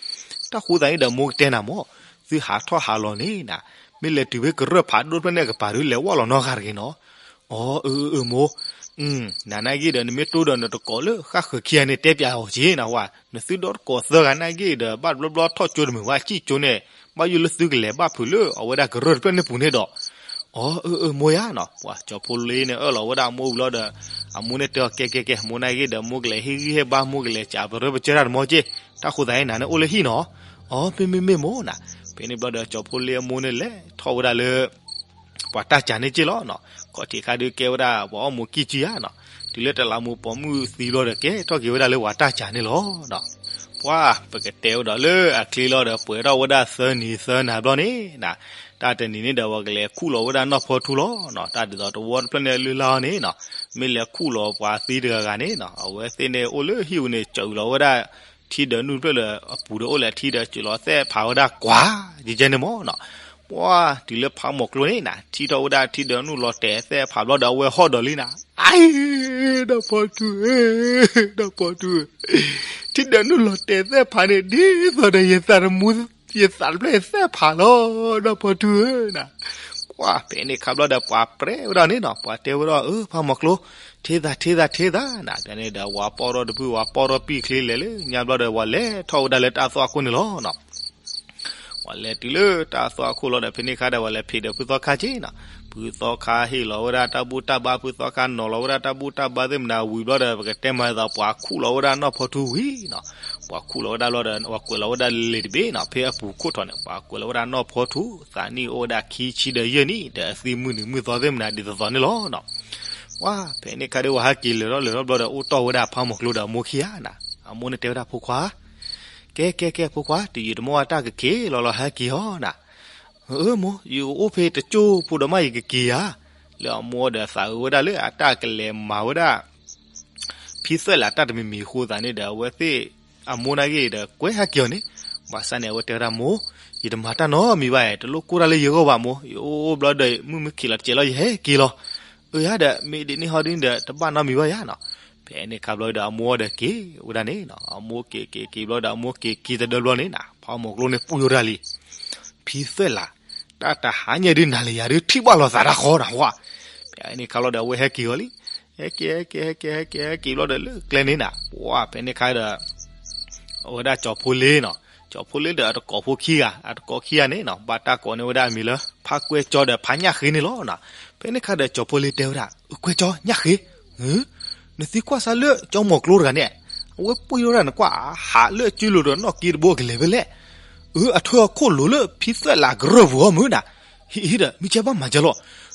တၢ်ဃိသးန့ၣ်ဒီး မိၢ်ကတဲနၤမ့ၢ်, သုဟးထီၣ်ဟးလီၤန့ၣ်နၤ, မ့ၢ်လဲၤတုၤဖဲကရၢၢ်ဖးဒိၣ်တဖျၢၣ်န့ၣ်အကပၤဒီး လဲၤဝၢ်လီၤနီတဂၤတဂ့ၤနီၤ, အၢ အၢ အၢ မိၢ် နနာ်က့ဒီး နမ့ၢ်တိဒီးနတကိးလၢဃၣ်ဃၢၤခံဂၤန့ၣ် တဲပၠးအီၤက့ၢ်နၤဝဲ, နသုဒီတကိးသၢဂၤနာ်က့ဒီး ဘၣ်တဘျီဘျီထီၣ်ကၠိတမုာ်ဘၣ် ကံၢ်ကၠိန့ၣ် ဘၣ်ယိၣ်လၢသုကလဲၤဘၣ်ဖုးလၢအဝဲဒၣ်ကရၢၢ်တဖျၢၣ်န့ၣ်ပူၤန့ၣ်ဒီး, အၢ အၢ အၢ မိၢ်ယၤနီၤ, ပှၤကၠီၤဖိလ့န့ၣ် အၢၣ်လီၤဝဲဒၣ်အမိၢ်ဝံၤလီၤဒီး အမိၢ်န့ၣ်တဲအီၤ ကဲ ကဲ ကဲ မိၢ်နာ်က့ဒီး မိၢ်ကလဲၤဟ့ၣ်ဂံၢ်ဟ့ၣ်ဘါ မိၢ်ကလဲၤစးပရၢပကၢတၢ်တမီၤက့ၢ်, တၢ်ဃိသးအံၤနၤန့ၣ်အိၣ်လၢဟံၣ်နီၤ, အၢ မ့ၢ် မ့ၢ် မ့ၢ်မိၢ်နၤ, ဖဲန့ၣ်ဘျီဒီး ကၠီၤဖိလ့အမိၢ်န့ၣ်လဲၤထီၣ်ဝဲဒၣ်လၢ ပှၤတၢ်ကးန့ၣ်က့ၢ်လီၤနီၤ, ခီၣ်ထံးခါဒုးကဲဝဲဒၣ်ပှၤအီၣ်မူးကံၢ်စုဧါနီၤ, တုၤလၢတလးမူးပိာ်မုၣ်သံဘျီဒီး ကဲထီၣ်က့ၤဝဲဒၣ်လၢပှၤတၢ်ကးန့ၣ်လီၤနီၤ, ပှၤ ပကတဲဝဲဒီးလၢအချ့လီၤဒီး ပှဲၤထီၣ်ဝဲဒၣ်သၢနံၤသၢနၤဘျီန့ၣ်နၤ, တၢ်တနံၤန့ၣ်ဒီး ပှၤကလဲၤခူၣ်လီၤဝဲဒၣ်နီၢ်ဖီထူလီၤနီၤ, တၢ်ဒ်သိးတဝီတဖျၢၣ်န့ၣ်အလုၢ်အလၢ်အီၤန့ၣ်နီၤ, မ့ၢ်လဲၤခူၣ်လီၤပှၤသံတဂၤဂၤန့ၣ်နီၤ, အဝဲသ့ၣ်န့ၣ်အိၣ်လၢဟံၣ်ပူၤန့ၣ် စၢၤလီၤဝဲဒၣ် ထံဒၢးနုၢ်တဖျၢၣ်လၢအပူၤဒီးအိၣ်လၢအထံဒီး စၢၤလီၤသဲၣ်ဖးဝဲဒၣ်ကွၢ် ယကဲန့ၣ်မ့ၢ်နီၤ, ပှၤ တုၤလၢဖးမိၢ်ကျိန့ၣ်နၤ ထံၣ်ထီၣ်ဝဲဒၣ်ထံဒၢးနုၢ်လီၤတဲာ်သဲၣ်ဖးဘျီဒီး အဝဲဟီၣ်ဒီးလံနၤ, အ့ နီၢ်ဖီထူဧၢ, နီၢ်ဖီထူဧၢ, ထံဒၢးနုၢ်လီၤတဲာ်သဲၣ်ဖးန့ၣ် ဒ်သိးဒီးယသးတမူ ယသးတဖျၢၣ်သဲၣ်ဖးလီၤ နီၢ်ဖီထူဧၢနၤ, ကွၢ် ဖဲန့ၣ်ခါဘျီဒီး ပှၤပြဲဝဲဒၣ်န့ၣ်နီၤ, ပှၤတဲဝဲဒၣ် အၢ ဖးမိၢ်ကျိ ထံသး ထံသး ထံသးနၤ, ဖဲန့ၣ်ဒီး ဝၤပီၢ်ထီၣ်တဖု ဝၤပီၢ်ထီၣ်ပံာ်ချ့လဲၤလၢညါဘျီဒီး ပှၤလဲၤထီၣ်ဝဲဒၣ်လၢတၢ်သွၣ်ခိၣ်န့ၣ်လီၤနီၤ. ပှၤလဲၤတုၤလၢတၢ်သွၣ်ခိၣ်လီၤဒီး ဖဲန့ၣ်ခါဒီး ပှၤလဲၤဖံးဒီးဖုသီခါက့နီၤ, ဖုသီခါဟ့ၣ်လီၤဝဲဒၣ်တၢ်ဘူၣ်တၢ်ဘါ, ဖုသီခါနီၤလီၤဝဲဒၣ်တၢ်ဘူၣ်တၢ်ဘါသ့ၣ်မနုၤဝံၤဘျီဒီး ပကတဲမၤသး ပှၤခူၣ်လီၤဝဲဒၣ်နီၢ်ဖီထူဝံၤနီၤ. ပှၤခူၣ်လီၤဝဲဒၣ်လီၤဒီး ပှၤကွဲးလီၤဝဲဒၣ်လံာ်တဘ့ၣ်နီၤ, ဖဲအပူၤခိၣ်ထီၣ်န့ၣ် ပှၤကွဲးလီၤဝဲဒၣ်နီၢ်ဖီထူ သးနံၣ်အိၣ်ဝဲဒၣ်ခံဆံဒီးယဲၢ်နံၣ် ဒီးအသံမုၢ်နုာ်မုၢ်သီသ့ၣ်မနုၤဒ်သိးသိးန့ၣ်လီၤနီၤ. ပှၤဖဲန့ၣ်ခါဒီး ပှၤဟဲက့ၤလၢာ်ထီၣ်လၢာ်ထီၣ်ဘျီဒီး အိၣ်တီၢ်ဝဲဒၣ်ဖးမိၢ်ကျိဒီးအမိၢ်ခံဂၤနၤ. အမိၢ်န့ၣ်တဲဝဲဒၣ် ဖိခွါ, ကဲကဲကဲ ဖိခွါ, တယံာ်တမီၢ်ဝဲတၢ်ကက့ၤလီၤလီၤ ဟဲက့ၤအီၤနၤ. အၢ မိၢ်, ယအိၣ်ဖဲတကၠိၢ်ဖိဒီးမး ယကက့ၤဧါ. လၢအမိၢ်ဒီးသးအုးဝဲဒၣ်လၢအတၢ်ကလဲၤမၤဝဲဒၣ် ဖံသွဲၣ်လးတၢ်တမံၤမံၤအဃိသတးန့ၣ်ဒီး အဝဲသ့ၣ်အမိၢ်နာ်က့ဒီး ကွဲးဟဲက့ၤအီၤန့ၣ်, ဘၣ်ဆၣ်န့ၣ် အဝဲတဲဝဲဒၣ် မိၢ်, ယတမၤတၢ်နီတမံၤဘၣ်, တလိၣ်ကိၢ်တၢ်လၢယဂီၢ်ဘၣ်မိၢ်, ယအိၣ်အိၣ်ဘျီဒီး မုၢ်မ့ၢ်ခံးလီၤတစဲးလီၤ ယဟဲက့ၤလီၤ. အၢ ယၤဒီး မ့ၢ်ဒ်န့ၣ်ဟီဒ်န့ၣ်ဒီး တဘၣ်နီတမံၤဘၣ်ယၤနီၤ. ဖဲန့ၣ်ခါဘျီဒီး အမိၢ်ဒီးက့ၤဝဲဒၣ်န့ၣ်နီၤ, အမိၢ်က့ၤက့ၤက့ၤဘျီဒီး အမိၢ်က့ၤက့ၤတဒၢဘျီန့ၣ်နီၤ, ဖးမိၢ်ကျိန့ၣ် ပှံၢ်ထီၣ်ဝဲဒၣ်လံ. ဖံသွဲၣ်လး, တၢ်တဟါညါဒ်နၤလၢယၤဒ် ထံၣ်ဘၣ်လိာ်သးတၢ်ဃီနၤဝဲ. ဖဲန့ၣ်ခါဘျီဒီး အဝဲဟဲက့ၤအီၤလံ. ဟဲက့ၤ ဟဲက့ၤ ဟဲက့ၤ ဟဲက့ၤ ဟဲက့ၤဘျီဒီး လၢကျဲန့ၣ်နီၤ, ပှၤဖဲန့ၣ်ခါဒီး အဝဲဒၣ်ကၠီၤဖိလ့နီၤ, ကၠီၤဖိလ့ဒီးအတကိးဖိခံဂၤ, အတကိးခံဂၤန့ၣ်နီၤ ဘၣ်တၢ်ကိးန့ၢ်ဝဲဒၣ်အမံၤလၢ ဖးကွဲကၠီဒီးဖးညၣ်ဃ့န့ၣ်လီၤနီၤ. ဖဲန့ၣ်ခါဒီး ကၠီၤဖိလ့တဲဝဲဒၣ် ကွဲကၠီ ညၣ်ဃ့, နသံကွၢ်စၢ်လၢကၠီမိၢ်ကျိတဂၤန့ၣ်, အဝဲပှံၢ်ထီၣ်ဝဲဒၣ်နကွၢ် ဟးလၢအစုလိၤဒီးနီၢ်က့တဘိကလဲၤဖဲလဲၣ်. အၢ အထွဲအီၤခိၣ်လိၤလၢဖံသွဲၣ်လးကရၢၢ်ပူၤအီၤမုၢ်နၤ. ဟံးဟံးဒီး မ့ၢ်ကဲဘၣ်မၤကဲလီၤ.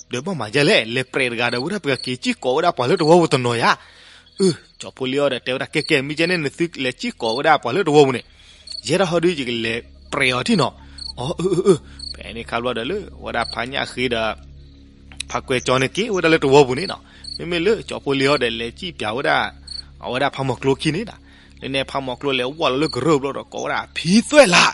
ဒီးဘၣ်မၤကဲလဲၣ်, လဲၤပြဲးတဂၤဒီး ဝဲဒၣ်ပကက့ၤစံၣ်ကိးဝဲဒၣ်ပှၤလၢတဝီပူၤတနီၤယၤ. အၢ ကၠီၤဖိလ့အီၤဒီးတဲဝဲဒၣ် ကဲကဲ မ့ၢ်ကဲန့ၣ် နသုလဲၤစံၣ်ကိးဝဲဒၣ်ပှၤလၢတဝီပူၤန့ၣ်, ယဲဒၣ်ဟီဒုးယကလဲၤပြဲးအီၤထံၣ်နီၤ. အၢ အၢ အၢ အၢ, ဖဲန့ၣ်ခါဘျီဒီးလၢ အဝဲဒၣ်ဖးညၣ်ဃ့ဒီး ဖးကွဲကၠီန့ၣ်က့ၤဝဲဒၣ်လၢတဝီပူၤန့ၣ်နီၤ. မ့မ့ၢ်လၢကၠီၤဖိလ့အီၤဒီးလဲၤစံၣ်ပၠးဝဲဒၣ် အဝဲဒၣ်ဖးမိၢ်ကျိခံန့ၣ်နီၤ. လၢန့ၣ်ဖးမိၢ်ကျိလဲၤဝဲလီၤလၢကရၢၢ်ဘျီဒီးကိးဝဲဒၣ် ဖံသွဲၣ်လး,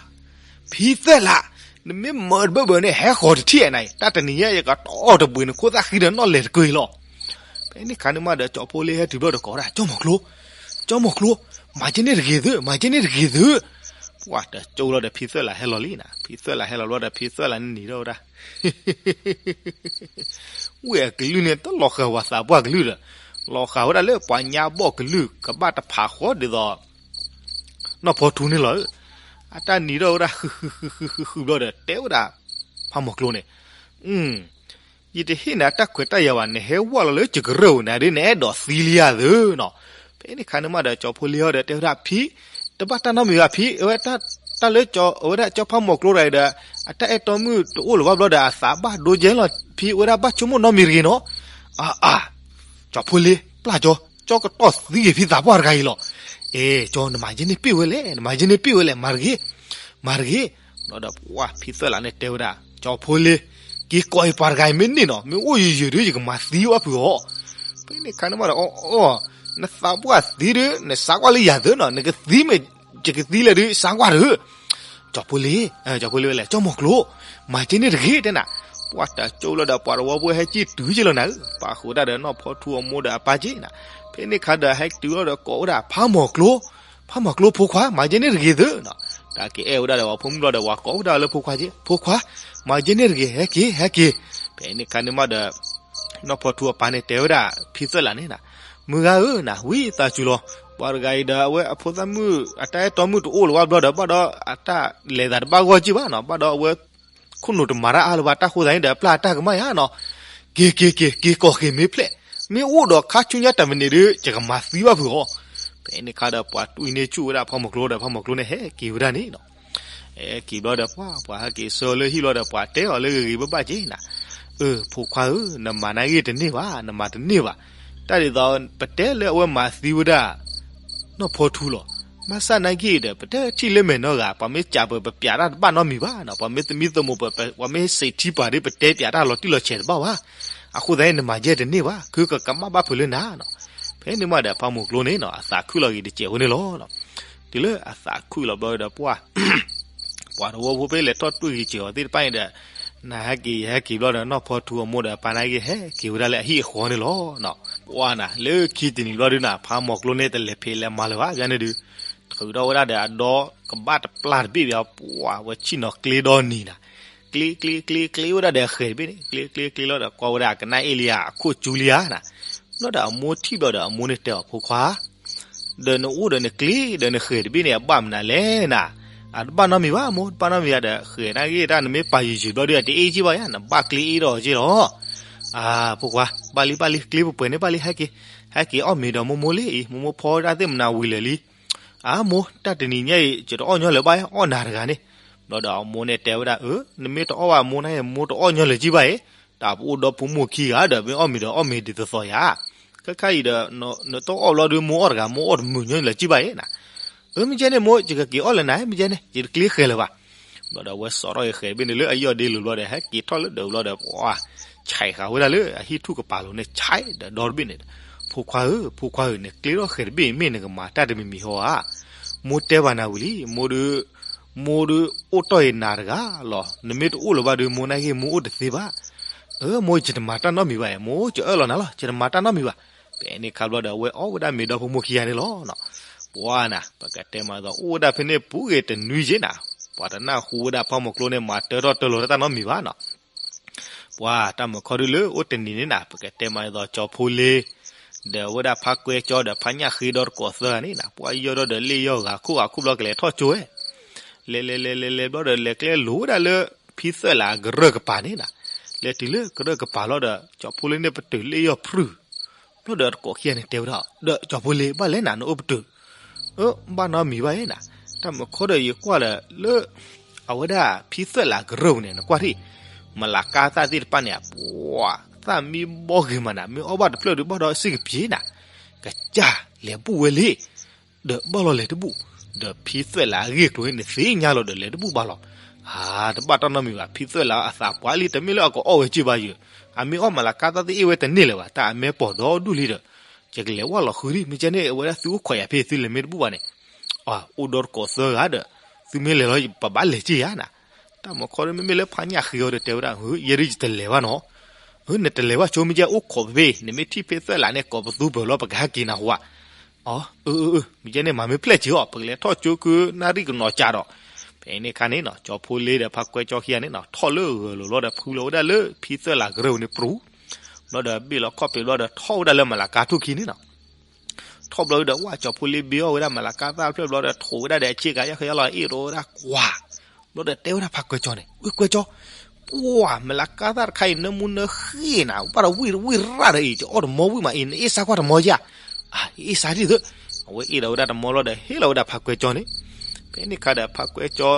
ဖံသွဲၣ်လး, နမ့ၢ်မၢတဘၢဘၢန့ၣ် ဟဲဃီၤတထံၣ်နၤအံၤ, တၢ်တနံၤညါ ယကတီၢ်တဘှံးနခိၣ်သၣ်ဃံဒီးနီၣ်လဲၢ်တကၢအံၤလီၤ. ဖဲန့ၣ်ခါန့ၣ်မးဒီး ကၠီၤဖိလ့ဟဲတုၤဘျီဒီးကိးဝဲဒၣ် ကၠီမိၢ်ကျိ, ကၠီမိၢ်ကျိ, မၤကဲန့ၣ်တဂ့ၤသု, မၤကဲန့ၣ်တဂ့ၤသု. ပှၢ်တကၠိလီၤဒီးဖံသွဲၣ်လးဟဲလီၤလံနၤ, ဖံသွဲၣ်လးဟဲလီၤဘျီဒီးဖံသွဲၣ်လးန့ၣ်နံၤထီၣ်ဝဲဒၣ် ဝဲၢ်အကလုၢ်န့ၣ် တလီၤဃာ်ဝဲသးပှၢ်ကလုၢ်ဒီး လီၤဃာ်ဝဲဒၣ်လၢပှၤညါဘီၣ်ကလုၢ် ကဘၣ်တဖးဃီဒ်သိး နီၢ်ဖီထူန့ၣ်လီၤ. အတၢ်နံၤထီၣ်ဝဲဒၣ် ဃုဃုဃုဃုဃုဃုဘျီဒီး တဲဝဲဒၣ် ဖးမီၢ်ကျိန့ၣ်, ယတဟ့ၣ်နၤတၢ်ခွဲးတၢ်ယာ်ဘၣ်, နဟဲဝဲလီၤလၢယကရၢၢ်ဧိၤန့ၣ်ဒီး နအဲၣ်ဒိးသံလံဧါသ့နီၤ. ဖဲန့ၣ်ခါန့ၣ်မးဒီး ကၠီဖိလ့ဟီဒီးတဲဝဲဒၣ် ဖံ, တဘၣ်တၢ်နီတမံၤဘၣ်ဖံ, အဝဲတၢ်လၢကၠီ အဝဲဒၣ်ကၠီဖးမီၢ်ကျိတဂၤအံၤဒီး အတၢ်အဲၣ်တီမုၣ်တအိၣ်လၢၤဘၣ်ဘျီဒီး အသးဘၣ်ဒိကဲလီၤဖံ, အဝဲဒၣ်ဘၣ်ဆိကမိၣ်နီတမံၤတဂ့ၤနီၤ. အါအါ ကၠီဖိလ့ ပျၢ်ကၠီ, ကၠီကတီၢ်သံက့ၤဖံသးပှၢ်တဂၤအံၤလီၤ. အဲ ကၠီ နမၤယဲန့ၣ်ပ့ၢ်ဝဲလဲၣ်, နမၤယဲန့ၣ်ပ့ၢ်ဝဲလဲၣ်, မၤတဂ့ၤ, မၤတဂ့ၤ. ဘျီဒီးပှၢ်ဖံသွဲၣ်လးန့ၣ်တဲဝဲဒၣ် ကၠီဖိလ့ က့ၤကိးအံၤပှၤတဂၤအံၤမ့ၢ်န့ၢ်နီၤ, မ့ၢ်အိၣ်ယံာ်ယံာ်ဒီး ယကမၤသံဘၣ်ဖုးအီၤ. ဖဲန့ၣ်ခါန့ၣ်မးဒီး အီအီ နသးပှၢ်သံဒီး နစါကွၢ်လၢယၤသ့နီၤ, နကသံမ့ၢ် ယကသံလဲၣ်ဒီး စါကွၢ်တဂ့ၤ. ကၠီဖိလ့, ကၠီဖိလ့ဝဲလဲၣ်, ကၠီမီၢ်ကျိ, မၤက့န့ၣ်တဂ့ၤတဲနၤ. ပှၢ်တကၠိလီၤဒီးပှၤတဝီဖိဟဲက့ၤတုၤက့လီၤနၤဧၢ, ပာ်ဃုာ်ဝဲဒၣ်ဒီးနီၢ်ဖီထူအမိၢ်ဒီးအပၢ်က့နၤ. ဖဲန့ၣ်ခါဒီးဟဲတုၤလီၤဒီးကိးဝဲဒၣ်ဖးမီၢ်ကျိ, ဖးမီၢ်ကျိဖိခွါ မၤက့န့ၣ်တဂ့ၤသ့နီၤ. တၢ်က့ၤအဲၣ်ဝဲဒၣ်ဒီးပှၤဖိမုၣ်ဘျီဒီး ပှၤကိးဝဲဒၣ်လၢဖိခွါက့, ဖိခွါ မၤက့န့ၣ်တဂ့ၤ, ဟဲက့ၤ ဟဲက့ၤ. ဖဲန့ၣ်ခါန့ၣ်မးဒီး နီၢ်ဖီထူအပၢ်န့ၣ်တဲဝဲဒၣ် ဖံသွဲၣ်လးန့ၣ်နၤ, မုၢ်ဂၤဧၢနၤ, ဝံသးစူၤလီၤ, ပှၤတဂၤအံၤဒီး အဝဲအဖိသၣ်မုၣ် အတၢ်အဲၣ်တီမုၣ်တအိၣ်လၢၤဘၣ်ဘျီဒီး ဘၣ်ဒီးအတၢ်လဲၤသးတဘၣ်ဂီၢ်က့ဘၣ်နီၤ, ဘၣ်ဒီးအဝဲ ခိၣ်နူာ်တမၤတၢ်အါလၢၤဘၣ်, တၢ်ဃိသးန့ၣ်ဒီး အပျၢ်အတၢ်ကမၣ်ယါနီၤ. က့ၤ က့ၤ က့ၤ က့ၤကိးက့ၤမ့ၢ်ဖျဲၣ်, မ့ၢ်အိၣ်ဒီးခါဆူညါတၢ်မံးနံးဒီး ယကမၤသံဘၣ်ဖုးအီၤ. ဖဲန့ၣ်ခါဒီးပှၤတွံၢ်န့ၢ်ဆူၣ်ဝဲဒၣ်ဖးမီၢ်ကျိဒီး ဖးမီၢ်ကျိန့ၣ်ဟဲက့ၤဝဲဒၣ်န့ၣ်နီၤ. ဟဲက့ၤဘျီဒီးပှၤ ပှၤဟဲက့ၤဆှၢလၢဟံၣ်ဘျီဒီး ပှၤတဲအီၤလၢဂ့ၤဂ့ၤဘၣ်ဘၣ်က့နၤ, အၢ ဖိခွါဧၢ, နမၤနာ်ဂ့ၢ်တန့ၢ်ဘၣ်, နမၤတန့ၢ်ဘၣ်. တၢ်ဒ်သိး ပတဲလၢအဝဲမၤသံဝဲဒၣ် နီၢ်ဖီထူလီၤ. ဘၣ်ဆၣ်နာ်ဂ့ၢ်ဒီး ပတထံၣ်လၢမဲာ်နီတဂၤ, ပှၤမ့ၢ်စံးပှၤ ပပျးတၢ်တဘၣ်နီတမံၤဘၣ်နီၤ, ပှၤမ့ၢ်သမံသမိးပှၤ ပှၤမ့ၢ်စံးထံပှၤဒီး ပတဲပျးတၢ်လီၤတံၢ်လီၤဆဲးတဘၣ်ဘၣ်. အဃိသတးန့ၣ် နမၤယဲတန့ၢ်ဘၣ်, ခုကကမၣ်ဘၣ်ဖုးလၢနၤနီၤ. ဖဲန့ၣ်မးဒီး ဖးမီၢ်ကျိန့ၣ်နီၤ အသးခုၣ်လီၤဂ့ၤတစဲးဖိန့ၣ်လီၤ. တုၤလၢအသးခုၣ်လီၤဘျီဒီးပှၢ် ပှၤတဝီဖိဖဲလဲၤထီၣ်တွံၢ်ဂ့ၤစၢၤအီၤသ့ၣ်တဖၣ်န့ၣ်ဒီး နဟဲက့ၤ ယဟဲက့ၤဘျီဒီး နီၢ်ဖီထူအမိၢ်ဒီးအပၢ်နာ်ဂ့ၢ် ဟဲက့ၤဝဲဒၣ်လၢအဟံၣ်အဃီန့ၣ်လီၤ. ပှၢ်နၤ လၢခံတနံၤဘျီဒုနၤ ဖးမီၢ်ကျိန့ၣ် တလဲၤဖံးလဲၤမၤလၢၤဘၣ် ဘၣ်န့ၣ်ဒု ထုးထီၣ်ဝဲဒၣ်ဒီးအဒီ ကဘၣ်တပျၢ်တဘ့ၣ်ဘၣ် ပှၢ်ဝဲဆ့ၣ်နီၤကျ့ဒီနံၤနၤ, ကျ့ ကျ့ ကျ့ ကျ့ဝဲဒၣ်ဒီးအဃဲၤတဘ့ၣ်န့ၣ် ကျ့ ကျ့ ကျ့လီၤဒီး ကွၢ်ဝဲဒၣ်အကနၣ်အ့ၣ်လံဧါ အခိၣ်ကၠူလံဧါနၤ. ဘျီဒီးအမိၢ်ထံၣ်ဘျီဒီး အမိၢ်န့ၣ်တဲအီၤ ဖိခွါ ဒီးနအိၣ်ဒီးနကျ့ဒီးနဃဲၤတဘ့ၣ်န့ၣ် အဘၣ်မနုၤလဲၣ်နၤ. အတဘၣ်နီတမံၤဘၣ် မိၢ်, တဘၣ်နီတမံၤဧါဒီး ဃဲၤနာ်ဂ့ၢ်တၢ် နမ့ၢ်ပာ်ယံာ်ယံာ်ဘျီဒု အတအ့ၣ်က့ဘၣ်ယါ, နဘၣ်ကျ့အ့ၣ်ဒီးက့လီၤ. အၢ ဖိခွါ ဘၣ်လံ ဘၣ်လံ ကျ့ပှဲၤပှဲၤန့ၣ်ဘၣ်လံ ဟဲက့ၤ, ဟဲက့ၤအီၣ်မ့ၤဒီးမိၢ်မိၢ်လံအံၤ, မိၢ်မိၢ်ဖီဝဲဒၣ်သ့ၣ်မနၤဝံၤလၢာ်လံ. အၢ မိၢ်, တၢ်တနံၤညါအံၤ ယတအီၣ်ညီလၢၤဘၣ်, အီၣ်နၤတဂၤန့ၣ်. ဘျီဒီးအမိၢ်န့ၣ်တဲဝဲဒၣ် အၢ နမ့ၢ်တအီၣ်ဘၣ်မိၢ်န့ၣ် မိၢ်တအီၣ်ညီလၢၤက့ဘၣ်အံၤ, တၢ်ပအိၣ်ဒီဖိမိၢ်ခံဂၤဒီး မ့ၢ်အီၣ်မ့ၤဒီးအီၣ်မ့ၤဒ်သိးသိးယါ. ခဲခါအံၤဒီး နတအီၣ်ဘျီဒု မိၢ်အီၣ်တဂၤ မိၢ်အီၣ်တမုာ်ညီလၢၤက့ဘၣ်အံၤနၤ. အၢ မ့ၢ်ကဲန့ၣ်မိၢ် ယကက့ၤအီၣ်လၢၤနၤ မ့ၢ်ကဲန့ၣ် ယတကျ့ဃဲၤလၢၤဘၣ်. ဘျီဒီးအဝဲစိာ်ထီၣ်ဃဲၤတဘ့ၣ်န့ၣ်လၢအယီၢ်ဒ့လိၤဘျီဒီး ဟဲက့ၤထီၣ်လၢဒၢးဘျီဒီး ပှၤ ဆဲးဃာ်ဝဲဒၣ်လၢအဟံၣ်ထူၣ်ကပၤလိၤန့ၣ် ဆဲးဒီးဒီတဘ့ၣ်န့ၣ်, ဖိခွါဧၢ, ဖိခွါဧၢ, နကျ့ထီၣ်ဃဲၤတဘ့ၣ်အံၤ မ့ၢ်နကမၤတၢ်တမံၤမံၤဟီဧါ. မိၢ်တဲဘၣ်နၤဝံၤလံ, မိၢ်ဒု မိၢ်ဒု အိၣ်တီၢ်အံၤနၤတဂၤလီၤ. နမ့ၢ်တအိၣ်လၢၤဘၣ်ဒု မိၢ်နာ်ဂ့ၢ် မိၢ်အိၣ်တသ့ဘၣ်. အၢ မိၢ် ယတမၤတၢ်နီတမံၤဘၣ်အံၤ, မိၢ် ယအၢၣ်လီၤနၤလီၤ, ယတမၤတၢ်နီတမံၤဘၣ်. ဖဲန့ၣ်ခါဘျီဒီး အဝဲအီၣ်ဝဲဒၣ်မ့ၤဒီဖိမိၢ်ခံဂၤန့ၣ်လီၤ. ပှၤနၤ ပကတဲမးဒ်သိး အိၣ်ဝဲဒၣ်ဖဲန့ၣ်ပူၤဂ့ၤတနွံက့နၤ, ပှၤတနၢ်ဟူဝဲဒၣ်ဖးမီၢ်ကျိန့ၣ် မၤတၢထီၣ်တၢလီၤတၢ်နီတမံၤဘၣ်နီၤ. ပှၤတၢ်မုာ်ခီဒုလၢအိၣ်တနံၤန့ၣ်နၤ ပကတဲမးဒ်သိး ကၠီဖိလ့ ဒီးဝဲဒၣ်ဖးကွဲကၠီဒီးဖးညၣ်ဃ့ဒီတကိးသၢဂၤန့ၣ်နၤ ပှၤယီၢ်ဒီးလ့ၣ်ယီၢ်ဂၤခိၣ်ဂၤခိၣ်ဘျီကလဲၤထီၣ်ကၠိဝဲ လဲၤလဲၤလဲၤလဲၤလဲၤဘျီဒီး လဲၤကျဲလိၤဝဲဒၣ်လၢ ဖံသွဲၣ်လးအကရၢၢ်ကပၤန့ၣ်နၤ, လဲၤတုၤလၢကရၢၢ်ကပၤလီၤဒီး ကၠီဖိလ့န့ၣ်ပတုာ်လ့ၣ်ယီၢ်ဖရုၣ်, ဘျီဒီးတကိးခံဂၤန့ၣ်တဲဝဲဒၣ် ဒီးကၠီဖိလ့ ဘၣ်လဲၣ်နၤ နအိၣ်ပတုာ်, အၢ ဘၣ်နီတမံၤဘၣ်အံၤနၤ, တၢ်မုာ်ခီဒီးယကွၢ်ဒီးလၢ အဝဲဒၣ်ဖံသွဲၣ်လးအကရၢၢ်ပူၤန့ၣ် နကွၢ်ထံၣ် မလၤကါသၣ်သ့ၣ်တဖၣ်န့ၣ် ပှၤ သၣ်မံဘီဂ့ၤမးနၤ, မ့ၢ်အီၣ်ဘၣ်တဖျၢၣ်ဒုးဘၣ်ဒီးစ့ၢ်ကပျ့ၤနၤ, ကစၢ်လဲၤဘူၣ်ဝဲလံ ဒီးဘၣ်လီၤလဲၤတဘူၣ်, ဒီးဖံသွဲၣ်လးအဂ့ၢ်ကျိၤန့ၣ် သ့ၣ်ညါလီၤဒီးလဲၤတဘူၣ်ဘၣ်လီၤ. အၢ တဘၣ်တၢ်နီတမံၤဘၣ်, ဖံသွဲၣ်လးအသးပှၢ်လံ တမ့ၢ်လၢအကအီၣ်ဝဲက့ဘၣ်ယဲ, အမ့ၢ်အီၣ်မလၤကါသၣ်သ့ၣ်အ့ၣ်ဝဲတန့ၢ်လၢၤဘၣ်, တၢ်အမဲပီၤဒီဒူၣ်လံဒီး ယကလဲၤဝဲလီၤဃုာ်ဒံး, မ့ၢ်ကဲန့ၣ် အဝဲဒၣ်သုအိၣ်ခိးယၤဖဲသုလဲၤမ့ၢ်တဘူၣ်ဘၣ်န့ၣ်, အိၣ်ဒီတကိးသၢဂၤဒီး သုမ့ၢ်လဲၤလီၤ ပဘၣ်လဲၤက့ၤယၤနၤ. တၢ်မုာ်ခီဒီး မ့မ့ၢ်လၢဖးညၣ်ဃ့အီၤဒီးတဲဝဲဒၣ် ယဲဒုးယတလဲၤဘၣ်နီၤ, နတလဲၤဘၣ်ဆိ မ့ၢ်ကဲအိၣ်ခိးဖဲ နမ့ၢ်ထံၣ်ဖံသွဲၣ်လးန့ၣ် ကိးပသူပၢၤလီၤ ပကဟဲက့ၤနၤဟူဧါ. အၢ အၢ မ့ၢ်ကဲန့ၣ် မၤမ့ၢ်ဖျဲၣ်စ့ၢ်အီၤ ပကလဲၤထီၣ်ကၠိကုနၣ်ရံၣ်ကနီၤကးဒီး, ဖဲန့ၣ်ခါန့ၣ်နီၤ ကၠီဖိလ့ဒီးဖါကွဲကၠီခံဂၤန့ၣ်နီၤ ထီၣ်လၢဂၢၤလိၤလီၤဒီး ဖုလီၤဝဲဒၣ်လၢဖံသၢလးကရၢၢ်ပူၤန့ၣ်ပြူၤ, ဘျီဒီးဘ့ၣ်လီၤခီၣ်ဖံးဘျီဒီးထီၣ်ဝဲဒၣ်လၢမလၤကါထူၣ်ခံန့ၣ်နီၤ ထီၣ်ဘျီဒီး ဝဲကၠီဖိလ့ဘ့အီၣ်ဝဲဒၣ်မလၤကါသၣ်ဖျၢၣ်ဘျီဒီး ထိးဝဲဒၣ်ဒီးအဆ့ကၤ ယဲၢ်ခီယါလီၤအ့ၣ်ဒီးဝဲဒၣ်ကွၢ်, ဘျီဒီးတဲဝဲဒၣ်ဖါကွဲကၠီန့ၣ် ဝ့ၢ်ကွဲကၠီ, ပှၢ် မလၤကါသၣ်တခါအံၤ နၢမူနၢဃ့နၤ ဘၣ်ဒီးဝံၣ်တဝံၣ်ရၣ်ဒီးအံၤ ယအီၣ်တမီဝံၣ်မးအံၤ နအ့ၣ်စါကွၢ်တမီယါ, အ့ၣ်စါဒ်သိး, အဝဲအ့ၣ်ဒီးဝဲဒၣ်တမီလီၤဒီး ဟ့ၣ်လီၤဝဲဒၣ်ဖါကွဲကၠီန့ၣ်, ဖဲန့ၣ်ခါဒီးဖါကွဲကၠီ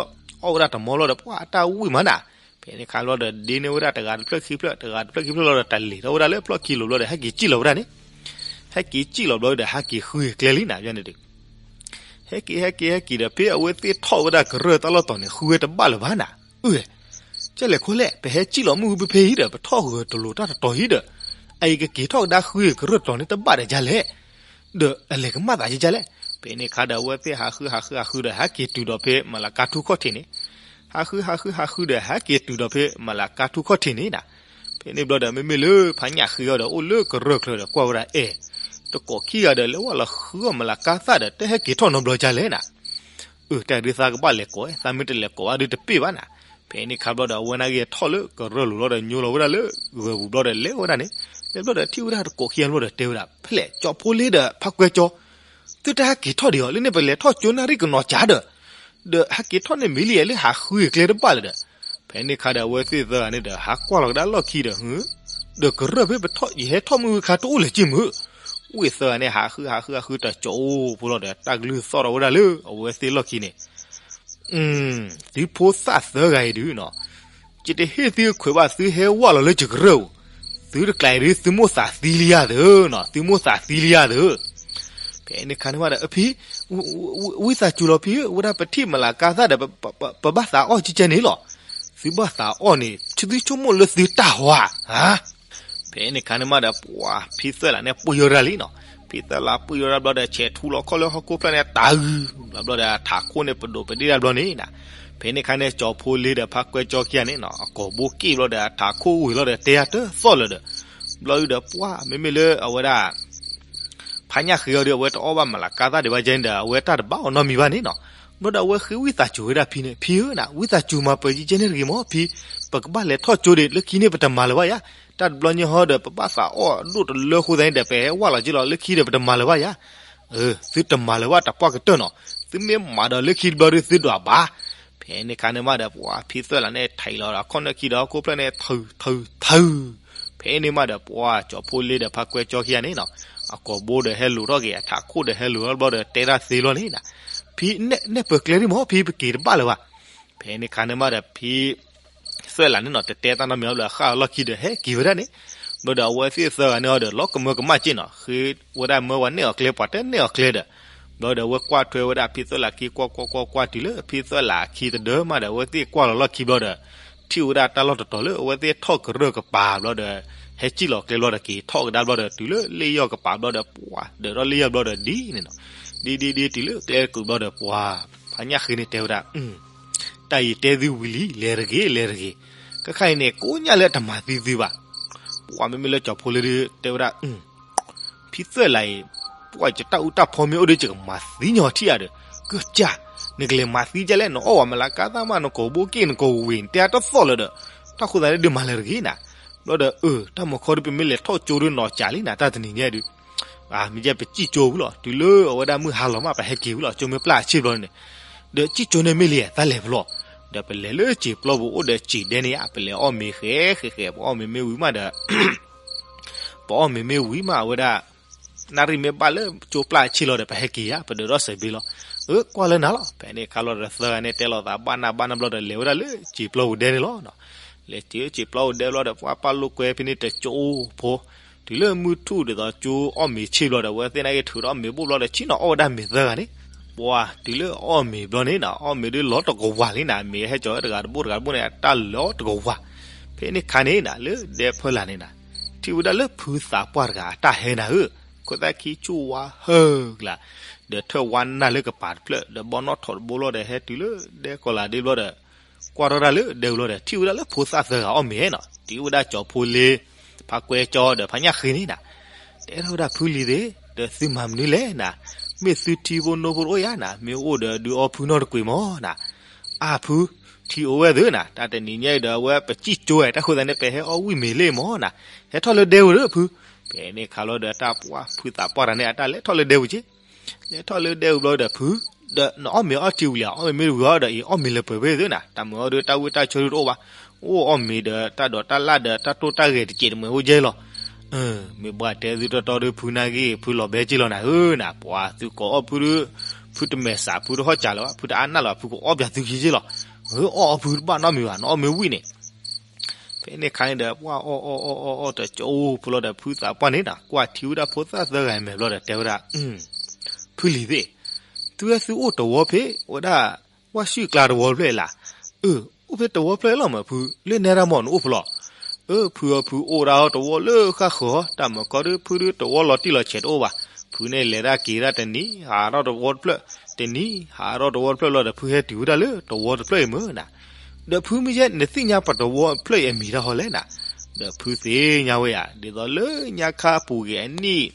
အီၣ်ဝဲဒၣ်တမီလီၤဒီး ပှၢ် အတၢ်ဝံၣ်မးနၤ, ဖဲန့ၣ်ခါလီၤဒီး ဒ့န့ၢ်ဝဲဒၣ်တဂၤတဖျၢၣ်ခံဖျၢၣ် တဂၤတဖျၢၣ်ခံဖျၢၣ်လီၤဒီး တၢ်လဲၤထီၣ်ဝဲဒၣ်လၢဖျီၣ်ခံလိၤဘျီဒီး ဟဲက့ၤစံၣ်လီၤဝဲဒၣ်န့ၣ်, ဟဲက့ၤစံၣ်လီၤဘျီဒီး ဟဲက့ၤဃုကျဲလံနၤ ယန့ၣ်ဒုး ဟဲက့ၤ ဟဲက့ၤ ဟဲက့ၤဒီး ဖဲအဝဲသ့ၣ်ထီၣ်ဝဲဒၣ်ကရၢၢ်တၢ်လီၢ်တီၤန့ၣ် ဃုဝဲတဘၣ်လၢၤဘၣ်နၤ, အၢ ကဲလဲၣ်ခိလဲၣ် ပဟဲစံၣ်လီၤမုၢ်ဖဲဖဲအံၤဒီး ပထီၣ်ဂၢၤတလိၤတၢ်တတီၤအံၤဒီး, အအံၤကက့ၤထီၣ်ကဒါဃုကရၢၢ်တီၤန့ၣ်တဘၣ်ဒီးဒ်လဲၣ်, ဒီးအလဲၤကမၣ်သးဒ်လဲၣ်, ဖဲန့ၣ်ခါဒီးအဝဲသ့ၣ်ဟးဃုဟးဃုဟးဃုဒီး ဟဲက့ၤတုၤဒီးဖဲမလၤကါထူၣ်ခီၣ်ထံးန့ၣ်, ဟးဃုဟးဃုဟးဃုဒီး ဟဲက့ၤတုၤဒီးဖဲမလၤကါထူၣ်ခီၣ်ထံးန့ၣ်နၤ ဖဲန့ၣ်ဘျီဒီး မ့မ့ၢ်လၢဖါညၣ်ဃ့အီၤဒီး အိၣ်လၢကရၢၢ်ချၢဒီး ကွၢ်ဝဲဒၣ် အဲၣ်, တကိးခံဂၤဒီး လဲၤဝဲလီၤဃုအီၣ်မလၤကါသၣ်ဒီး တဟဲက့ၤထီၣ်နီတဘျီဒ်လဲၣ်နၤ, အၢ တၢ်ဒုးသးကဘၣ်လဲၤကိး သးမ့ၢ်တလဲၤကိးဘၣ်ဒုးတပ့ၢ်ဘၣ်နၤ, ဖဲန့ၣ်ခါဘျီဒီး အဝဲနာ်က့ၤထီၣ်လၢကရၢၢ်လိၤလီၤဒီး ညိလီၤဝဲဒၣ်လၢဂၢၤပူၤဘျီဒီး လဲၤဝဲဒၣ်န့ၣ်, လဲၤဘျီဒီးထံၣ်ဝဲဒၣ်တကိးခံဂၤဘျီဒီးတဲဝဲဒၣ် ဖဲလဲၣ် ကၠီဖိလ့ဒီးဖါကွဲကၠီ သုတဟဲက့ၤထီၣ်ဒံးအီၤ လၢန့ၣ်ပလဲၤထီၣ်ကၠိနၣ်ရံၣ်ကနီၤကးဒီး, ဒီးဟဲက့ၤထီၣ်န့ၣ်မ့ၢ်လံယဲလၢဟးဃုကျဲတဘၣ်လၢၤဒီး, ဖဲန့ၣ်ခါဒီးအဝဲသ့ၣ်သၢဂၤန့ၣ်ဒီး ဟးကွၢ်လီၤကဒါလီၢ်ခံဒီး ဒီးကရၢၢ်ဖဲပထီၣ် ယဟဲထီၣ်မုၢ်ဝံၤခါတအိၣ်လၢၤက့မုၢ်, ဝ့ၢ်သၢဂၤန့ၣ် ဟးဃုဟးဃုဟးဃုတကၠိဖိလီၤဒီး တၢ်ကလုၢ်သီၣ်ထီၣ်ဝဲဒၣ်လၢအဝဲသ့ၣ်လီၢ်ခံန့ၣ် သုဖိသၣ်သၢဂၤအံၤဒုးနီၤ, ယတဟ့ၣ်သုခွဲးဘၣ် သုဟဲဝၢ်လီၤလၢယကရၢၢ်ဧိၤ, သုတကျးအံၤဒုး သုမိၢ်သးသံလံယၤသၢနီၤ, သုမိၢ်သးသံလံယၤသၢ, ဖဲန့ၣ်ခါန့ၣ်မးဒီး အဖံ, ဝံသးစူၤလီၤဖံဧၢ, ဝဲဒၣ်ပထံၣ်မလၤကါသၣ်ဒီး ပဘၣ်သးအီၣ်ကကဲန့ၣ်လီၤ, သုဘၣ်သးအီၣ်န့ၣ် သုဆိကမိၣ်လၢသုတၢ်ဟီဧါ ဖဲန့ၣ်ခါန့ၣ်မးဒီး ပှၤဖံသၢလးန့ၣ်ပှ့ၤယီၤတၢ်လံနီၤ, ဖံသၢလးပှ့ၤယီၤတၢ်ဘျီဒီး ဆဲးထူလီၤခီၣ်လၢဟီၣ်ခိၣ်ဖျၢၣ်န့ၣ် တၢ်ဂုၤ, ဘျီဒီး ထးခိၣ်န့ၣ်ပဒိးပဒ့ၣ်တၢ်ဘျီန့ၣ်နၤ, ဖဲန့ၣ်ခါန့ၣ် ကၠီဖိလ့ဒီးဖါကွဲကၠီခံဂၤန့ၣ်နီၤ အကိာ်ဘိက့ၣ်ဘျီဒီး ထးခိၣ်ဝံၤလီၤဒီး တဲတၢ်တသီၣ်လၢၤဒီး, ဘျီဒုးဒီး ပှၤ မ့မ့ၢ်လၢအဝဲဒၣ် ဖါညၣ်ဃ့အီၤဒီး အဝဲတအီၣ်ဘၣ်မလၤကါသၣ်ဒံးဘၣ်ကဲန့ၣ်ဒီး အဝဲတၢ်တဘၣ်အီၤနီတမံၤဘၣ်န့ၣ်နီၤ, ဘျီဒီးအဝဲဃ့ဝံသးစူၤဝဲဒၣ်ဖံန့ၣ် ဖံဧၢနၤ ဝံသးစူၤမၤပၢၤကကဲန့ၣ်တဂ့ၤမးဖံ, ပကဘၣ်လဲၤထီၣ်ကၠိဒံး လၢခံန့ၣ်ပတမၤလၢၤဘၣ်ယါ, တၢ်တဘျီညါဟီဒီး ပဘၣ်သးအီၣ်ဒိၣ်တလၢအဃိသတးန့ၣ်ဒီး ပဟဲဝၢ်လီၤက့ၤလီၤ လၢခံဒီးပတမၤလၢၤဘၣ်ယါ, သုတမၤလၢၤဘၣ်တပှၢ်ကတၢၢ်နီၤ, သုမ့ၢ်မၤဒီးလၢခံတဘျီဒုးသုဒွးဘၣ်, ဖဲန့ၣ်ခါန့ၣ်မးဒီး ပှၤဖံသၢလးန့ၣ် ထံၣ်လီၤဒီး အခီၣ်နၢၣ်ခံဒီးဟီၣ်ခိၣ်ဖျၢၣ်န့ၣ် ထုးထုးထုး, ဖဲန့ၣ်မးဒီး ပှၤကၠီဖိလ့ဒီးဖါကွဲကၠီခံဂၤန့ၣ်နီၤ, အကိာ်ဘိဒီးဟဲလူၤထီၣ်က့ၤ အထးခိၣ်ဒီးဟဲလူၤထီၣ်ဘျီဒီး တဲတၢ်သ့လီၤန့ၣ်နၤ, ဖံ နဲၣ်ပၢၤကျဲဒံးမးဖံ ပက့ၤတဘၣ်လၢၤဘၣ်, ဖဲန့ၣ်ခါန့ၣ်မးဒီး ဖံသၢလးန့ၣ်နီၤ တတဲတၢ်နီတမံၤဘၣ်လၢ အဃၣ်အလီၢ်ခံဒီးဟဲက့ၤဝဲဒၣ်န့ၣ်, ဘျီဒီးအဝဲသ့ၣ်သၢဂၤန့ၣ်အီၤဒီး လီၤကမၢကမၣ်က့ၢ်နီၤ, ဃ့ဝဲဒၣ်မၢပှၤနဲၣ်အီၤကျဲ ပှၤတနဲၣ်အီၤကျဲဒီး, ဘျီဒီးအဝဲကွၢ်ထွဲဝဲဒၣ်ဖံသၢလးခံ ကွၢ်ကွၢ်ကွၢ်ကွၢ် တုၤလၢဖံသၢလးခံတဒၢမးဒီး အဝဲသ့ၣ်ကွၢ်လီၤလီၢ်ခံဘျီဒီး ထံၣ်ဝဲဒၣ်တၢ်လီၢ်တတီၤလၢအဝဲသ့ၣ်ထီၣ်ကရၢၢ်ကပၤဘျီဒီး ဟဲစံၣ်လီၤကျဲဘျီဒီး က့ၤထီၣ်ကဒါဘျီဒီး တုၤလၢလ့ၣ်ယီၢ်ကပၤဘျီဒီး ပှၤ ဒၢးထီၣ်လ့ၣ်ယီၢ်ဘျီဒီးဒ်န့ၣ်နီၤ, ဒ်ဒ်ဒ်တုၤလၢကျဲတကုာ်ဘျီဒီး ပှၤ ဖါညၣ်ဃ့န့ၣ်တဲဝဲဒၣ် တၢ်အံၤတဲသုဝံၤလံ လဲၤတဂ့ၤ လဲၤတဂ့ၤ, ခဲခါအံၤန့ၣ် ကိးညၣ်လၢအတမၤသံသုဘၣ်, ပှၤမ့မ့ၢ်လၢကၠီဖိလ့ဒီး တဲဝဲဒၣ် ဖံသၢလးအံၤ ပှၤယတၢ်အူတၢ်ဖီမ့ၢ်အိၣ်ဒီး ယကမၤသံညီထံၣ်ဧါဒီး, ကၢကၢ်, နကလဲၤမၤသံဒ်လဲၣ် နအီၣ်ဝဲမလၤကါသၣ်မး နကိာ်ဘိက့ၣ် နကိာ်ဝ့ၢ် နတဲအတသီၣ်လၢၤဒီး, တၢ်ဃိသတးန့ၣ်ဒုးမၤလၢၤတဂ့ၤနၤ, ဘျီဒီး အၢ တၢ်မၤခီဒုး ပမ့ၢ်လဲၤထီၣ်ကၠိဒုးနီၤကးလံနၤ တၢ်တနံၤညါဒုး မ့ၢ်ကဲပစံၣ်ကၠိဝံၤလီၤ တုၤလၢအဝဲဒၣ်မုၢ်ဟါလီၤမး ပဟဲက့ၤဝံၤလီၤ ကၠိမ့ၢ်ပျၢ်အဆ့ဘျီန့ၣ်, ဒီးစံၣ်ကၠိန့ၣ်မ့ၢ်လံ တၢ်လဲၤဖဲလဲၣ်, ဒီးပလဲၤလၢစံာ်ပျီပူၤအိၣ်ဒီးစံာ်ဒဲန့ၣ်ဧါ ပလဲၤအီၣ်မ့ၤဃဲဃဲဃဲ ပအီၣ်မ့ၤမ့ၢ်ဝံၤမးဒီး ပအီၣ်မ့ၤမ့ၢ်ဝံၤမး အဝဲဒၣ် နၣ်ရံၣ်မ့ၢ်ဘၣ်လၢကၠိပျၢ်အဆ့လီၤဒီး ပဟဲက့ၤဧါ ပဒၢးထီၣ်စဲးဘ့လီၤ, အၢ ကွၢ်လၢနၤလီၤ ဖဲန့ၣ်ခါလီၤဒီးသၢဂၤန့ၣ် တဲလီၤသးဘၣ်နၢ်ဘၣ်နၢ်ဘျီဒီး လဲၤဝဲဒၣ်လၢစံာ်ပျီပူၤဒဲန့ၣ်လီၤ လဲၤစံာ်ပျီပူၤဒဲဘျီဒီး ပှၤပာ်လိာ်ကွဲဖဲန့ၣ်တကၠိဖိ, တုၤလၢမုၢ်ထူၣ်ဒ်သိးကၠိအီၣ်မ့ၤဆ့ဘျီဒီး အဝဲသ့ၣ်နာ်က့ၤထုးထီၣ်မ့ၤဘိၣ်ဘျီဒီး ဆ့ၣ်နီၤအီၣ်ဝဲဒၣ်မ့ၤသၢဂၤန့ၣ်, ပှၤတုၤလၢအီၣ်မ့ၤဘျီန့ၣ်နၤ အီၣ်မ့ၤဒုးလီၤတကဝၤလံနၤ မ့ၢ်ဟဲကၠီၤဝဲတဂၤတဘိၣ်တဂၤတဘိၣ်န့ၣ် တၢ်လီၤတကဝၤ, ဖဲန့ၣ်ခါန့ၣ်နၤ လၢဒဲဖၢလာ်န့ၣ်နၤ, ထံၣ်ဝဲဒၣ်လၢဖုသးပှၢ်တဂၤအတၢ်ဟဲနၤဧၢ, ခိၣ်သၣ်ခံဆူၣ်ဝါဟၢကျါ, ဒီးထၢၣ်ဝါနၢ်လၢကပၤတဖျၢၣ် ဒီးဘီနီၣ်ထိးတဘိလီၤဒီးဟဲတုၤလၢဒဲကီၤလၤဒ့ဘျီဒီး ကွၢ်ထီၣ်ဒၣ်လၢဒဲဝံၤလီၤဒီး ထံၣ်ဝဲဒၣ်လၢဖိသၣ်သၢဂၤအီၣ်မ့ၤနီၤ, ထံၣ်ဝဲဒၣ်ကၠီဖိလ့ ဖါကွဲကၠီဒီးဖါညၣ်ဃ့န့ၣ်နၤ, တဲထီၣ်ဝဲဒၣ်ဖုလံၤသ့ၣ် ဒီးသုမၤမနုၤလဲၣ်နၤ, မ့ၢ်သုထံဖိနိဖိတအိၣ်ဧါနၤ, မ့ၢ်အိၣ်ဒီးဒုးအီၣ်ဖုနီတကွံာ်မၢ်နၤ. အၢ ဖု, ထံအိၣ်ဝဲသုနၤ, တၢ်တနံၤညါအံၤဒီးအဝဲပစံၣ်ကၠိဝဲ, တၢ်ဃိသတးန့ၣ် ပဟဲအီၣ်ဝံၣ်မ့ၤလံမၢ်နၤ, ဟဲထီၣ်လၢဒဲပူၤဒီးဖု. ဖဲန့ၣ်ခါလီၤဒီးတၢ်ပှၢ်ဖုသးပှၢ်တဂၤန့ၣ် အတၢ်လဲၤထီၣ်လၢဒဲပူၤက့ၤ လဲၤထီၣ်လၢဒဲပူၤဘျီဒီးဖု, ဒီးနအီၣ်မ့ၤအီထံဝံၤလံဧါ, အီၣ်မ့ၤမ့ၢ်ဝံၤအီၤဒီး အံၤအီၣ်မ့ၤလၢပှဲၤဖဲသုနၤ, တၢ်မုာ်အီၤဒီးတၢ်ဝံၣ်တၢ်ဆၢဒုတအိၣ်ဘၣ်, အိၣ်အီၣ်မ့ၤဒီးတၢ်ဒိးတၢ်လၣ်ဒီးတၢ်တိၢ်တၢ်ဂဲၤတစဲးတမှဲၤအိၣ်ကဲလီၤ. မ့ၢ်ဘၣ်တဲသုတီတီဒီးဖုနာ်ဂ့ၤ ဖုလီၤဘဲက့ၤလီၤနၤဧၢနၤ, ပှၤသုကိးအီၣ်ဖုဒီး ဖုတမဲာ်စး ဖုတဟီၣ်ကးလၢၤဘၣ်, ဖုတအါနၢ်လၢၤဘၣ်, ဖုကအီၣ်ပၠးသုခံက့ၤလီၤ. အၢ အီၣ်အီဖုတဘၣ်နီတမံၤဘၣ်, နအီၣ်မ့ၤဝံၣ်န့ၣ် ဖဲန့ၣ်ခါန့ၣ်ဒီး ပှၢ်အီၣ်အီၣ်အီၣ်အီၣ်အီၣ်တကၠိဖိလီၤဒီး ဖုသးပှၢ်န့ၣ်နၤ ကွၢ်ထံဝဲဒၣ်ဖိသၣ်သၢဂၤအမဲာ်ဘျီဒီး တဲဝဲဒၣ်, ဖုလံၤသ့ၣ်, သုဝဲသုအိၣ်တဝီဖဲဝဲဒၣ် ဝၣ်ဆံၣ်ကျါတဝီတဖျၢၣ်အံၤလၢ်. အၢ အိၣ်ဖဲတဝီတဖျၢၣ်အံၤလီၤမၢ်ဖု, လၢနဲဒၣ်မၢ်နအိၣ်ဖဲလဲၣ်. အၢ ဖုအီၤဖုအိၣ်ဒၣ်အီၤတဝီလၢဃၣ်ဃၢၤ, တၢ်မုာ်ကီဒုး ဖုဒုးတဝီလီၤတံၢ်လီၤဆဲးတအိၣ်ဘၣ်, ဖုန့ၣ်လဲၤတၢ်က့ၤတၢ်တနံၤ ဟးထီၣ်တဝီတဖျၢၣ်, တနံၤ ဟးထီၣ်တဝီတဖျၢၣ်လီၤဒီး ဖုဟဲတုၤဝဲဒၣ်လၢတဝီတဖျၢၣ်အံၤမၢ်နၤ. ဒီးဖုမ့ၢ်ယဲ နသ့ၣ်ညါပတဝီတဖျၢၣ်အံၤအမံၤတၢ်ဟီလဲၣ်နၤ. ဒီးဖုသ့ၣ်ညါဝဲယၤ ဒ်သိးလၢညါခါပူၤကွံာ်အနံၣ်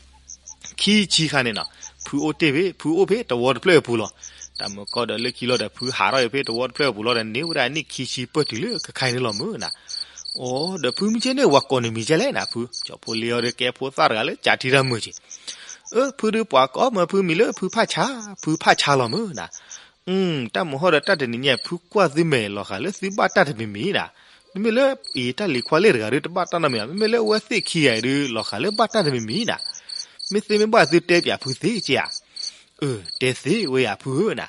ခံဆံခါန့ၣ်နီၤ, ဖုအိၣ်တ့ၢ်ဖဲ ဖုအိၣ်ဖဲတဝီတဖျၢၣ်အပူၤလီၤ. တၢ်မုာ်ကီဒီးလၢခံလီၤဒီး ဖုဟးထီၣ်ဖဲတဝီတဖျၢၣ်အပူၤလီၤဒီး န့ၢ်ဝဲဒၣ်အနံၣ်ခံဆံပၢၢ်တုၤလၢခဲခါအံၤန့ၣ်လီၤမၢ်နၤ. အိ ဒီးဖုမ့ၢ်ကဲန့ၣ် ပှၤကိးနမံၤကဲလဲၣ်နၤဖု, ကၠီဖိလ့အီၤဒီးကဲဖိသၣ်တဂၤလၢကးထံတၢ်မုာ်က့ၤ. အၢ ဖုဒုးပှၤကိးမၢ်ဖုမံၤလၢဖုဖၣ်ဆါ, ဖုဖၣ်ဆါလီၤမၢ်နၤ. တၢ်မုာ်ဟီဒီးတၢ်တနံၤညါ ဖုကွၢ်သုမဲာ်လီၤဃာ်လၢသုဘၣ်တၢ်တမံၤမံၤနၤ. မ့မ့ၢ်လၢအံၤတၢ်လံၤခွါလ့ၢ်တဂၤဒုးတဘၣ်တၢ်နီတမံၤဧါ, မ့မ့ၢ်လၢအဝဲသ့ၣ်ခံဂၤအံၤဒုး လီၤဃာ်လၢဘၣ်တၢ်တမံၤမံၤနၤ. မ့ၢ်သ့မ့ၢ်ဘၣ်သုတဲပၠးဖုသ့က့ဧါ. အၢ တဲသ့ဝဲယၤဖုဧၢနၤ.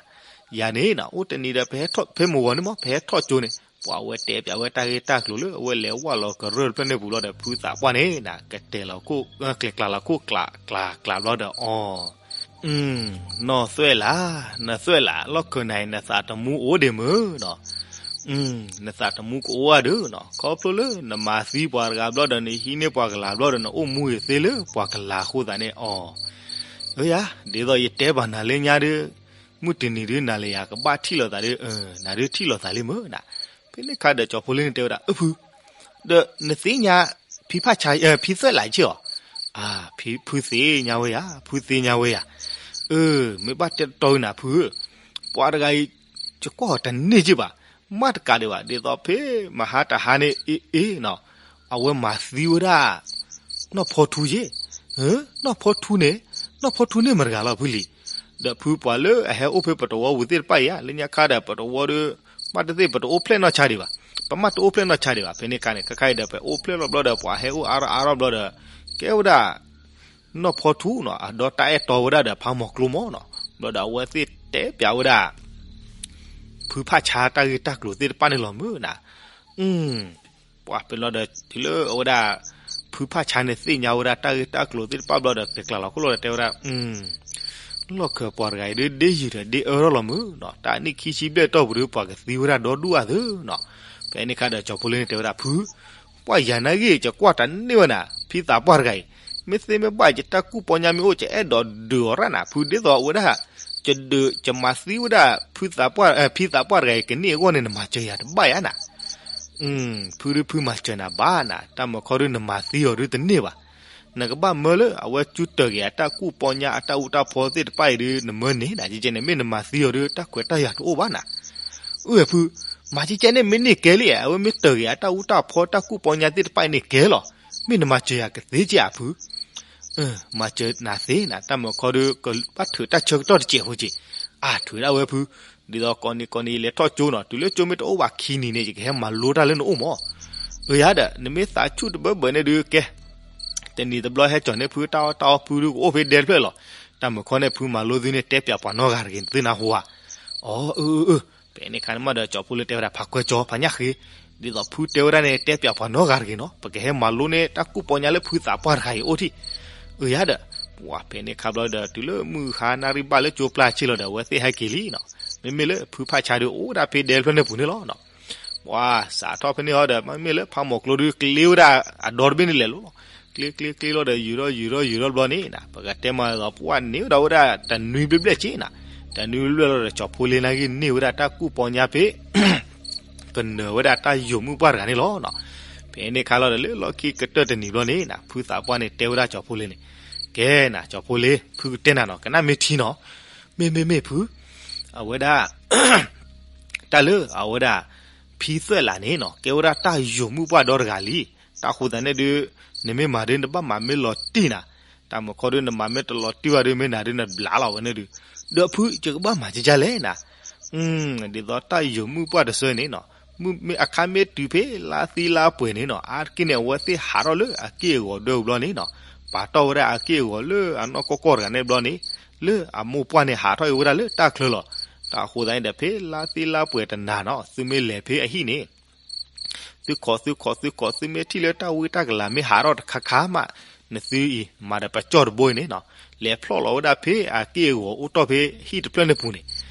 ယၤန့ၣ်နၤ အိၣ်တနံၤဒီး ပဟဲထီၣ်ဖဲမုၢ်ဂီၤန့ၣ်မၢ် ပဟဲထီၣ်ကၠိန့ၣ် ပှၤဝဲတဲပၠးဝဲတၢ်ဂ့ၢ်တၢ်ကျိၤလၢအဝဲလဲၤဝးလီၤကရၢၢ်တဖျၢၣ်န့ၣ်ပူၤလီၤဒီး ဖုသးပှၢ်န့ၣ်နၤ ကတဲာ်လီၤခိၣ် ကျဲၤကျါလီၤခိၣ်ကျးကျးကျးဘျီဒီး အီ နီၢ်သွဲၣ်လး, နသွဲၣ်လး လီၢ်ခၢၣ်နၤအံၤ နသးတမူအိၣ်ဒံးမုၢ်နီၤ. နသးတမူကအိၣ်ဧါဒုးနီၤ, ခီဖျိလၢနမၤသံပှၤတဂၤဘျီဒီး နဟံးန့ၢ်ပှၤကလၤဘျီဒီး နအိၣ်မူဂ့ၤသ့လၢပှၤကလၤအဃိသတးန့ၣ်အီၤ. အၢယၤ, ဒ်သိးယတဲဘၣ်နၤလၢညါဒုး, မုၢ်တနံၤဒုး နၤလၢယၤကဘၣ်ထံၣ်လိာ်သးဒီး, နၤဒုးထံၣ်လိာ်သးလံမုၢ်နၤ. ဖဲန့ၣ်ခါဒီး ကၠီဖိလ့န့ၣ်တဲဝဲဒၣ်, အၢဖု, ဒီးနသ့ၣ်ညါ ဖံဖၣ်ဆါ, ဖံသွဲၣ်လးက့ၢ်အီၤ. အါ, ဖုသ့ၣ်ညါဝဲယၤ, ဖုသ့ၣ်ညါဝဲယၤ. အၢ, မ့ၢ်ဘၣ်တဲတီတီဂ့ၤနၤဖုဧၢ, ပှၤတဂၤအံၤ ယကွၢ်အီၤတန့ၢ်က့ၢ်ဘၣ်, မ့ၢ်တကးဒံးဘၣ်, ဒ်သိးဖဲမဟါတဟါန့ၣ် အ့ၣ်အ့ၣ်နီၤ, အဝဲမၤသံဝဲဒၣ် နီၢ်ဖီထူက့ၢ်. နီၢ်ဖီထူန့ၣ်, နီၢ်ဖီထူန့ၣ်မတၤတဂၤလီၤဖုလံၤ. ဒီးဖုပှၤလၢအဟဲအိၣ်ဖဲပတဝီပူၤသ့ၣ်တဖၣ်အံၤဧါ, လၢညါခါဒီးပတဝီဒီး ဘၣ်တသ့ၣ်ပတအိၣ်ဖျဲၣ်နီၢ်ဆါဒံးဘၣ်, ပမ့ၢ်တအိၣ်ဖျဲၣ်နီၢ်ဆါဒံးဘၣ်. ဖဲန့ၣ်ခါန့ၣ် ခဲခါအံၤဒီး ပအိၣ်ဖျဲၣ်လီၤဘျီဒီး ပှၤဟဲအိၣ်အါထီၣ်အါထီၣ်ဘျီဒီး ကဲဝဲဒၣ် နီၢ်ဖီထူနီၤ, အဒီတၢ်အဲၣ်တီဝဲဒၣ်ဒီးဖးမီၤကျိမၢ်နီၤ. ဘျီဒီးအဝဲသ့ၣ်တဲပၠးဝဲဒၣ် ဖုဖၣ်ဆါတၢ်ဂ့ၢ်တၢ်ကျိၤသ့ၣ်တဖၣ်န့ၣ်လီၤမုၢ်နၤ. ပှၤဖဲလီၤဒီး တုၤလၢအဝဲဒၣ် ဖုဖၣ်ဆါန့ၣ်သ့ၣ်ညါဝဲဒၣ်တၢ်ဂ့ၢ်တၢ်ကျိၤသ့ၣ်တဖၣ်ဘျီဒီး က့ၤကျးလီၤခိၣ်လီၤဒီးတဲဝဲဒၣ်, လီၢ်ခၢၣ်ပှၤတဂၤအံၤဒုး ဒ့ယုာ်ဒီးဒ့အၢထီၣ်လီၤမုၢ်နီၤ, တၢ်နံၣ်ခံဆံဘျဲၣ်တီၢ်ပူၤဒီး ပှၤကသံဝဲဒၣ်ဒီဒူၣ်အါသုနီၤ. ဖဲန့ၣ်ခါဒီး ကၠီဖိလ့န့ၣ်တဲဝဲဒၣ် ဖု ပှၢ်ယၤနာ်ဂ့ၢ် ယကွၢ်တၢ်န့ၢ်ဝဲနၤ, ဖံသးပှၢ်တဂၤအံၤ, မ့ၢ်သ့မ့ၢ်ဘၣ် ယတၢ်ကူၣ်ပီညါမ့ၢ်အိၣ် ယအဲၣ်ဒိးဒုးအီၤရၣ်နၤ, ဖုဒ်သိးအဝဲဒၣ် ယဒုး ယမၤသံဝဲဒၣ် ဖံသးပှၢ်တဂၤအံၤကန့ၢ်အဂီၢ်န့ၣ် နမၤစၢၤယၤတဘၣ်ယါနၤ. ဖုဒုးဖုမၤစၢၤနၤဘၣ်နၤ, တၢ်မုာ်ခီဒုးနမၤသံအီၤဒုးတန့ၢ်ဘၣ်. နကဘၣ်မၢလၢအဝဲကၠူတၢၢ်က့ၤအတၢ်ကူၣ်ပီညါအတၢ်အူတၢ်ဖီသ့ၣ်တဖၣ်အံၤဒုး နမၢန့ၢ်နၤ, ကဲကဲန့ၣ် မ့ၢ်နမၤသံအီၤဒုး တၢ်ခွဲးတၢ်ယာ်တအိၣ်ဘၣ်နၤ. အၢ ဖု, မၤကဲကဲန့ၣ် မ့ၢ်န့ၢ်ကဲလံ, အဝဲမ့ၢ်တၢၢ်က့ၤအတၢ်အူတၢ်ဖီတၢ်ကူၣ်ပီညါသ့ၣ်တဖၣ်အံၤန့ၣ်ကဲလီၤ. မ့ၢ်နမၤစၢၤယၤကသ့ကဲဧါဖု. မၤစၢၤနၤသ့နၤ, တၢ်မုာ်ခီဒုး ကဘၣ်ထုးတၢ်ဆၢကတီၢ်တစဲးဖိက့ၤ. အါ ထုးဒၣ်ဝဲဖု, ဒ်သိးကိးနံၤကိးနံၤ လဲၤထီၣ်ကၠိနီၤ, တုၤလၢကၠိမ့ၢ်တအိၣ်ဘၣ်ခံနံၤန့ၣ် ယကဟဲမၤလိတၢ်လၢနအိၣ်မၢ်. အၢယၤဒီး နမ့ၢ်သးဆူၣ်တဘၢဘၢန့ၣ်ဒုးကဲ တနံၤတဘျီဟဲကၠီၤန့ၢ်ဖုတၢ်အီၣ်တၢ်အီဖုဒုးကအိၣ်ဖဲဒဲတဖျၢၣ်လီၤ. တၢ်မုာ်ခီန့ၣ် ဖုမၤလိသုန့ၣ် တဲပၠးပှၤနီတဂၤတဂ့ၤ သုနၢ်ဟူဧါ. အီ အၢ အၢ အၢ, ဖဲန့ၣ်ခါန့ၣ်မးဒီး ကၠီဖိလ့တဲဝဲဒၣ် ဖးကွဲကၠီ ဖးညၣ်ဃ့, ဒ်သိးဖုတဲဝဲဒၣ်န့ၣ် တဲပၠးပှၤနီတဂၤတဂ့ၤနီၤ, ပကဟဲမၤလိန့ၢ်တၢ်ကူၣ်ပီညါလၢဖုသးပှၢ်တဂၤအံၤအိၣ်ထံၣ်. အၢယၤဒီး ပှၤဖဲန့ၣ်ခါဘျီဒီး တုၤလၢမုၢ်ဟါနၣ်ရံၣ်ဘၣ်လၢကၠိပျၢ်ဆ့လီၤဒီး အဝဲသ့ၣ်ဟဲက့ၤလံနီၤ. မ့မ့ၢ်လၢဖုဖၣ်ဆါဒုးအိၣ်ဒၣ်ဖဲဒဲတဖျၢၣ်န့ၣ်ပူၤန့ၣ်လီၤ. ပှၤစးထီၣ်ဖဲန့ၣ်ဟီဒီး မ့မ့ၢ်လၢဖးမီၤကျိဒုးကျ့ဝဲဒၣ်အဒီတဘ့ၣ်န့ၣ်လဲၤလိၤလီၤ. ကျ့ကျ့ကျ့လီၤဒီး ယူၤထီၣ်ယူၤထီၣ်ယူၤထီၣ်ဘျီန့ၣ်နၤ, ပကတဲမၤသးပှၢ်န့ၢ်ဝဲဒၣ်ဝဲဒၣ်တနွံဘျဲၣ်ဘျဲၣ်က့နၤ. တနွံဘျဲၣ်ဘျဲၣ်လီၤဒီး ကၠီဖိလ့နာ်ဂ့ၢ်န့ၢ်ဝဲဒၣ်တၢ်ကူၣ်ပီညါဖဲ ကနၢၤဝဲဒၣ်တၢ်ယိာ်မုၣ်ပှၢ်တဂၤန့ၣ်လီၤ. ဖဲန့ၣ်ခါလီၤဒီး လၢလီၢ်ခံကတၢၢ်တနံၤဘျီန့ၣ်နၤ, ဖုသးပှၢ်န့ၣ်တဲဝဲဒၣ်ကၠီဖိလ့န့ၣ်, ကဲနၤ ကၠီဖိလ့ ဖုကတဲနၤနီၤ ကနၣ်မ့ၢ်ထံနီၤ, မ့ၢ်မ့ၢ်မ့ၢ်ဖု, အဝဲဒၣ် တၢ်လၢအဝဲဒၣ် ဖံသွဲၣ်လးန့ၣ်နီၤ ကဲဝဲဒၣ်တၢ်ယိာ်မုၣ်ပှၢ်ဒီတဂၤလံ. တၢ်ဃိသတးန့ၣ်ဒုး နမ့ၢ်မၤဒုးနဘၣ်မၤမ့ၢ်လီၤတံၢ်နၤ, တၢ်မုၢ်ခီဒုး နမၤမ့ၢ်တလီၤတံၢ်ဘၣ်ဒုး မ့ၢ်နၤဒုးနဘျးလီၤဝဲန့ၣ်ဒုး, ဒီးဖုယကဘၣ်မၤကကလဲၣ်နၤ ဒ်သိးတၢ်ယိာ်မုၣ်ပှၢ်တစၢန့ၣ်နီၤ, မုၣ်မ့ၢ်အခါမ့ၢ်တုၤဖဲလါသံလါပှဲၤန့ၣ်နီၤ အါတက့ၢ်န့ၣ် အဝဲသ့ၣ်ဟးထီၣ်လၢအက့ၢ်အဂီၤဒၢဘျီန့ၣ်နီၤ, ပာ်တီၢ်ဝဲဒၣ်အက့ၢ်အဂီၤလၢအနီၢ်ကီၢ်ကီၢ်တဂၤန့ၣ်ဘျီန့ၣ်, လၢအမိၢ်ပှၢ်န့ၣ်ဟးထီၣ်အံၤဝဲဒၣ်လၢတၢ်ချၢလီၤ. တၢ်ဃိသတးန့ၣ်ဒီး ဖဲလါသံလါပှဲၤတနၤနီၤ သုမ့ၢ်လဲၤဖဲအဟံၣ်န့ၣ် သုခိးသုခိးသုခိး သုမ့ၢ်ထံၣ်လၢတၢ်ဝံတၢ်ကလၤမ့ၢ်ဟးထီၣ်တခါခါမး, နသုအံၤ မၤဒီးပကၠီၣ်တဘိအံၤန့ၣ်နီၤ, လဲၤဖျီၣ်လီၤဝဲဒၣ်ဖဲအက့ၢ်အဂီၤအိၣ်တီၢ်ဖဲဟံၣ်တဖျၢၣ်န့ၣ်ပူၤန့ၣ်,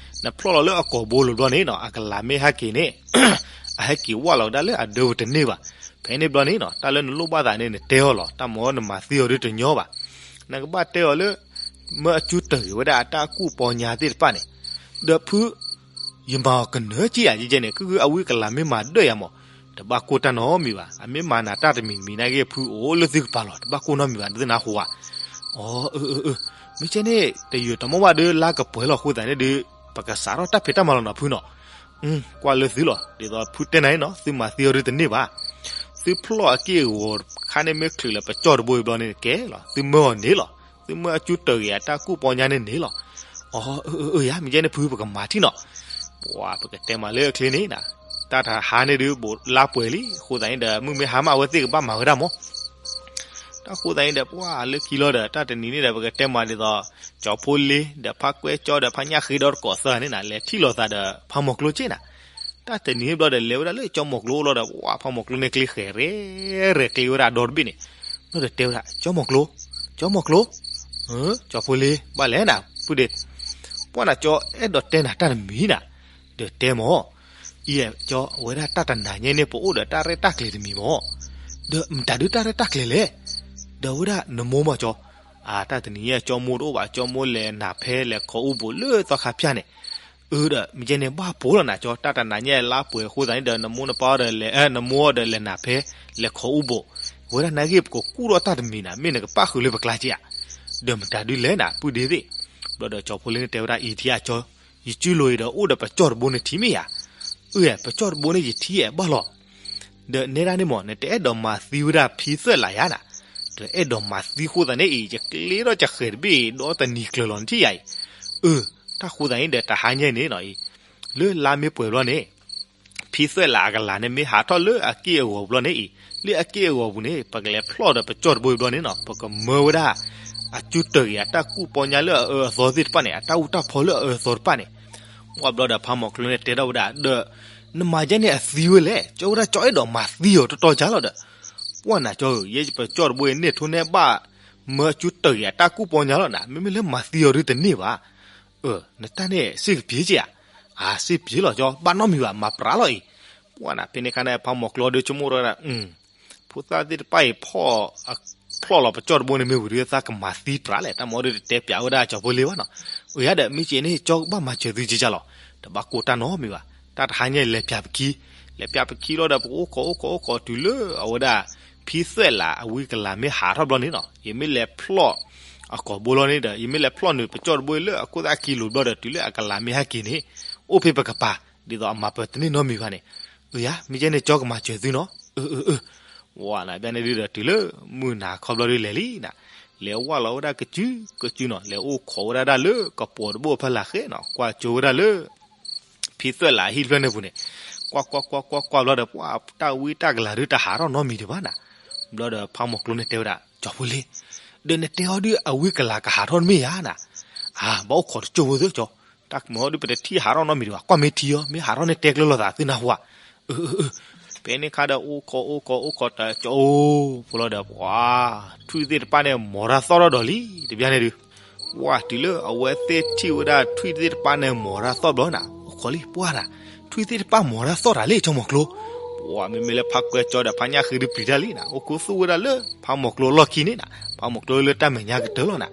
နဖျီၣ်လီၤလၢအကိာ်ဘိလီၤဘျီန့ၣ်နီၤ အကလၤမ့ၢ်ဟဲက့ၤန့ၣ် အဟဲက့ၤဝၢ်လီၤဝဲဒၣ်လၢအဒၢပူၤတန့ၢ်ဘၣ်. ဖဲန့ၣ်ဘျီန့ၣ်နီၤ တၢ်လၢနလိၣ်ဘၣ်သးန့ၣ် နတဲအီၤလီၤ. တၢ်မၤနမၤသံအီၤဒုးတညီဘၣ်. နကဘၣ်တဲအီၤလၢ မၢအကၠူတဂ့ၤဝဲဒၣ်အတၢ်ကူၣ်ပီညါသ့ၣ်တဖၣ်န့ၣ်, ဒီးဖု ယမၤအီၤကနၢက့ယၤယကဲန့ၣ် ကုၢ်ကုၢ်အဝံကလၤမ့ၢ်မၤဒၢၣ်ယၤမး, တဘၣ်ကိၢ်တၢ်နီတမံၤဘၣ်. အမ့ၢ်မၤနၤတၢ်တမံၤမံၤနာ်က့ ဖုအိၣ်လၢသုကပၤလီၤ တဘၣ်ကိၢ်နီတမံၤဘၣ် နသ့ၣ်နါဃိဧါ. အၢ အၢ အၢ မ့ၢ်ကဲန့ၣ် တယိာ်တမီၢ်ဘၣ်ဒီး လါကပှဲၤလီၤအဃိသတးန့ၣ်ဒီး ပကစးထီၣ်တၢ်ဖံးတၢ်မၤလီၤနီၤဖုနီၤ. ကွၢ်လၢသုလီၤ ဒ်သိးဖုတဲနၤန့ၣ်နီၤ သုမၤသံအီၤဒုးတန့ၢ်ဘၣ်. သုဖျီၣ်အက့ၢ်အဂီၤခါန့ၣ်မ့ၢ်ချုးလၢပကၠီၣ်တဘိအံၤဘျီန့ၣ်ကဲလီၤ သုမၢအီၤန့ၣ်လီၤ. သုမၢအကၠူတဂ့ၤအတၢ်ကူၣ်ပီညါန့ၣ်န့ၣ်လီၤ. အၢ အၢ အၢ ယၤ မ့ၢ်ကဲန့ၣ်ဖုပကမၤထံၣ်နီၤ. ပှၤ ပကတဲမၤလၢအချ့န့ၣ်နၤ, တၢ်တဟါန့ၣ်ဒုး ဘိးလါပှဲၤလံ အဃိသတးန့ၣ်ဒီး မုၢ်မ့ၢ်ဟါမးအဝဲသ့ၣ်ကဘၣ်မၤဝဲဒၣ်မး. တၢ်ဃိသတးန့ၣ်ဒီး ပှၤလၢခံလီၤဒီး တၢ်တနံၤန့ၣ်ဒီး ပကတဲမၤဒ်သိး ကၠီဖိလ့ ဒီးဖးကွဲကၠီဒီးဖးညၣ်ဃ့ဒီးတကိးသၢဂၤန့ၣ်နၤ လဲၤထံၣ်လိာ်သးဒီးဖးမီၤကျိက့နၤ. တၢ်တနံၤန့ၣ်ဘျီဒီး လဲၤဝဲဒၣ်လၢကၠီမီၤကျိအိၣ်လီၤဒီး ပှၤဖးမီၤကျိန့ၣ်ကျ့ဃဲၤရဲၣ်ရဲၣ်ကျ့ဝဲဒၣ်ဒီတဘ့ၣ်န့ၣ်, ဘျီဒီးတဲဝဲဒၣ် ကၠီမီၤကျိ, ကၠီမီၤကျိ, ကၠီဖိလ့ ဘၣ်လဲၣ်နၤ ပုၢ်ဒ့, ပှၤနၤကၠီအဲၣ်ဒိးတဲနၤတၢ်တမံၤနၤ, ဒီးတဲမး, အံၤကၠီ အဝဲဒၣ်တၢ်တနၤညါန့ၣ် ပအိၣ်ဒီးတၢ်ရဲၣ်တၢ်ကျဲၤတမံၤမး, ဒီးမတၤဒုးတၢ်ရဲၣ်တၢ်ကျဲၤလဲၣ်, ဒီးအဝဲဒၣ်နမိၢ်မးကၠီ, အတၢ်တနံၤညါကၠီမိၢ်တအိၣ်ဘၣ် ကၠီမိၢ်လဲၤနၤဖဲလဲၤခိးအူဘိၣ်လၢသီခါဖၠၣ်န့ၣ် အၢ ဒီးမ့ၢ်ကဲန့ၣ် ဘၣ်ပိာ်လီၤနၤကၠီ တၢ်တနၤညါလါပှဲၤအဃိသတးန့ၣ်ဒီး နမိၢ်နပၢ်ဒီးလဲၤ နမိၢ်ဒီးလဲၤနၤဖဲ လဲၤခိးအူဘိၣ်, အဝဲဒၣ်နာ်က့ ပကကူၣ်ထီၣ်တၢ်တမံၤနၤ မ့ၢ်နကပၣ်ဃုာ်လၢပကျါက့ဧါ, ဒီးမတၤဒုးလဲၣ်နၤ ပုၢ်ဒ့သ့ၣ်, ဘျီဒီးကၠီဖိလ့န့ၣ်တဲဝဲဒၣ်အံၤထံဧါကၠီ, ယစုလိၤအံၤဒီးအိၣ်ဒီးပကၠီၣ်တဘိန့ၣ်ထံၣ်မ့ၢ်ဧါ, အၢ ပကၠီၣ်တဘိန့ၣ်ယထံၣ်အဲၣ်ဘၣ်လီၤ ဒီးနဲဒၣ်န့ၣ်မး နတအဲၣ်ဒိးမၤသံဝဲဒၣ်ဖံသွဲၣ်လးယါနၤ, ဒီးအဲၣ်ဒိးမၤသံဃိသးန့ၣ်အံၤ ယကျ့ထီၣ်ယဃဲၤတဘ့ၣ်ဒီတနံၤကျၢၤလီၤ နထံၣ်ယၤအံၤ, အၢ, တၢ်ဃိသးန့ၣ်ဒီးတဟါညါအံၤန့ၣ်နီၤအံၤ, လၢလါမ့ၢ်ပှဲၤဘျီန့ၣ် ဖံသွဲၣ်လးအကလၤန့ၣ်မ့ၢ်ဟးထီၣ်လၢအက့ၢ်အဂီၤဘျီန့ၣ်အံၤ, လၢအက့ၢ်အဂီၤပူၤန့ၣ် ပကလဲၤဖျီၣ်ဒီးပကၠီၣ်တဘိအံၤဘျီန့ၣ်နီၤ ပကမၢဝဲဒၣ် အကၠူတဂ့ၤအတၢ်ကူၣ်ပီညါလၢအအၢအသီသ့ၣ်တဖၣ်န့ၣ် အတၢ်အူတၢ်ဖီလၢအအၢအသီတဖၣ်န့ၣ်, ပှၢ်ဘျီဒီးဖးမီၤကျိန့ၣ်တဲထီၣ်ဝဲဒၣ်ဒီး နမၤယဲန့ၣ်အသံဝဲလဲၣ်, ကၠီဝဲဒၣ်ကၠီအဲၣ်ဒိးမၤသံအီၤတီတီကါလီၤဒီး, ပှၢ်နၤကၠီဧၢ, ယဲယပကၠီၣ်တဘိအံၤန့ၣ်ထိၣ်န့ၢ်ဘၣ် မၢအကၠူတဂ့ၤအတၢ်ကူၣ်ပီညါလီၤနၤ, မ့မ့ၢ်လၢမၤသံအီၤဒုးတန့ၢ်ဘၣ်. အၢ, နတၢ်န့ၣ်စ့ၢ်ကပျ့ၤက့ဧါ, အါစ့ၢ်ကပျ့ၤလီၤကၠီ, ဘၣ်နီတမံၤဘၣ် မၤပြးလီၤအံၤ, ပှၢ်နၤဖဲန့ၣ်ခါန့ၣ် ဖးမီၤကျိဒီးဆိကမိၣ်တၢ်ဝဲဒၣ် ဖိသၣ်သ့ၣ်တဖၣ်အံၤဖီၣ် ဖျီၣ်လီၤပကၠီၣ်တဘိန့ၣ်မ့ၢ်ဝံၤဒီး သးကမၤသံပြးလဲၣ်, တၢ်မၤဒီးတတဲပၠးဝဲဒၣ်ကၠီဖိလ့ဘၣ်နီၤ, အၢ ယၤဒီး မ့ၢ်က့န့ၣ် ကၠီကဘၣ်မၤစၢၤသုကကၢ်လီၤ, တဘၣ်ကိၢ်တၢ်နီတမံၤဘၣ်, တၢ်တဟါညါလဲၤပၠးပခံ, လဲၤပၠးပခံလီၤဒီး ပကအိၣ်ခိးအိၣ်ခိးအိၣ်ခိးတုၤလၢအဝဲဒၣ် ဖံသွဲၣ်လးအဝံကလၤမ့ၢ်ဟးထီၣ်ဘျီန့ၣ်နီၤ, ယမ့ၢ်လဲၤဖျီၣ် အကိာ်ဘိလီၤန့ၣ်ဒီး ယမ့ၢ်လဲၤဖျီၣ်နုာ်ပကၠီၣ်တဘိလၢအခိၣ်သၣ်ခံလိၤဘျီဒီး တုၤလၢအကလၤမ့ၢ်ဟဲက့ၤန့ၣ် အိၣ်ဖဲပကပၤ, ဒ်သိးအမၤပတန့ၢ်နီတမံၤဘၣ်န့ၣ်, အၢ ယၤ မ့ၢ်ကဲန့ၣ် ကၠီကမၤစၢၤသုနီၤ, အၢ အၢ အၢ, ဝဲနၤဘၣ်န့ၣ်ဒုးဒီး တုၤလၢမုၢ်နၤခီဘျီဒုးလဲၤလံနၤ, လဲၤဝဲလီၤဝဲဒၣ်ကစုကစုနီၤ, လဲၤအိၣ်ခိးဝဲဒၣ်ဒၣ်လၢကပိာ်တဘိဖဲလၢ်ဃဲနီၤ, ကွၢ်ကၠိဝဲဒၣ်လၢ ဖံသွဲၣ်လးအဟံၣ်တဖျၢၣ်န့ၣ်ပူၤန့ၣ်, ကွၢ်ကွၢ်ကွၢ်ကွၢ်ကွၢ်ဘျီဒီး ပှၢ်တၢ်ဝံတၢ်ကလၤဒုးတဟးထီၣ်နီတမံၤဒံးဘၣ်နၤ, ဘျီဒီးဖးမီၤကျိန့ၣ်တဲဝဲဒၣ် ကၠီဖိလ့, ဒီးနတဲအီၤဒုးအဝံကလၤကဟးထီၣ်တမ့ၢ်ဧါနၤ, အၢ ဘၣ်အိၣ်ခိးတကၠိဖိသ့ကၠီ, တၢ်ကမၤအီၤဒုးပတထံၣ်ဟးထီၣ်နီတမံၤဒံးဘၣ်, ကွၢ်မ့ၢ်ထံအီၤ မ့ၢ်ဟးထီၣ်န့ၣ်တဲကျၢၤလိာ်သးသုနၢ်ဟူဧါ, အၢ အၢ အၢ, ဖဲန့ၣ်ခါဒီးအိၣ်ခိးအိၣ်ခိးအိၣ်ခိးတကၠိဖိလီၤဒီး ပှၢ် ထွံၣ်သ့ၣ်တဖၣ်န့ၣ် မီၤတၢ်သီၣ်ထီၣ်ဒီးလံ တဘျီန့ၣ်ဒုး ပှၢ်တုၤလၢအဝဲသ့ၣ်ထံၣ်ဝဲဒၣ်ထွံၣ်သ့ၣ်တဖၣ်န့ၣ် မီၤတၢ်သီၣ်ဘျီနၤ, အိၣ်ခိးလံ ပှၢ်နၤ, ထွံၣ်သ့ၣ်တဖၣ်မီၤတၢ်သီၣ်တၢ်လံ ကၠီမီၤကျိ, ပှၢ်မ့မ့ၢ်လၢဖးကွဲကၠီဒီးဖးညၣ်ဃ့ဒုးပျံၤတၢ်လံနၤ, အိၣ်ခူသူၣ်ဝဲဒၣ်လၢဖးမီၤကျိအလီၢ်ခံန့ၣ်နၤ, ဖးမီၤကျိလၢတၢ်မဲာ်ညါကတၢၢ်လီၤနၤ,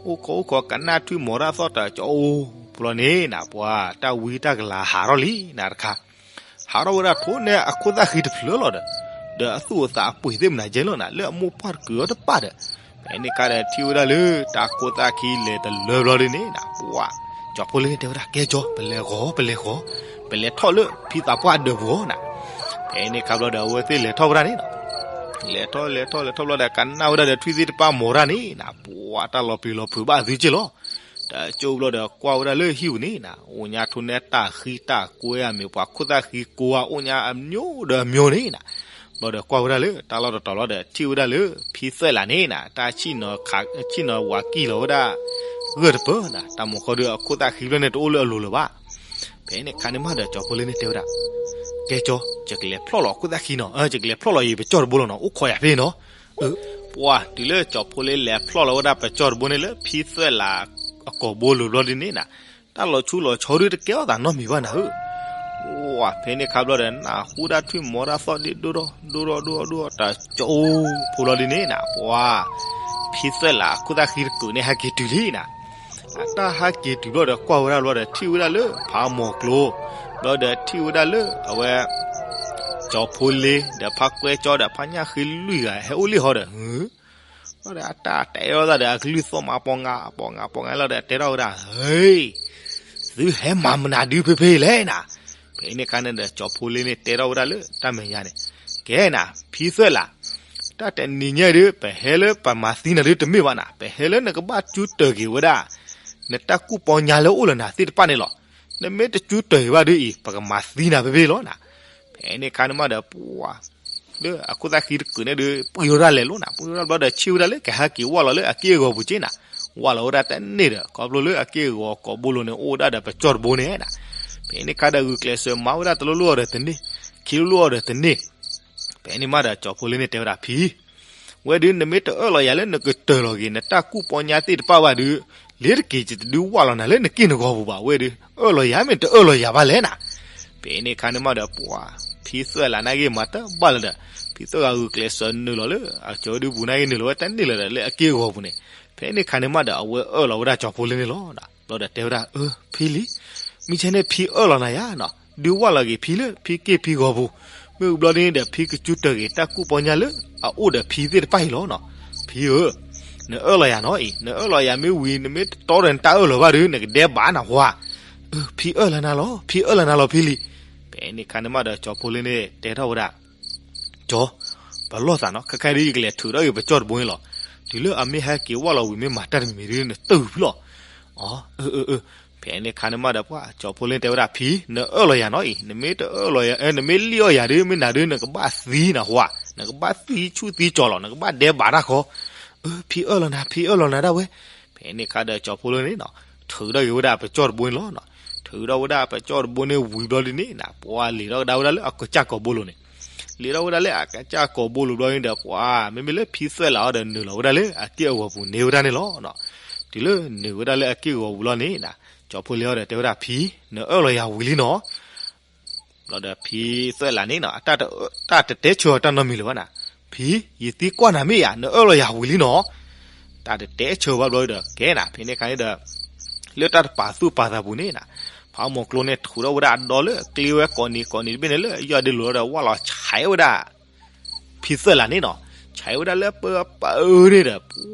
အိၣ်ခိးအိၣ်ခိးကနၣ်ထွံၣ်မီၤတၢ်သီၣ်တၢ်ကၠီအိၣ်ဘျီန့ၣ်နၤ, ပှၢ်တၢ်ဝံတၢ်ကလၤဟးထီၣ်လံနၤတခါ ဟးထီၣ်ဝဲဒၣ်ထိၣ်န့ၢ်အခိၣ်သၣ်ဃံတဖျၢၣ်လီၤဒီး, ဒီးအသူၣ်အသးအပှ့ၤသ့ၣ်မနုၤကဲလီၤနၤ, လၢအမိၢ်ပှၢ်တကုာ်အီၤတပၣ်ဒီး, ဖဲ ဖဲန့ၣ်ခါဒီးထံၣ်ဝဲဒၣ်လၢ တၢ်ခိၣ်သၣ်ခံလဲၤတလၢဘျီဒ်န့ၣ်နၤ, ပှၤ ကၠီၤဖိလ့န့ၣ်တဲဝဲဒၣ် ကဲကၠီၤ ပလဲၤဃီၤ ပလဲၤဃီၤ, ပလဲၤထီၣ်လၢဖံသးပှၢ်ဒၢးပူၤနၤ. ဖဲန့ၣ်ခါဘျီဒီးအဝဲသ့ၣ်လဲၤထီၣ်ဝဲဒၣ်န့ၣ်နၤ, လဲၤထီၣ်လဲၤထီၣ်လဲၤထီၣ်ဘျီဒီး ကနၣ်ဝဲဒၣ်ဒီးထွံၣ်သ့ၣ်တဖၣ်မီၤတၢ်န့ၣ်နၤ, ပှၤတၢ်လီၤပျံၤလီၤဖုးဘၣ်အသုက့ၢ်လီၤ. တကၠိဘျီဒီးကွၢ်ဝဲဒၣ်လၢဟံၣ်ပူၤန့ၣ်နၤ, အိၣ်ညါထိၣ်နဲတၢ်ဃံတၢ်ကွဲအမ့ၢ် ပှၤခိၣ်သၣ်ဃံကိးဂၤအိၣ်ညါအမျိုးဒီးအမျိုးန့ၣ်နၤ. ဘျီဒီးကွၢ်ဝဲဒၣ်လၢတၢ်လီၢ်တတီၤလီၤဒီး ထံၣ်ဝဲဒၣ်လၢဖံသွဲၣ်လးန့ၣ်နၤ, တၢ်ဆံၣ်နီၤဝၤကံၢ်လီၤဝဲဒၣ် ဂၢၢ်တပၢၢ်နၤ, တၢ်မၤဃီဒီးအခိၣ်သၣ်ဃံဖျၢၣ်န့ၣ်တအိၣ်လၢအလိၤလၢၤဘၣ်. ဖဲန့ၣ်ခါန့ၣ်မးဒီးကၠီၤဖိလ့န့ၣ်တဲဝဲဒၣ်, ကဲကၠီၤ ယကလဲၤဖျီၣ်လီၤအခိၣ်သၣ်ဃံနီၤ, ယကလဲၤဖျီၣ်လီၤအံၤပကၠီၤတဘိလီၤနီၤ, အိၣ်ခိးယၤဖဲနီၤ. ပှၤတုၤလၢကၠီၤဖိလ့လဲၤဖျီၣ်လီၤဝဲဒၣ်ပကၠီၤတဘိန့ၣ်လၢဖံသွဲၣ်လးအကိာ်ဘိလိၤဘျီဒ်န့ၣ်နၤ, တၢ်လီၤဆူလီၤဆီဒုတကဲထီၣ်သးနီတမံၤဘၣ်နၤဧၢ. ပှၤဖဲန့ၣ်ခါဘျီဒီး နၢ်ဟူဒၣ်ထွံၣ်မီၤတၢ်သီၣ်ဒ့ဒိၣ်ထီၣ် ဒိၣ်ထီၣ်ဒိၣ်ထီၣ်ဒိၣ်ထီၣ် တကၠိဖိလီၤဒ်န့ၣ်နၤ, ပှၤ ဖံသွဲၣ်လးအခိၣ်သၣ်ဃံတကုာ်န့ၣ်ဟဲက့ၤတုၤလံနၤ. အတၢ်ဟဲက့ၤတုၤဘျီဒီးကွၢ်ဝဲဒၣ်ဘျီဒီးထံၣ်ဝဲဒၣ်လၢဖးမီၤကျိၤ, ဘျီဒီးထံၣ်ဝဲဒၣ်လၢအဝဲ ကၠီၤဖိလ့ဒီးဖါကွဲကၠီဒီးဖါညၣ်ဃ့လွံၢ်ဂၤဟဲအိၣ်လံဟီဒီး ဘျီဒီးအတၢ်တဲထီၣ်သးဒီးအကလုၢ်သီၣ်မး ပီၤငါ ပီၤငါ ပီၤငါလီၤဒီးတဲထီၣ်ဝဲဒၣ်, ဟ့, သုဟဲမၤမနုၤဒုဖဲဖဲလဲၣ်နၤ. ဖဲန့ၣ်ခါန့ၣ်ဒီးကၠီၤဖိလ့န့ၣ်တဲထီၣ်ဝဲဒၣ်လၢတၢ်မဲာ်ညါန့ၣ်, ကဲနၤ ဖံသွဲၣ်လး, တၢ်တနံၤညါဒု ပဟဲလၢပမၤသံနၤဒုတမ့ၢ်ဘၣ်နၤ, ပဟဲလၢနကဘၣ်ကၠူတၢၢ်က့ၤဝဲဒၣ် နတၢ်ကူၣ်ပီညါလၢအိၣ်လၢနၤသ့ၣ်တဖၣ်န့ၣ်လီၤ. နမ့ၢ်တကၠူတၢၢ်က့ၤဘၣ်ဒုအံၤ ပကမၤသံနၤဖဲဖဲလီၤနၤ. ဖဲန့ၣ်ခါန့ၣ်မးဒီးပှၤ လၢအခိၣ်သၣ်ဃံတကုာ်န့ၣ်ဒီး ပှံၢ်ထီၣ်ဒၣ်လဲာ်လီၤနၤ, ပှံၢ်ထီၣ်ဒၣ်ဘျီဒီးထံၣ်ဝဲဒၣ်လၢကဟဲက့ၤဝၢ်လီၤလၢအက့ၢ်အဂီၤပူၤက့နၤ, ဝၢ်လီၤဝဲဒၣ်တန့ၢ်ဒီး ခီဖျိလၢအက့ၢ်အဂီၤကိာ်ဘိလိၤန့ၣ်အိၣ်ဝဲဒၣ်ဒီးပကၠီၤတဘိန့ၣ်နၤ. ဖဲန့ၣ်ခါဒီးဂုာ်ကျဲးစၢးမၤဝဲဒၣ်တလိၣ်လိၣ်အီၤဒီးတန့ၢ်, ခံလိၣ်လိၣ်အီၤဒီးတန့ၢ်. ဖဲန့ၣ်မးဒီးကၠီၤဖိလ့န့ၣ်တဲဝဲဒၣ်ဖံ ဝဲဒုးနမ့ၢ်တအၢၣ်လီၤယၤလၢနကတၢၢ်လီၤက့ၤ နတၢ်ကူၣ်ပီညါသ့ၣ်တဖၣ်ဘၣ်ဒုး, လ့ၤတက့ၤယတဒုးဝၢ်လီၤနၤလၢနက့ၢ်နဂီၤပူၤဘၣ်ဝဲဒုး, အၢၣ်လီၤယၤမ့ၢ်တအၢၣ်လီၤယၤဘၣ်လဲၣ်နၤ. ဖဲန့ၣ်ခါန့ၣ်မးဒီးပှၤ ဖံသွဲၣ်လးနာ်က့ၤမၤတဘၣ်လၢၤဒီး, ဖံသွဲၣ်ဂၤဂုာ်ကျဲးစၢးနုာ်လီၤလၢ အကၠီၤဒုပူၤနာ်က့ၤနုာ်လီၤဝဲတန့ၢ်လၢၤဒီး လၢအက့ၢ်အဂီၤပူၤန့ၣ်, ဖဲန့ၣ်ခါန့ၣ်မးဒီးအဝဲအၢၣ်လီၤဝဲဒၣ်ကၠီၤဖိလ့န့ၣ်လီၤ. ဘျီဒီးတဲဝဲဒၣ် အၢ ဖံလံ မ့ၢ်ဆဲန့ၣ်ဖံအၢၣ်လီၤနၤယၤနီၤ, ဒုးဝၢ်လီၤက့ၤဖံလၢဖံက့ၢ်ဖံဂီၤပူၤ, မ့ၢ်ဝံၤဘျီဒ်န့ၣ်ဒီး ဖံကကၠူတၢၢ်က့ၤတၢ်ကူၣ်ပီညါလၢအအိၣ်ဒီးဖံသ့ၣ်တဖၣ်အံၤလီၤနီၤ. ဖံဧၢ, နအၢၣ်လီၤယၤနီၤအံၤ, နအၢၣ်လီၤယၤမ့ၢ်ဝံၤ နမ့ၢ်တတီဒီးနတၢ်အၢၣ်လီၤဘၣ်ဒီး နကဒဲဘၣ်နၤဟါ, အၢ ဖံအၢၣ်လီၤနၤလီၤ, ဖံအၢၣ်လီၤနၤလီၤဖံလံ. ဖဲန့ၣ်ခါန့ၣ်မးဒီး ကၠီၤဖိလ့န့ၣ်တဲထီၣ်ဝဲဒၣ် ကၠီၤ, ပလီၢ်သးနီၤ, ခဲခါဒ်ယကလဲၤထုးထီၣ်က့ၤပကၠီၤတဘိန့ၣ်လီၤ. တုၤလၢအမ့ၢ်ဟဲက့ၤဝၢ်လီၤဝံၤမ့ၢ်မၤတၢ်တမံၤမံၤဒ်န့ၣ် နတုၤဖုလီၤ. အၢ အၢ အၢ, ဖဲန့ၣ်ခါန့ၣ်မးဒီးပှၤ ကၠီၤဖိလ့တဲဝဲဒၣ် ဖံ, နအၢၣ်လီၤယၤနီၤအံၤ, နမ့ၢ်တအၢၣ်လီၤယၤ, နမ့ၢ်လံၣ်အီၣ်ယၤဒ်မ့ၢ်နၤဒ် နကဘၣ်သံနၤဟါ, နကဘၣ်သံဆူၣ်သံကၠီၤလီၤ, နကဘၣ်ဒဲးဘးတၢ်ဃီ. အၢ ဖံအၢၣ်လီၤနၤ, ဖံအၢၣ်လီၤနၤဒၣ်ဝဲ. ဖဲန့ၣ်ခါဒီးကၠီၤဖိလ့န့ၣ်နီၤ, ထုးထီၣ်က့ၤဝဲဒၣ်ပကၠီၤတဘိန့ၣ်လီၤ. ထုးထီၣ်ဝဲဒၣ်ပကၠီၤတဘိန့ၣ်ဝံၤဘျီဒ်န့ၣ်နၤ, ပှၤလဲၤထီၣ်ကဒါဝဲဒၣ်လၢအကစၢ်ကိာ်ဘိလိၤန့ၣ်, လဲၤထီၣ်ဝဲဒၣ်လၢအကစၢ်ကိာ်ဘိလိၤဘျီန့ၣ်ဒီး ပှၤ မ့မ့ၢ်လၢဖံသွဲၣ်လးအီၤဒီးနုာ်လီၤဝဲဒၣ်လၢအက့ၢ်အဂီၤပူၤန့ၢ်ဝဲဒၣ်န့ၣ်လီၤ. တုၤလၢနုာ်ဝဲဒၣ်လၢအက့ၢ်အဂီၤပူၤလီၤန့ၣ်နၤ, ကၠီၤဖိလ့အီၤဒီးတဲဝဲဒၣ် ဖံ, နအၢၣ်လီၤယၤဝံၤလံနီၤ. ဘျီဒီးဖံသွဲၣ်လးန့ၣ်နီၤ, တၢ်တတဲဆၢအီၤတၢ်နီတမံၤလၢၤဘၣ်နၤ, ဖံ, ယသံကွၢ်နၤမ့ၢ်ယၤ, နအၢၣ်လီၤယၤဝံၤလံနီၤ. တၢ်တတဲဆၢဘၣ်ဘျီဒီး ကဲနၤ, ဖဲန့ၣ်ခါန့ၣ်ဒီး လၢတၢ်တပာ်သူၣ်ပာ်သးပူၤန့ၣ်နၤ, ဖးမိၢ်ကျိန့ၣ်ထုးထီၣ်ဝဲဒၣ်အဒီလၢကျ့ဝဲကိးနံၤကိးနံၤတဘ့ၣ်န့ၣ်လၢယီၢ်ဒ့လိၤဒီး ဝၢ်လီၤဆဲးဝဲဒၣ် ဖံသွဲၣ်လးန့ၣ်နီၤ, ဆဲးဝဲဒၣ်လၢပၢပၢန့ၣ်ဒီး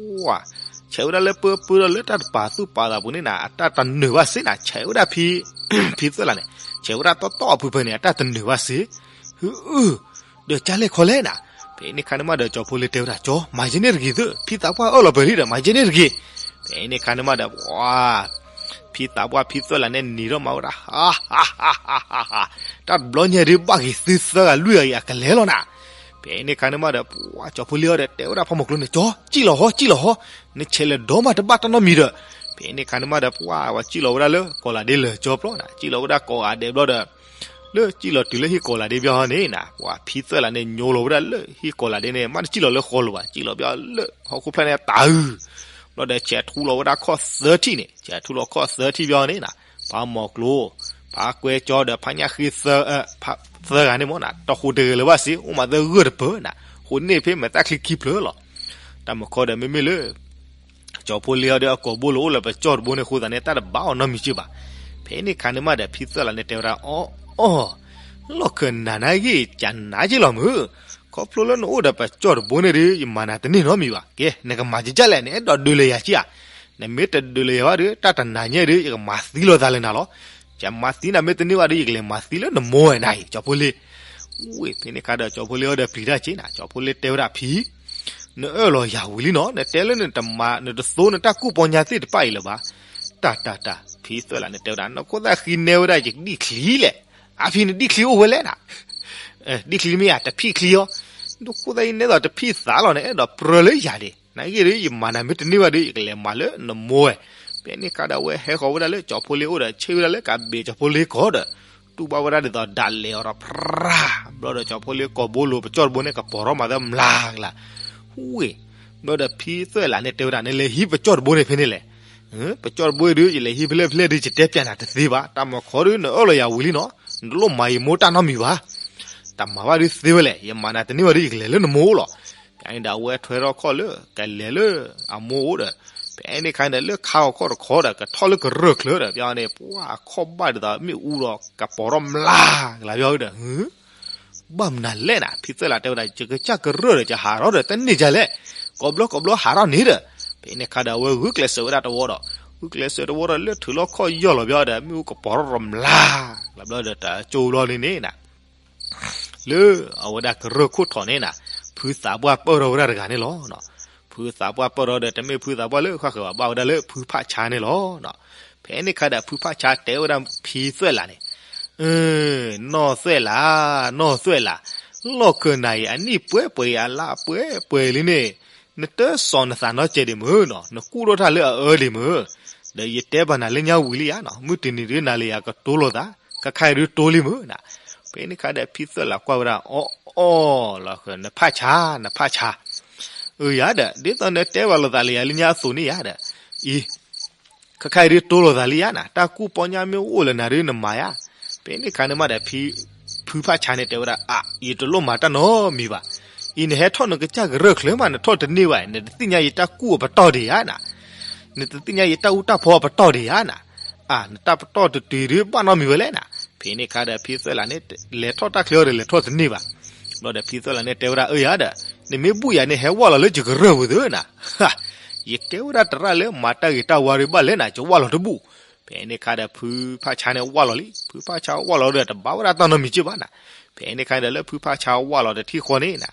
ပှၤ ဆဲးဝဲဒၣ်လၢပၢပၢဒီးလၢတၢ်တပာ်သူၣ်ပာ်သးပူၤန့ၣ်နၤ, အတၢ်တနၢၤဘၣ်စ့နၤ, ဆဲးဝဲဒၣ်ဖံ ဖံသွဲၣ်လးန့ၣ်, ဆဲးဝဲဒၣ်တီတီအဖုဖဲန့ၣ် အတၢ်တနၢၤဘၣ်စ့, ဟု ဒီးကၢ်လဲၣ်ခီလဲၣ်နၤ. ဖဲန့ၣ်ခါန့ၣ်မးဒီးကၠီၤဖိလ့တဲဝဲဒၣ် ကၠီၤ, မၤယဲန့ၣ်တဂ့ၤသု, ဖံသးပှၢ်အၢၣ်လီၤပှဲၤလံဒီး မၤယဲန့ၣ်တဂ့ၤ. ဖဲန့ၣ်ခါန့ၣ်မးဒီး ပှၤ ဖံသးပှၢ်ဖံသွဲၣ်လးန့ၣ်နံၤထီၣ်မၤဝဲဒၣ် ဟါ ဟါ ဟါ ဟါ ဟါ ဟါ, တၢ်တဘျီညါဒုးဘၣ်ဂ့ၤသုသၢဂၤလွံၢ်ဂၤအံၤအကလဲၤလီၤနၤ. ဖဲန့ၣ်ခါန့ၣ်မးဒီး ပှၤကၠီၤဖိလ့အီၤဒီးတဲဝဲဒၣ်ဖးမိၢ်ကျိန့ၣ် ကၠီၤ, စံၣ်လီၤဟီ စံၣ်လီၤဟီ, နဆဲးလဲၤဒီးမးတဘၣ်တၢ်နီတမံၤဒီး. ဖဲန့ၣ်ခါန့ၣ်မးဒီး ပှၤဝဲစံၣ်လီၤဝဲဒၣ်လၢကီၢ်လးဒ့လၢာ်ကၠီပျီနၤ, စံၣ်လီၤဝဲဒၣ်ကိးဂၤဒဲးဘျီဒီး လၢစံၣ်လီၤတုၤလၢဟံၣ်ကိးလးဒ့ဘျီန့ၣ်နၤ, ပှၤဖံသွဲၣ်လးန့ၣ်ညိလီၤဝဲဒၣ်လၢဟံၣ်ကိးလးဒ့န့ၣ် မ့ၢ်တစံၣ်လီၤလၢဃီလိၤဘၣ်, စံၣ်လီၤဘျီလၢဟီၣ်ခိၣ်ဖျၢၣ်န့ၣ်တၤအုး ဘျီဒီးဆဲးထူလီၤဝဲဒၣ်ခီၣ်သၢထံၣ်န့ၣ်, ဆဲးထူလီၤခီၣ်သၢထံၣ်ဘျီန့ၣ်နၤ, ဖးမိၢ်ကျိ ဖးကွဲကၠီဒီးဖးညၣ်ဃ့သၢ, သၢဂၤန့ၣ်မ့ၢ်နၤ, တဟူးတဂဲၤလၢၤဘၣ်စ့, အိၣ်မးသၢဂၢၢ်တပၢၢ်နၤ, ဟူးန့ၢ်ဖဲမဲာ်သၣ်ချံခံဖျၢၣ်လီၤ. တၢ်မုၢ်ခီဒီးမ့မ့ၢ်လၢ ကၠီၤဖိလ့အီၤဒီးအကိာ်ဘိလိၤအိၣ်လၢပကၠီၢ်တဘိန့ၣ်အဃိသတးန့ၣ် တၢ်တဘၣ်အီၤနီတမံၤက့ဘၣ်. ဖဲန့ၣ်ခါန့ၣ်မးဒီး ဖံသၢလးန့ၣ်တဲဝဲဒၣ် အီ အီ လီၢ်ခၢၣ်နၤနၤဂ့ၢ် ကနၤက့လီၤမုၢ်, ခီဖျိလၢနအိၣ်ဒီးပကၠီၣ်တဘိန့ၣ်ဒီး ယမၤနၤတန့ၢ်နီတမံၤဘၣ်. ကဲ နကမၤကကလဲၣ်, နအဲၣ်ဒိးဒုးလၢယၤကဧါ. နမ့ၢ်တဒုးလၢယၤဘၣ်ဒီး တၢ်တနၤညါဒီး ယကမၤသံလိာ်သးလၢနၤလီၤ. ယမၤသံနၤမ့ၢ်တန့ၢ်ဘၣ်ဒီး ယကလဲၤမၤသံလၢနမိၢ်ဝဲနၤအံၤ ကၠီဖီလ့. ဝ့ၢ် ဖဲန့ၣ်အခါဒီး ကၠီဖီလ့အီၤဒီးပျံၤတၢ်က့နၤ, ကၠီဖီလ့တဲဝဲဒၣ်ဖံ, နအၢၣ်လီၤယၤဝံၤလံနီၤ, နတဲလၢနတမၤ နတသိနတၢ်ကူၣ်ပီညါသ့ၣ်တဖၣ်အံၤလၢၤဘၣ်. တၢ်တၢ်တၢ် ဖံသွဲၣ်လးန့ၣ်တဲဝဲဒၣ် နခိၣ်သၣ်ဃံနဲဝဲဒၣ်ယဒံၣ်ချံလဲၣ်. အါဖံနဒံၣ်ချံအိၣ်ဝဲလဲၣ်နၤ. ဒံၣ်ချံမ့ၢ်ဧါ, တဖံၣ်ချံအီၤ. နခိၣ်သၣ်ဃံနဲသိးတဖံၣ်သးလီၤန့ၣ် အဲၣ်ဒိးပြၢလၢယၤဒံး နဂ့ၢ်ဒီး ယမၤနၤမ့ၢ်တန့ၢ်ဘၣ်ဒီး ယကလဲၤမၤလၢနမိၢ်ဝဲ. ဖဲန့ၣ်အခါဒီး အဝဲဟဲဃီၤဝဲဒၣ်လၢကၠီဖိလ့အိၣ်ဒီး ဆ့ၣ်ဝဲဒၣ်လၢကးဘ့ၣ်ကၠီဖိလ့ကီၢ်ဒီး တူၢ်ဘၣ်ဝဲဒၣ်ဒ်သိးဒၣ်လဲာ်အီၤဒီး ဖြရၣ်, ဘျီဒီးကၠီဖိလ့ကီၢ်ဘိလိၤ ပကၠီၣ်တဘိန့ၣ် ကပီၤထီၣ်မၤသၢမျးကလး. ဝ့ၢ်, ဘျီဒီးဖံသွဲၣ်လးန့ၣ်တဲဝဲဒၣ် နလဲၤဟံးပကၠီၣ်တဘိန့ၣ်ဖဲန့ၣ်လဲၣ်. ပကၠီၣ်တဘိဒီး ယလဲၤဟံးဖဲလဲၣ်ဖဲလဲၣ်ဒီး ယတဲပျးနၤတသ့ဘၣ်. တၢ်မၤခီဒီး နအၢၣ်လီၤယၤဝံၤလံနီၤ, နတလိၣ်မၤယမိၢ်တၢ်နီတမံၤဘၣ်. တၢ်မၤဘၣ်ဒုးသ့ဝဲလဲၣ်, ယမၤနၤတန့ၢ်ဘၣ်ဒီး ယကလဲၤလၢနမိၢ်အိၣ်လီၤ. ဖဲန့ၣ်ဒီး အဝဲထွဲထီၣ်ခီၣ်လၢ ကလဲၤလၢအမိၢ်အိၣ်ဒီး ဖဲန့ၣ်အခါန့ၣ်ဒီး လၢခါဂီၤခီၣ်တခီဒီး ကထီၣ်လၢကရၢၢ်ချၢဒီး ဖဲန့ၣ် ပှၤအခီၣ်ဘၣ်ဒ်သိးမ့ၣ်အူဒီး ကပီၤထီၣ်မျးကလး ဖဲန့ၣ်ဒီး ဘၣ်မနုၤလဲၣ်နၤ, ဖံသွဲၣ်လးတဲဝဲဒၣ် ယကစၢ်ကရၢၢ်ဒီး ယဟးထီၣ်ဒီး တန့ၢ်ကလဲၣ်, ကိးဘျီကိးဘျီဟးထီၣ်န့ၣ်ဒီး. ဖဲန့ၣ်အခါဒီး အဝဲဂုာ်ကျဲးစၢးဝဲဒၣ်တဝီဒီး ဂုာ်ကျဲးစၢးတဝီဒီး လၢထုးလီၤခီၣ်ယီၢ်လီၤ ဖဲန့ၣ်ဒီး မ့ၣ်အူကပီၤထီၣ်မျးကလး ဘျီဒီး တကၠိဘျီန့ၣ်န့ၣ်နၤ လၢအဝဲဒၣ်ကရၢၢ်ခိၣ်ထီၣ်န့ၣ်နၤ, ဖုသးပှၢ်ပၢၢ်ထီၣ်ဝဲဒၣ်တဂၤန့ၣ်လီၤ. ဖုသးပှၢ်ပၢၢ်ထီၣ်ဒီး တမ့ၢ်ဖုသးပှၢ်လၢဃၣ်ဃၢၤဘၣ်, ဘၣ်ဝဲဒၣ်လၢဖုဖးဆါန့ၣ်လီၤ. ဖဲန့ၣ်အခါဒီး ဖုဖးဆါတဲဝဲဒၣ်ဖံသွဲၣ်လးန့ၣ်, နီၢ်သွဲၣ်လး, နီၢ်သွဲၣ်လး, လီၢ်ခၢၣ်နၤအံၤ အနံၣ်ပှဲၤပှဲၤအံၤ အလါပှဲၤပှဲၤလံန့ၣ်, နတစီၣ်နသးနီတစဲးဒံးမ့ၢ်, နကူၣ်ထီၣ်တၢ်လၢအအၢဒံးမ့ၢ်, ဒီးယတဲဘၣ်နၤလၢညါဝံၤလံဧါ, မုၢ်တနံၤဒုးနၤလၢယၤကတိၤလိာ်သး, ခဲခါအံၤဒုးတိၤလံမ့ၢ်နၤ. ဖဲန့ၣ်အခါဒီး ဖံသွဲၣ်လးကွၢ်ဝဲဒၣ် အီၣ်အီၣ်လီၤ, နဖးဆါ, နဖးဆါ, အၢယၤဒီး ဒ်သိးနတဲဘၣ်လိာ်သးလၢယၤလၢညါအသိးန့ၣ်ယၤဒီး, အံၤ ခဲခါအံၤဒုးတိၤလိာ်သးလံဧါနၤ, တၢ်ကူၣ်ပီညါမ့ၢ်အိၣ်လၢနၤဒုးနမၤဧါ. ဖဲန့ၣ်အခါန့ၣ်မးဒီး ဖုဖးဆါန့ၣ်တဲဝဲဒၣ် အါ ယတလိၣ်မၤတၢ်နီတမံၤဘၣ်. အံၤနဟဲထီၣ်နကစၢ်ကရၢၢ်ချၢမး နထီၣ်တန့ၢ်ဘၣ်, နတသ့ၣ်ညါယတၢ်ကူၣ်အပတီၢ်ဒံးဧါနၤ, နတသ့ၣ်ညါယတၢ်အူတၢ်ဖီအပတီၢ်ဒံးဧါနၤ. အါ နတၢ်ပတီၢ်တတုၤဒုးဘၣ်နီတမံၤဝဲလဲၣ်နၤ. ဖဲန့ၣ်အခါဒီး ဖံသွဲၣ်လးန့ၣ် လဲၤထီၣ်တၢ်ချၢအီၤဒီး လဲၤထီၣ်တန့ၢ်ဘၣ်. ဘျီဒီးဖံသွဲၣ်လးန့ၣ်တဲဝဲဒၣ် အၢယၤဒီး နမ့ၢ်ဘူၣ်ယၤန့ၣ် ဟဲဝၢ်လီၤလၢယကရၢၢ်ပူၤသုနၤ. ယတဲဝဲဒၣ်တရၣ်လၢမၤတၢ်ဂ့ၤတၢ်ဝါဒုးဘၣ်လဲၣ်နၤ, ယဝၢ်လီၤတဘူၣ်. ဖဲန့ၣ်အခါဒီး ဖုဖးဆါန့ၣ်ဝၢ်လီၤလံ. ဖုဖးဆါဝၢ်လီၤဒီး တဘၣ်ဝဲဒၣ်တၢ်နီတမံၤက့ဘၣ်နၤ. ဖဲန့ၣ်အခါဒီး လၢဖုဖးဆါဝၢ်လီၤတထံၣ်ဃီန့ၣ်နၤ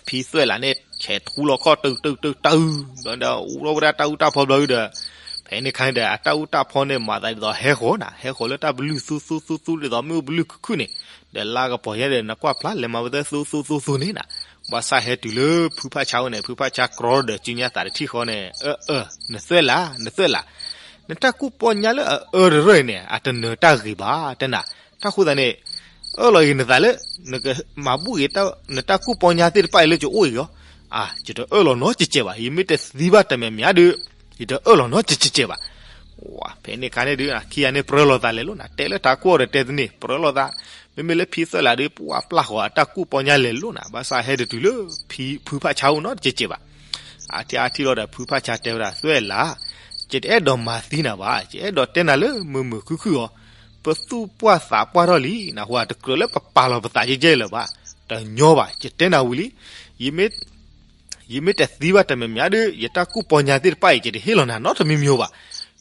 ဖံသွဲၣ်လးန့ၣ် ဆဲးထူလီၤခီၣ်တုၤတုၤတုၤတုၤ, ဘျီဒီး အူထီၣ်ဝဲဒၣ်တၢ်အူတၢ်ဖီဘျီဒီး, ဖဲန့ၣ်အခါန့ၣ်ဒီး အတၢ်အူတၢ်ဖီန့ၣ် မၤသးဒ်သိးဟဲဃီၤနၤ, ဟဲဃီၤလၢတၢ်ပလုၢ်သူသူသူသူ ဒ်သိးမ့ၣ်အူပလုၢ်ခုၣ်ခုၣ်န့ၣ်, ဒီးလါကပီၤညါဒီး နကွၢ်ဖျါလဲၤမၤဝဲသၢ သူသူသူသူန့ၣ်နၤ. ဘၣ်ဆၣ်ဟဲတုၤလၢဖုဖးဆါဝဲန့ၣ် ဖုဖးဆါကြီဒီး စုညါသးတထံၣ်ဃီန့ၣ်, အၢ အၢ နသွဲၣ်လး နသွဲၣ်လး, နတၢ်ကူၣ်ပီညါလၢအအၢတရၢၢ်အံၤန့ၣ် အတနၢၤတၢ်ဂ့ၤဘၣ် တဲနၤ. တၢ်ဃိသတးန့ၣ် အၢၣ်လီၤဂ့ၤနသးလၢ နကမၤဘူၣ်ဂ့ၤ နတၢ်ကူၣ်ပီညါသ့ၣ်တဖၣ်အံၤလၢယအိၣ်အံၤလီၤ. အါ ယတအၢၣ်လီၤနီတစဲးဘၣ်, ယမ့ၢ်တသံဘၣ်တမံၤမံၤဒီး ယတအၢၣ်လီၤနီတစဲးဘၣ်. ဝါ ဖဲန့ၣ်အခါန့ၣ်ဒုး ခံဂၤန့ၣ်ပြၢလိာ်သးလဲၤလိာ်နၤ, တဲလၢတၢ်ကူၣ်အီၤဒီးတဲတန့ၢ် ပြၢလိာ်သး. မ့မ့ၢ်လၢဖံသွဲၣ်လးဒုး ပှၤပျၢ်ဃီၤအတၢ်ကူၣ်ပီညါလဲၤလိာ်နၤ, ဘၣ်ဆၣ်ဟဲတတုၤလၢ ဖုဖးဆါအိၣ်နီတစဲးစဲးဘၣ်. အါထံၣ်အါထံၣ်လီၤဒီး ဖုဖးဆါတဲဝဲဒၣ် သွဲၣ်လး, ယတအဲၣ်ဒိးမၤသံနၤဘၣ်, ယအဲၣ်ဒိးတဲနၤလၢမုာ်မုာ်ခုၣ်ခုၣ်အီၤ, ပသူၣ်ပှၢ်သးပှၢ်ထီၣ်လံ, နၢ်ဟူဧါ, တကြၢးလၢပပာ်လီၤပသးကဲကဲလၢၤဘၣ်, တညီဘၣ်, ယတဲနၤဝံၤလံ, ယမ့ၢ် ယမ့ၢ်တသံဘၣ်တမံၤမံၤဒီး ယတၢ်ကူၣ်ပီညါသ့ၣ်တဖၣ်အံၤ ယတဟ့ၣ်လီၤနၤနီတမံၤမံၤဘၣ်.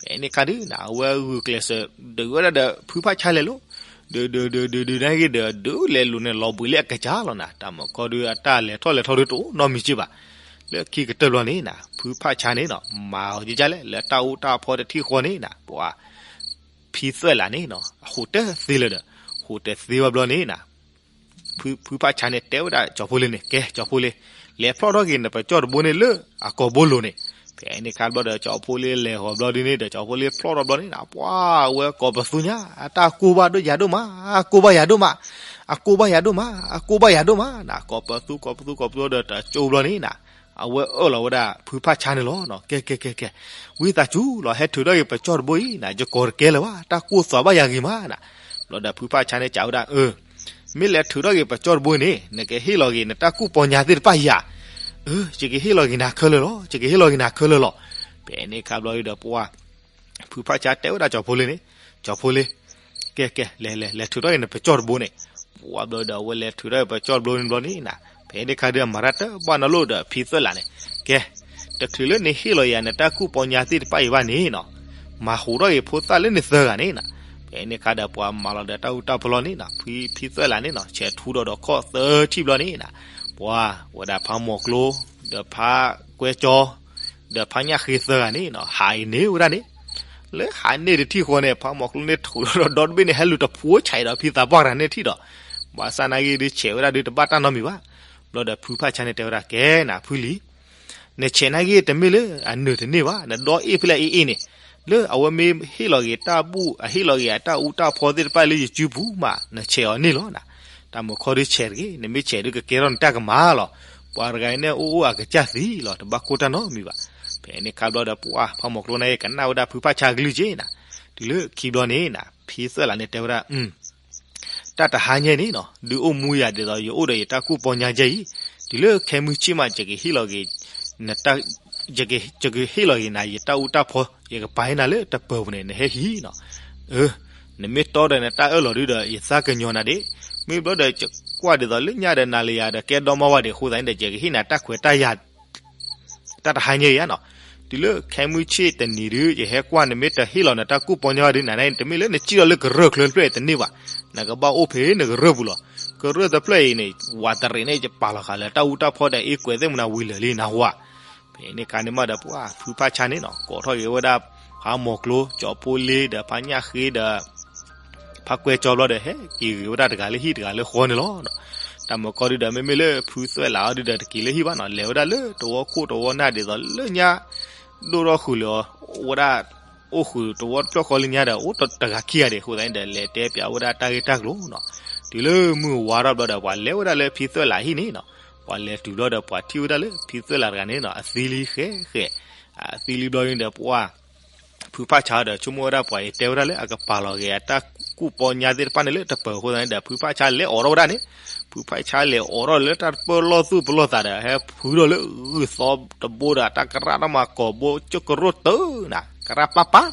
ဖဲန့ၣ်အခါဒုးနၤ အဝဲဂုာ်ကျဲးစၢး ဒုးဝဲဒၣ်ဒီးဖုဖးဆါလဲၤလိၤ, ဒုးဒုးဒုးဒုးဒုးဒၣ်ဂ့ၤဒီး ဒုးလဲၤလိၤန့ၣ် လီၤဘှံးလၢအကစၢ်လီၤနၤ, တၢ်မၤခီဒုးအတၢ်လဲၤထီၣ်လဲၤထီၣ်ဒုးတအိၣ်နီတမံၤက့ဘၣ်. လၢခံကတၢၢ်ဘျီန့ၣ်နၤ ဖုဖးဆါန့ၣ်နီၤ မၤအီၤကကလဲၣ် လၢတၢ်အူတၢ်ဖီတထံၣ်ဃီန့ၣ်နၤ ပှၤ ဖံသွဲၣ်လးန့ၣ်နီၤ အဟူးတသ့လၢၤဒီး ဟူးတသ့ဘၣ်ဘျီန့ၣ်နၤ ဖုဖးဆါန့ၣ်တဲဝဲဒၣ်ကၠီဖိလ့န့ၣ် ကဲ ကၠီဖိလ့, လဲၤဖျီၣ်ထီၣ်က့ၤနပကၠီၣ်တဘိန့ၣ်လၢအကီၢ်ဘိလိၤန့ၣ်. ဖဲန့ၣ်အခါဘျီဒီး ကၠီဖိလ့လဲၤဃီၤဘျီဒ်န့ၣ်ဒီး ကၠီဖိလ့ဖျီၣ်ထီၣ်ဘျီန့ၣ်နၤ ပှၤဝဲကိးပသူညါ အတၢ်ကိၢ်ဘၣ်ဒိၣ်ယၤဒိၣ်မး, အကိၢ်ဘၣ်ယၤဒိၣ်မး, အကိၢ်ဘၣ်ယၤဒိၣ်မး, အကိၢ်ဘၣ်ယၤဒိၣ်မးနၤ ကိးပသူ ကိးပသူ ကိးပသူဒီးတကၠိဘျီန့ၣ်နၤ အဝဲအၢၣ်လီၤဝဲဒၣ်ဖုဖးဆါန့ၣ်လီၤ. ကဲ ကဲ ကဲ ကဲ, ဝံသးစူၤလီၤ ဟဲထုးထီၣ်က့ၤပကၠီၣ်တဘိအံၤနၤ ယကိးတကဲလၢၤဘၣ် တၢ်ကိၢ်သွးဘၣ်ယၤဂ့ၤမးနၤ. ဘျီဒီးဖုဖးဆါန့ၣ်စံးဝဲဒၣ် အၢ မ့ၢ်လဲၤထုးထီၣ်က့ၤပကၠီၣ်တဘိန့ၣ် နကဟ့ၣ်လီၤက့ၤနတၢ်ကူၣ်ပီညါသ့ၣ်တဖၣ်ယၤ. အၢ ယကဟ့ၣ်လီၤက့ၤနၤခဲလၢာ်လီၤ, ယကဟ့ၣ်လီၤက့ၤနၤခဲလၢာ်လီၤ. ဖဲန့ၣ်အခါဘျီဒီးပှၤ ဖုဖးဆါတဲဝဲဒၣ်ကၠီဖိလ့န့ၣ်, ကၠီဖိလ့, ကဲ ကဲ လဲၤ လဲၤ လဲၤထုးထီၣ်က့ၤနပကၠီၣ်တဘိန့ၣ်. ပှၤဘျီဒီး အဝဲလဲၤထုးထီၣ်က့ၤပကၠီၣ်တဘိန့ၣ်ဘျီန့ၣ်နၤ ဖဲန့ၣ်ခါဒုးအမၤတၢ်တဘၣ်နီတဘျီဒီးဖံသၢၣ်လးန့ၣ်, ကဲ, တချုးလၢနဟ့ၣ်လီၤယၤနတၢ်ကူၣ်ပီညါသ့ၣ်တဖၣ်အံၤဘၣ်န့ၣ်နီၤ, မၤဟူးထီၣ်က့ၤဖိသၣ်လၢနသၢဂၤန့ၣ်နီၤ. ဖဲန့ၣ်ခါဒီးပှၤမၤလီၤဒီးတၢ်အူတၢ်ဖီလီၤန့ၣ်နီၤ, ဖံ ဖံသၢၣ်လးန့ၣ်နီၤ ဆဲးထူဒီးဒီးခီၣ်သၢထံၣ်ဘျီန့ၣ်နီၤ, ပှၤဝဲဒၣ်ဖးမီၤကျိ ဒီးဖးကွဲကၠီ ဒီးဖးညၣ်ဃ့သၢဂၤန့ၣ်နီၤ ဟးအံၤန့ၢ်ဝဲဒၣ်န့ၣ်, လၢဟးန့ၢ်တထံၣ်ဃီန့ၣ် ဖးမီၤကျိန့ၣ်ထူးဒီးဒီတဘ့ၣ်န့ၣ် ဟဲလူၤတဖိဆးဒီးဖံသးပှၢ်တဂၤန့ၣ်ထံၣ်ဒီး, ဘၣ်ဆၣ်နာ်က့ဒုးဆဲးဝဲဒၣ်ဒုးတဘၣ်တၢ်နီတမံၤဘၣ်. ဘျီဒီးဖုဖၣ်ဆါန့ၣ်တဲဝဲဒၣ်ကဲနၤဖုလံၤ နဆဲးနာ်က့တမ့ၢ်လၢအနၢၤတန့ၢ်ဘၣ်, နဒီအ့ၣ်ဖဲလဲၣ်အ့ၣ်အ့ၣ်န့ၣ်, လၢအဝဲမ့ၢ်ဟ့ၣ်လီၤက့ၤတၢ်ဘူၣ် အဟ့ၣ်လီၤက့ၤအတၢ်အူတၢ်ဖီသ့ၣ်တဖၣ်လၢယစုပူၤမး နဆဲးအီၤန့ၢ်လီၤနၤ. တၢ်မုၢ်ခီဒုးဆဲးတဂ့ၤ, နမ့ၢ်ဆဲးဒုးကကဲထီၣ်နတၢ်ကမၢ်လီၤ. ပှၤတဂၤအံၤန့ၣ်အိၣ်အိၣ်အကစၢ်သံလီၤ, တဘၣ်ကိၢ်တၢ်နီတမံၤဘၣ်. ဖဲန့ၣ်ခါဘျီဒီးပှၤဖးမီၤကျိန့ၣ်ကနၣ်ဝဲဒၣ်ဖုဖၣ်ဆါကလုၢ်က့နၤ, တုၤလၢခံဘျီန့ၣ်နၤ ဖံသၢၣ်လးန့ၣ်တဲဝဲဒၣ် တၢ်တဟါညါန့ၣ်နီၤ ဒုးအိၣ်မူယၤဒ်သိးယအိၣ်ဒီးယတၢ်ကူၣ်ပီညါယဲအံၤ, တုၤလၢခဲမုၢ်ဆ့ၣ်မး ယကဟ့ၣ်လီၤက့ၤ ယကဟ့ၣ်လီၤက့ၤနၤယတၢ်အူတၢ်ဖီ ယကပာ်ဟ့ၣ်နၤလၢတပၢၤပူၤန့ၣ် နဟဲဟံးနီၤ. အၢ နမ့ၢ်တီဒီးနတၢ်အၢၣ်လီၤဒုဒီး ယသးကညီၤနၤဒံး, မ့ၢ်ဘျီဒီးကွၢ်ဒ်သိးလၢညါဒီးနၤလၢယၤဒီးကဲဒီမါဝၤဒံးအဃိသတးန့ၣ်ဒီး ယကဟ့ၣ်နၤတၢ်ခွဲးတၢ်ယာ် တၢ်တဟါညါအံၤဧါနီၤ. တုၤလၢခဲမုၢ်ဆ့ၣ်တနံၤဒုး ယဟဲကွၢ်နမ့ၢ်တဟ့ၣ်လီၤနတၢ်ကူၣ်ပီညါဒုး နၤန့ၣ် တမ့ၢ်လၢနစံၣ်လီၤလၢကရၢၢ်ချၢတဖျၢၣ်အံၤတန့ၢ်ဘၣ်, နကဘၣ်အိၣ်ဖဲနကရၢၢ်ပူၤလီၤ. ကရၢၢ်တဖျၢၣ်အံၤန့ၣ် ဝးတရံးန့ၣ် ယပာ်လီၤဃာ်လၢတၢ်အူတၢ်ဖီဒီးအ့ၣ်ကွဲးသ့ၣ်မနၤဝံၤလၢာ်လံနၢ်ဟူဧါ. ဖဲန့ၣ်ခါန့ၣ်မးဒီးပှၤဖုဖၣ်ဆါန့ၣ်နီၤ ကိးထီၣ်က့ၤဝဲဒၣ် ဖးမီၤကျိ ကၠီဖိလ့ဒီးဖးညၣ်ဃ့ဒီး ဖးကွဲကၠီဘျီဒီး ဟဲက့ၤဂ့ၤဝဲဒၣ်တဂၤလၢဟံၣ်တဂၤလၢဃီန့ၣ်လီၤ. တၢ်မုၢ်ခီဒုဒီး မ့မ့ၢ်လၢဖုသၢၣ်လးအီၤဒုဒီးတက့ၤလၢဟံၣ်ဘၣ်နီၤ, လဲၤဝဲဒၣ်လၢတဝီခိၣ်တဝီနၢ်ဒ်သိးလၢညါ ဒိၣ်ထီၣ်ဃုာ်လၢအီၤ အိၣ်ဝဲဒၣ် အိၣ်ဃုာ်တဝီတဖျၢၣ်ဃီလၢညါဒီး အိၣ်တဂၤခံဂၤဒံးအဃိသတးန့ၣ်ဒီး လဲၤတဲပၠးဝဲဒၣ်တၢ်ဂ့ၢ်တၢ်ကျိၤနီၤ. တုၤလၢမုၢ်ဝါထီၣ်ဘျီဒီး ပှၤလဲၤဝဲဒၣ်လၢဖံသၢၣ်လးဟံၣ်န့ၣ်နီၤ, ပှၤလဲၤတုၤဘျီဒီး ပှၤထံၣ်ဝဲဒၣ်လၢဖံသၢၣ်လးတဂၤန့ၣ်နီၤ အသံလံဃဲးဃဲး, အသံလံဘျီန့ၣ်ဒီး ပှၤ ဖုဖၣ်ဆါဒီး ဆိကမိၣ်ဝဲဒၣ်ပှၤအံၤတဲဝဲဒၣ်လၢ အကပာ်လီၤက့ၤအတၢ်ကူၣ်ပီညါသ့ၣ်တဖၣ်န့ၣ်လၢတပၢၤအဃိသတးန့ၣ်ဒီး ဖုဖၣ်ဆါလဲၤအိးထီၣ်ဝဲဒၣ်န့ၣ်, ဖုဖၣ်ဆါလဲၤအိးထီၣ်လၢတၢ်တပၢၢ်လီၢ်သူၣ်ပလီၢ်သးဒီး ဟဲဖုထီၣ်လၢဂုၢ်သီတဘိဒီး တၢ်ကရၣ်တၢ်မၤကိာ်ဘိကကရိၣ်တၢၢ်နၤ ကရၣ်ပၢ်ပၢ်.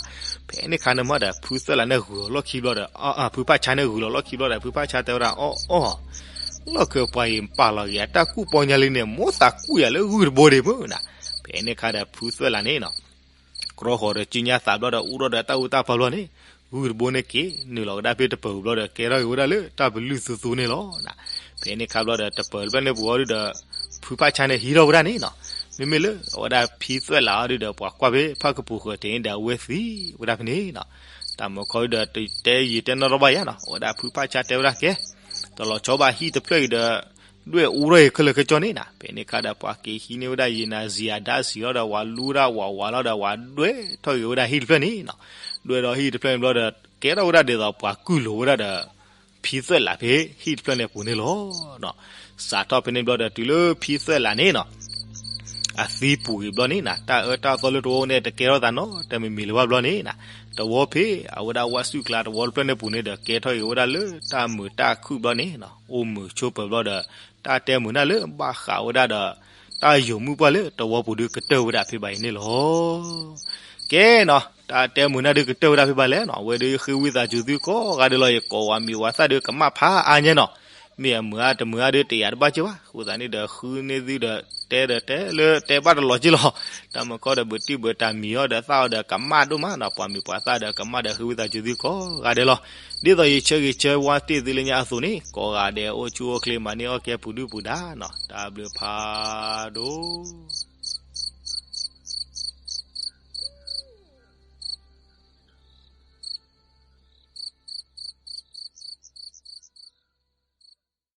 ဖဲန့ၣ်ခါန့ၣ်မးဒီး ဖုသၢၣ်လးန့ၣ်ဂုာ်အီၤလီၢ်ခံဘျီဒီး ဖုဖၣ်ဆါန့ၣ်ဂုာ်လီၤလီၢ်ခံဘျီဒီး ဖုဖၣ်ဆါတဲဝဲဒၣ် အီၣ်အီၣ် လီၢ်ခံပှၤအံၤပာ်လီၤက့ၤအတၢ်ကူၣ်ပီညါလံန့ၣ် မိၣ်သးကူၣ်ယၤလၢဂုၢ်တဘိဒံးမုၢ်နၤ. ဖဲန့ၣ်ခါဒီးဖုသၢၣ်လးန့ၣ်နီၤ ကြီဃီၤဒီးစုညါသးဘျီဒီး အူထီၣ်ဒီးတၢ်အူတၢ်ဖီဘျီန့ၣ်, ဂုၢ်တဘိန့ၣ်က့ၤ နုာ်လီၤကဒါဖဲတပၢၤပူၤဘျီဒီး ကဲထီၣ်က့ၤဝဲဒၣ်လၢတၢ်ပလုၢ်သူသူန့ၣ်လီၤ. ဖဲန့ၣ်ခါဘျီဒီး တပၢၤတဖျၢၣ်န့ၣ်ပူၤအီၤဒုဒီး ဖုဖၣ်ဆါန့ၣ်ဟံးထီၣ်ဝဲဒၣ်န့ၣ်နီၤ, မ့မ့ၢ်လၢအဝဲဒၣ်ဖံသၢၣ်လးအီၤဒုဒီး ပှၤကွၢ်ဖဲဖၣ်ကပူၤဃၢၤတ့ၢ်န့ၣ်ဒီး အဝဲသံဝဲဒၣ်ဖဲန့ၣ်နီၤ. တၢ်မုၢ်ခီဒုဒီး တတဲယံာ်တဲနီၣ်ထီၣ်ဘၣ်ယၤနီၤ, အဝဲဒၣ်ဖုဖၣ်ဆါတဲဝဲဒၣ်ကဲ တလီၤဆီဘၣ်ဟံၣ်တဖျၢၣ်အံၤဒီး ဒွဲၣ်အူထီၣ်က့ၤခဲလၢာ်ခဲဆ့န့ၣ်နီၤ. ဖဲန့ၣ်ခါဒီး ပှၤက့ၤဟံးန့ၢ်ဝဲဒၣ်ယံာ်နၤစံးအဒါစံးလီၤဒီး ဝၤလူဒၣ်ဝၤဝၤလီၤဒီး ဝၤဒွဲၣ်ထီၣ်က့ၤဝဲဒၣ်ဟံၣ်တဖျၢၣ်န့ၣ်နီၤ. ဒွဲၣ်ဒီးဟံၣ်တဖျၢၣ်န့ၣ်ဘျီဒီး ကဲထီၣ်ဝဲဒၣ်ဒ်သိးပှၤကုၢ်လိာ်ဝဲဒၣ်ဒီး ဖံသၢၣ်လးဖဲဟံၣ်တဖျၢၣ်န့ၣ်ပူၤန့ၣ်လီၤ. စးထီၣ်ဖဲန့ၣ်ဘျီဒီး တုၤလၢဖံသၢၣ်လးန့ၣ်နီၤ အသံပူၤဂ့ၤဘျီန့ၣ်နီၤ တၢ်အၢတၢ်သီလၢတဝီန့ၣ် တကဲထီၣ်သးနီတမံၤမံၤလၢၤဘၣ်ဘျီန့ၣ်နီၤ, တဝီဖဲအဝဲဒၣ်ဝၣ်ဆူၣ်ကျါတဝီတဖျၢၣ်န့ၣ်ပူၤန့ၣ်ဒီး ကဲထီၣ်က့ၤဝဲဒၣ်လၢတၢ်မုာ်တၢ်ခုၣ်ဘျီန့ၣ်နီၤ, အိၣ်မုာ်ဆိးပၢၤဘျီဒီး တၢ်တဲမုာ်နၢ်လၢဘၣ်ဃးဝဲဒၣ်ဒီး တၢ်ယိာ်မုၣ်ပှၢ်လၢတဝီပူၤဒုးကတၢၢ်ဝဲဒၣ်ဖဲဘၣ်အံၤန့ၣ်လီၤ. ကဲနီၤ တၢ်တဲမုာ်နၢ်ဒုးကတၢၢ်ဝဲဒၣ်ဖဲဘၣ်လဲၣ်နီၤ, အဝဲဒုးဃ့ဝံသးစူၤသုကိးဂၤဒဲးလီၤ, ယကိးဝၤမံၤဝၤသၣ်ဒုးကမၣ်ဖးအါညါနီၤ, မ့ၢ်အမုာ်အါတမုာ်အါဒုးတယာ်တဘၣ်က့ၤဘၣ်, အဃိသတးန့ၣ်ဒီး ဃုန့ၢ်သုဒီး တဲဒီးတဲလၢတဲဘၣ်တလီၤက့ၤလီၤ. တၢ်မုၢ်ခီဒီး ဘုးတံၢ်ဘုးတၢ်မံၤအီၤဒီးသၣ်အီၤဒီးကမၣ်ဒိၣ်မးနီၤ, ပှၤမံၤပှၤသၣ်ဒီးကမၣ်ဒီးဃ့ဝံသးစူၤသုကိးဂၤဒဲးလီၤ. ဒ်သိးယဆၢဂ့ၤဆၢဝါတ့ၢ်သုလၢညါအသိးန့ၣ် ကိးဂၤဒဲးအိၣ်ဆူၣ်အိၣ်ချ့မၤန့ၢ်အီၣ်ကဲပူၤဒုၣ်ပူၤဒါနီၤ, တၢ်ဘျုးဖးဒိၣ်.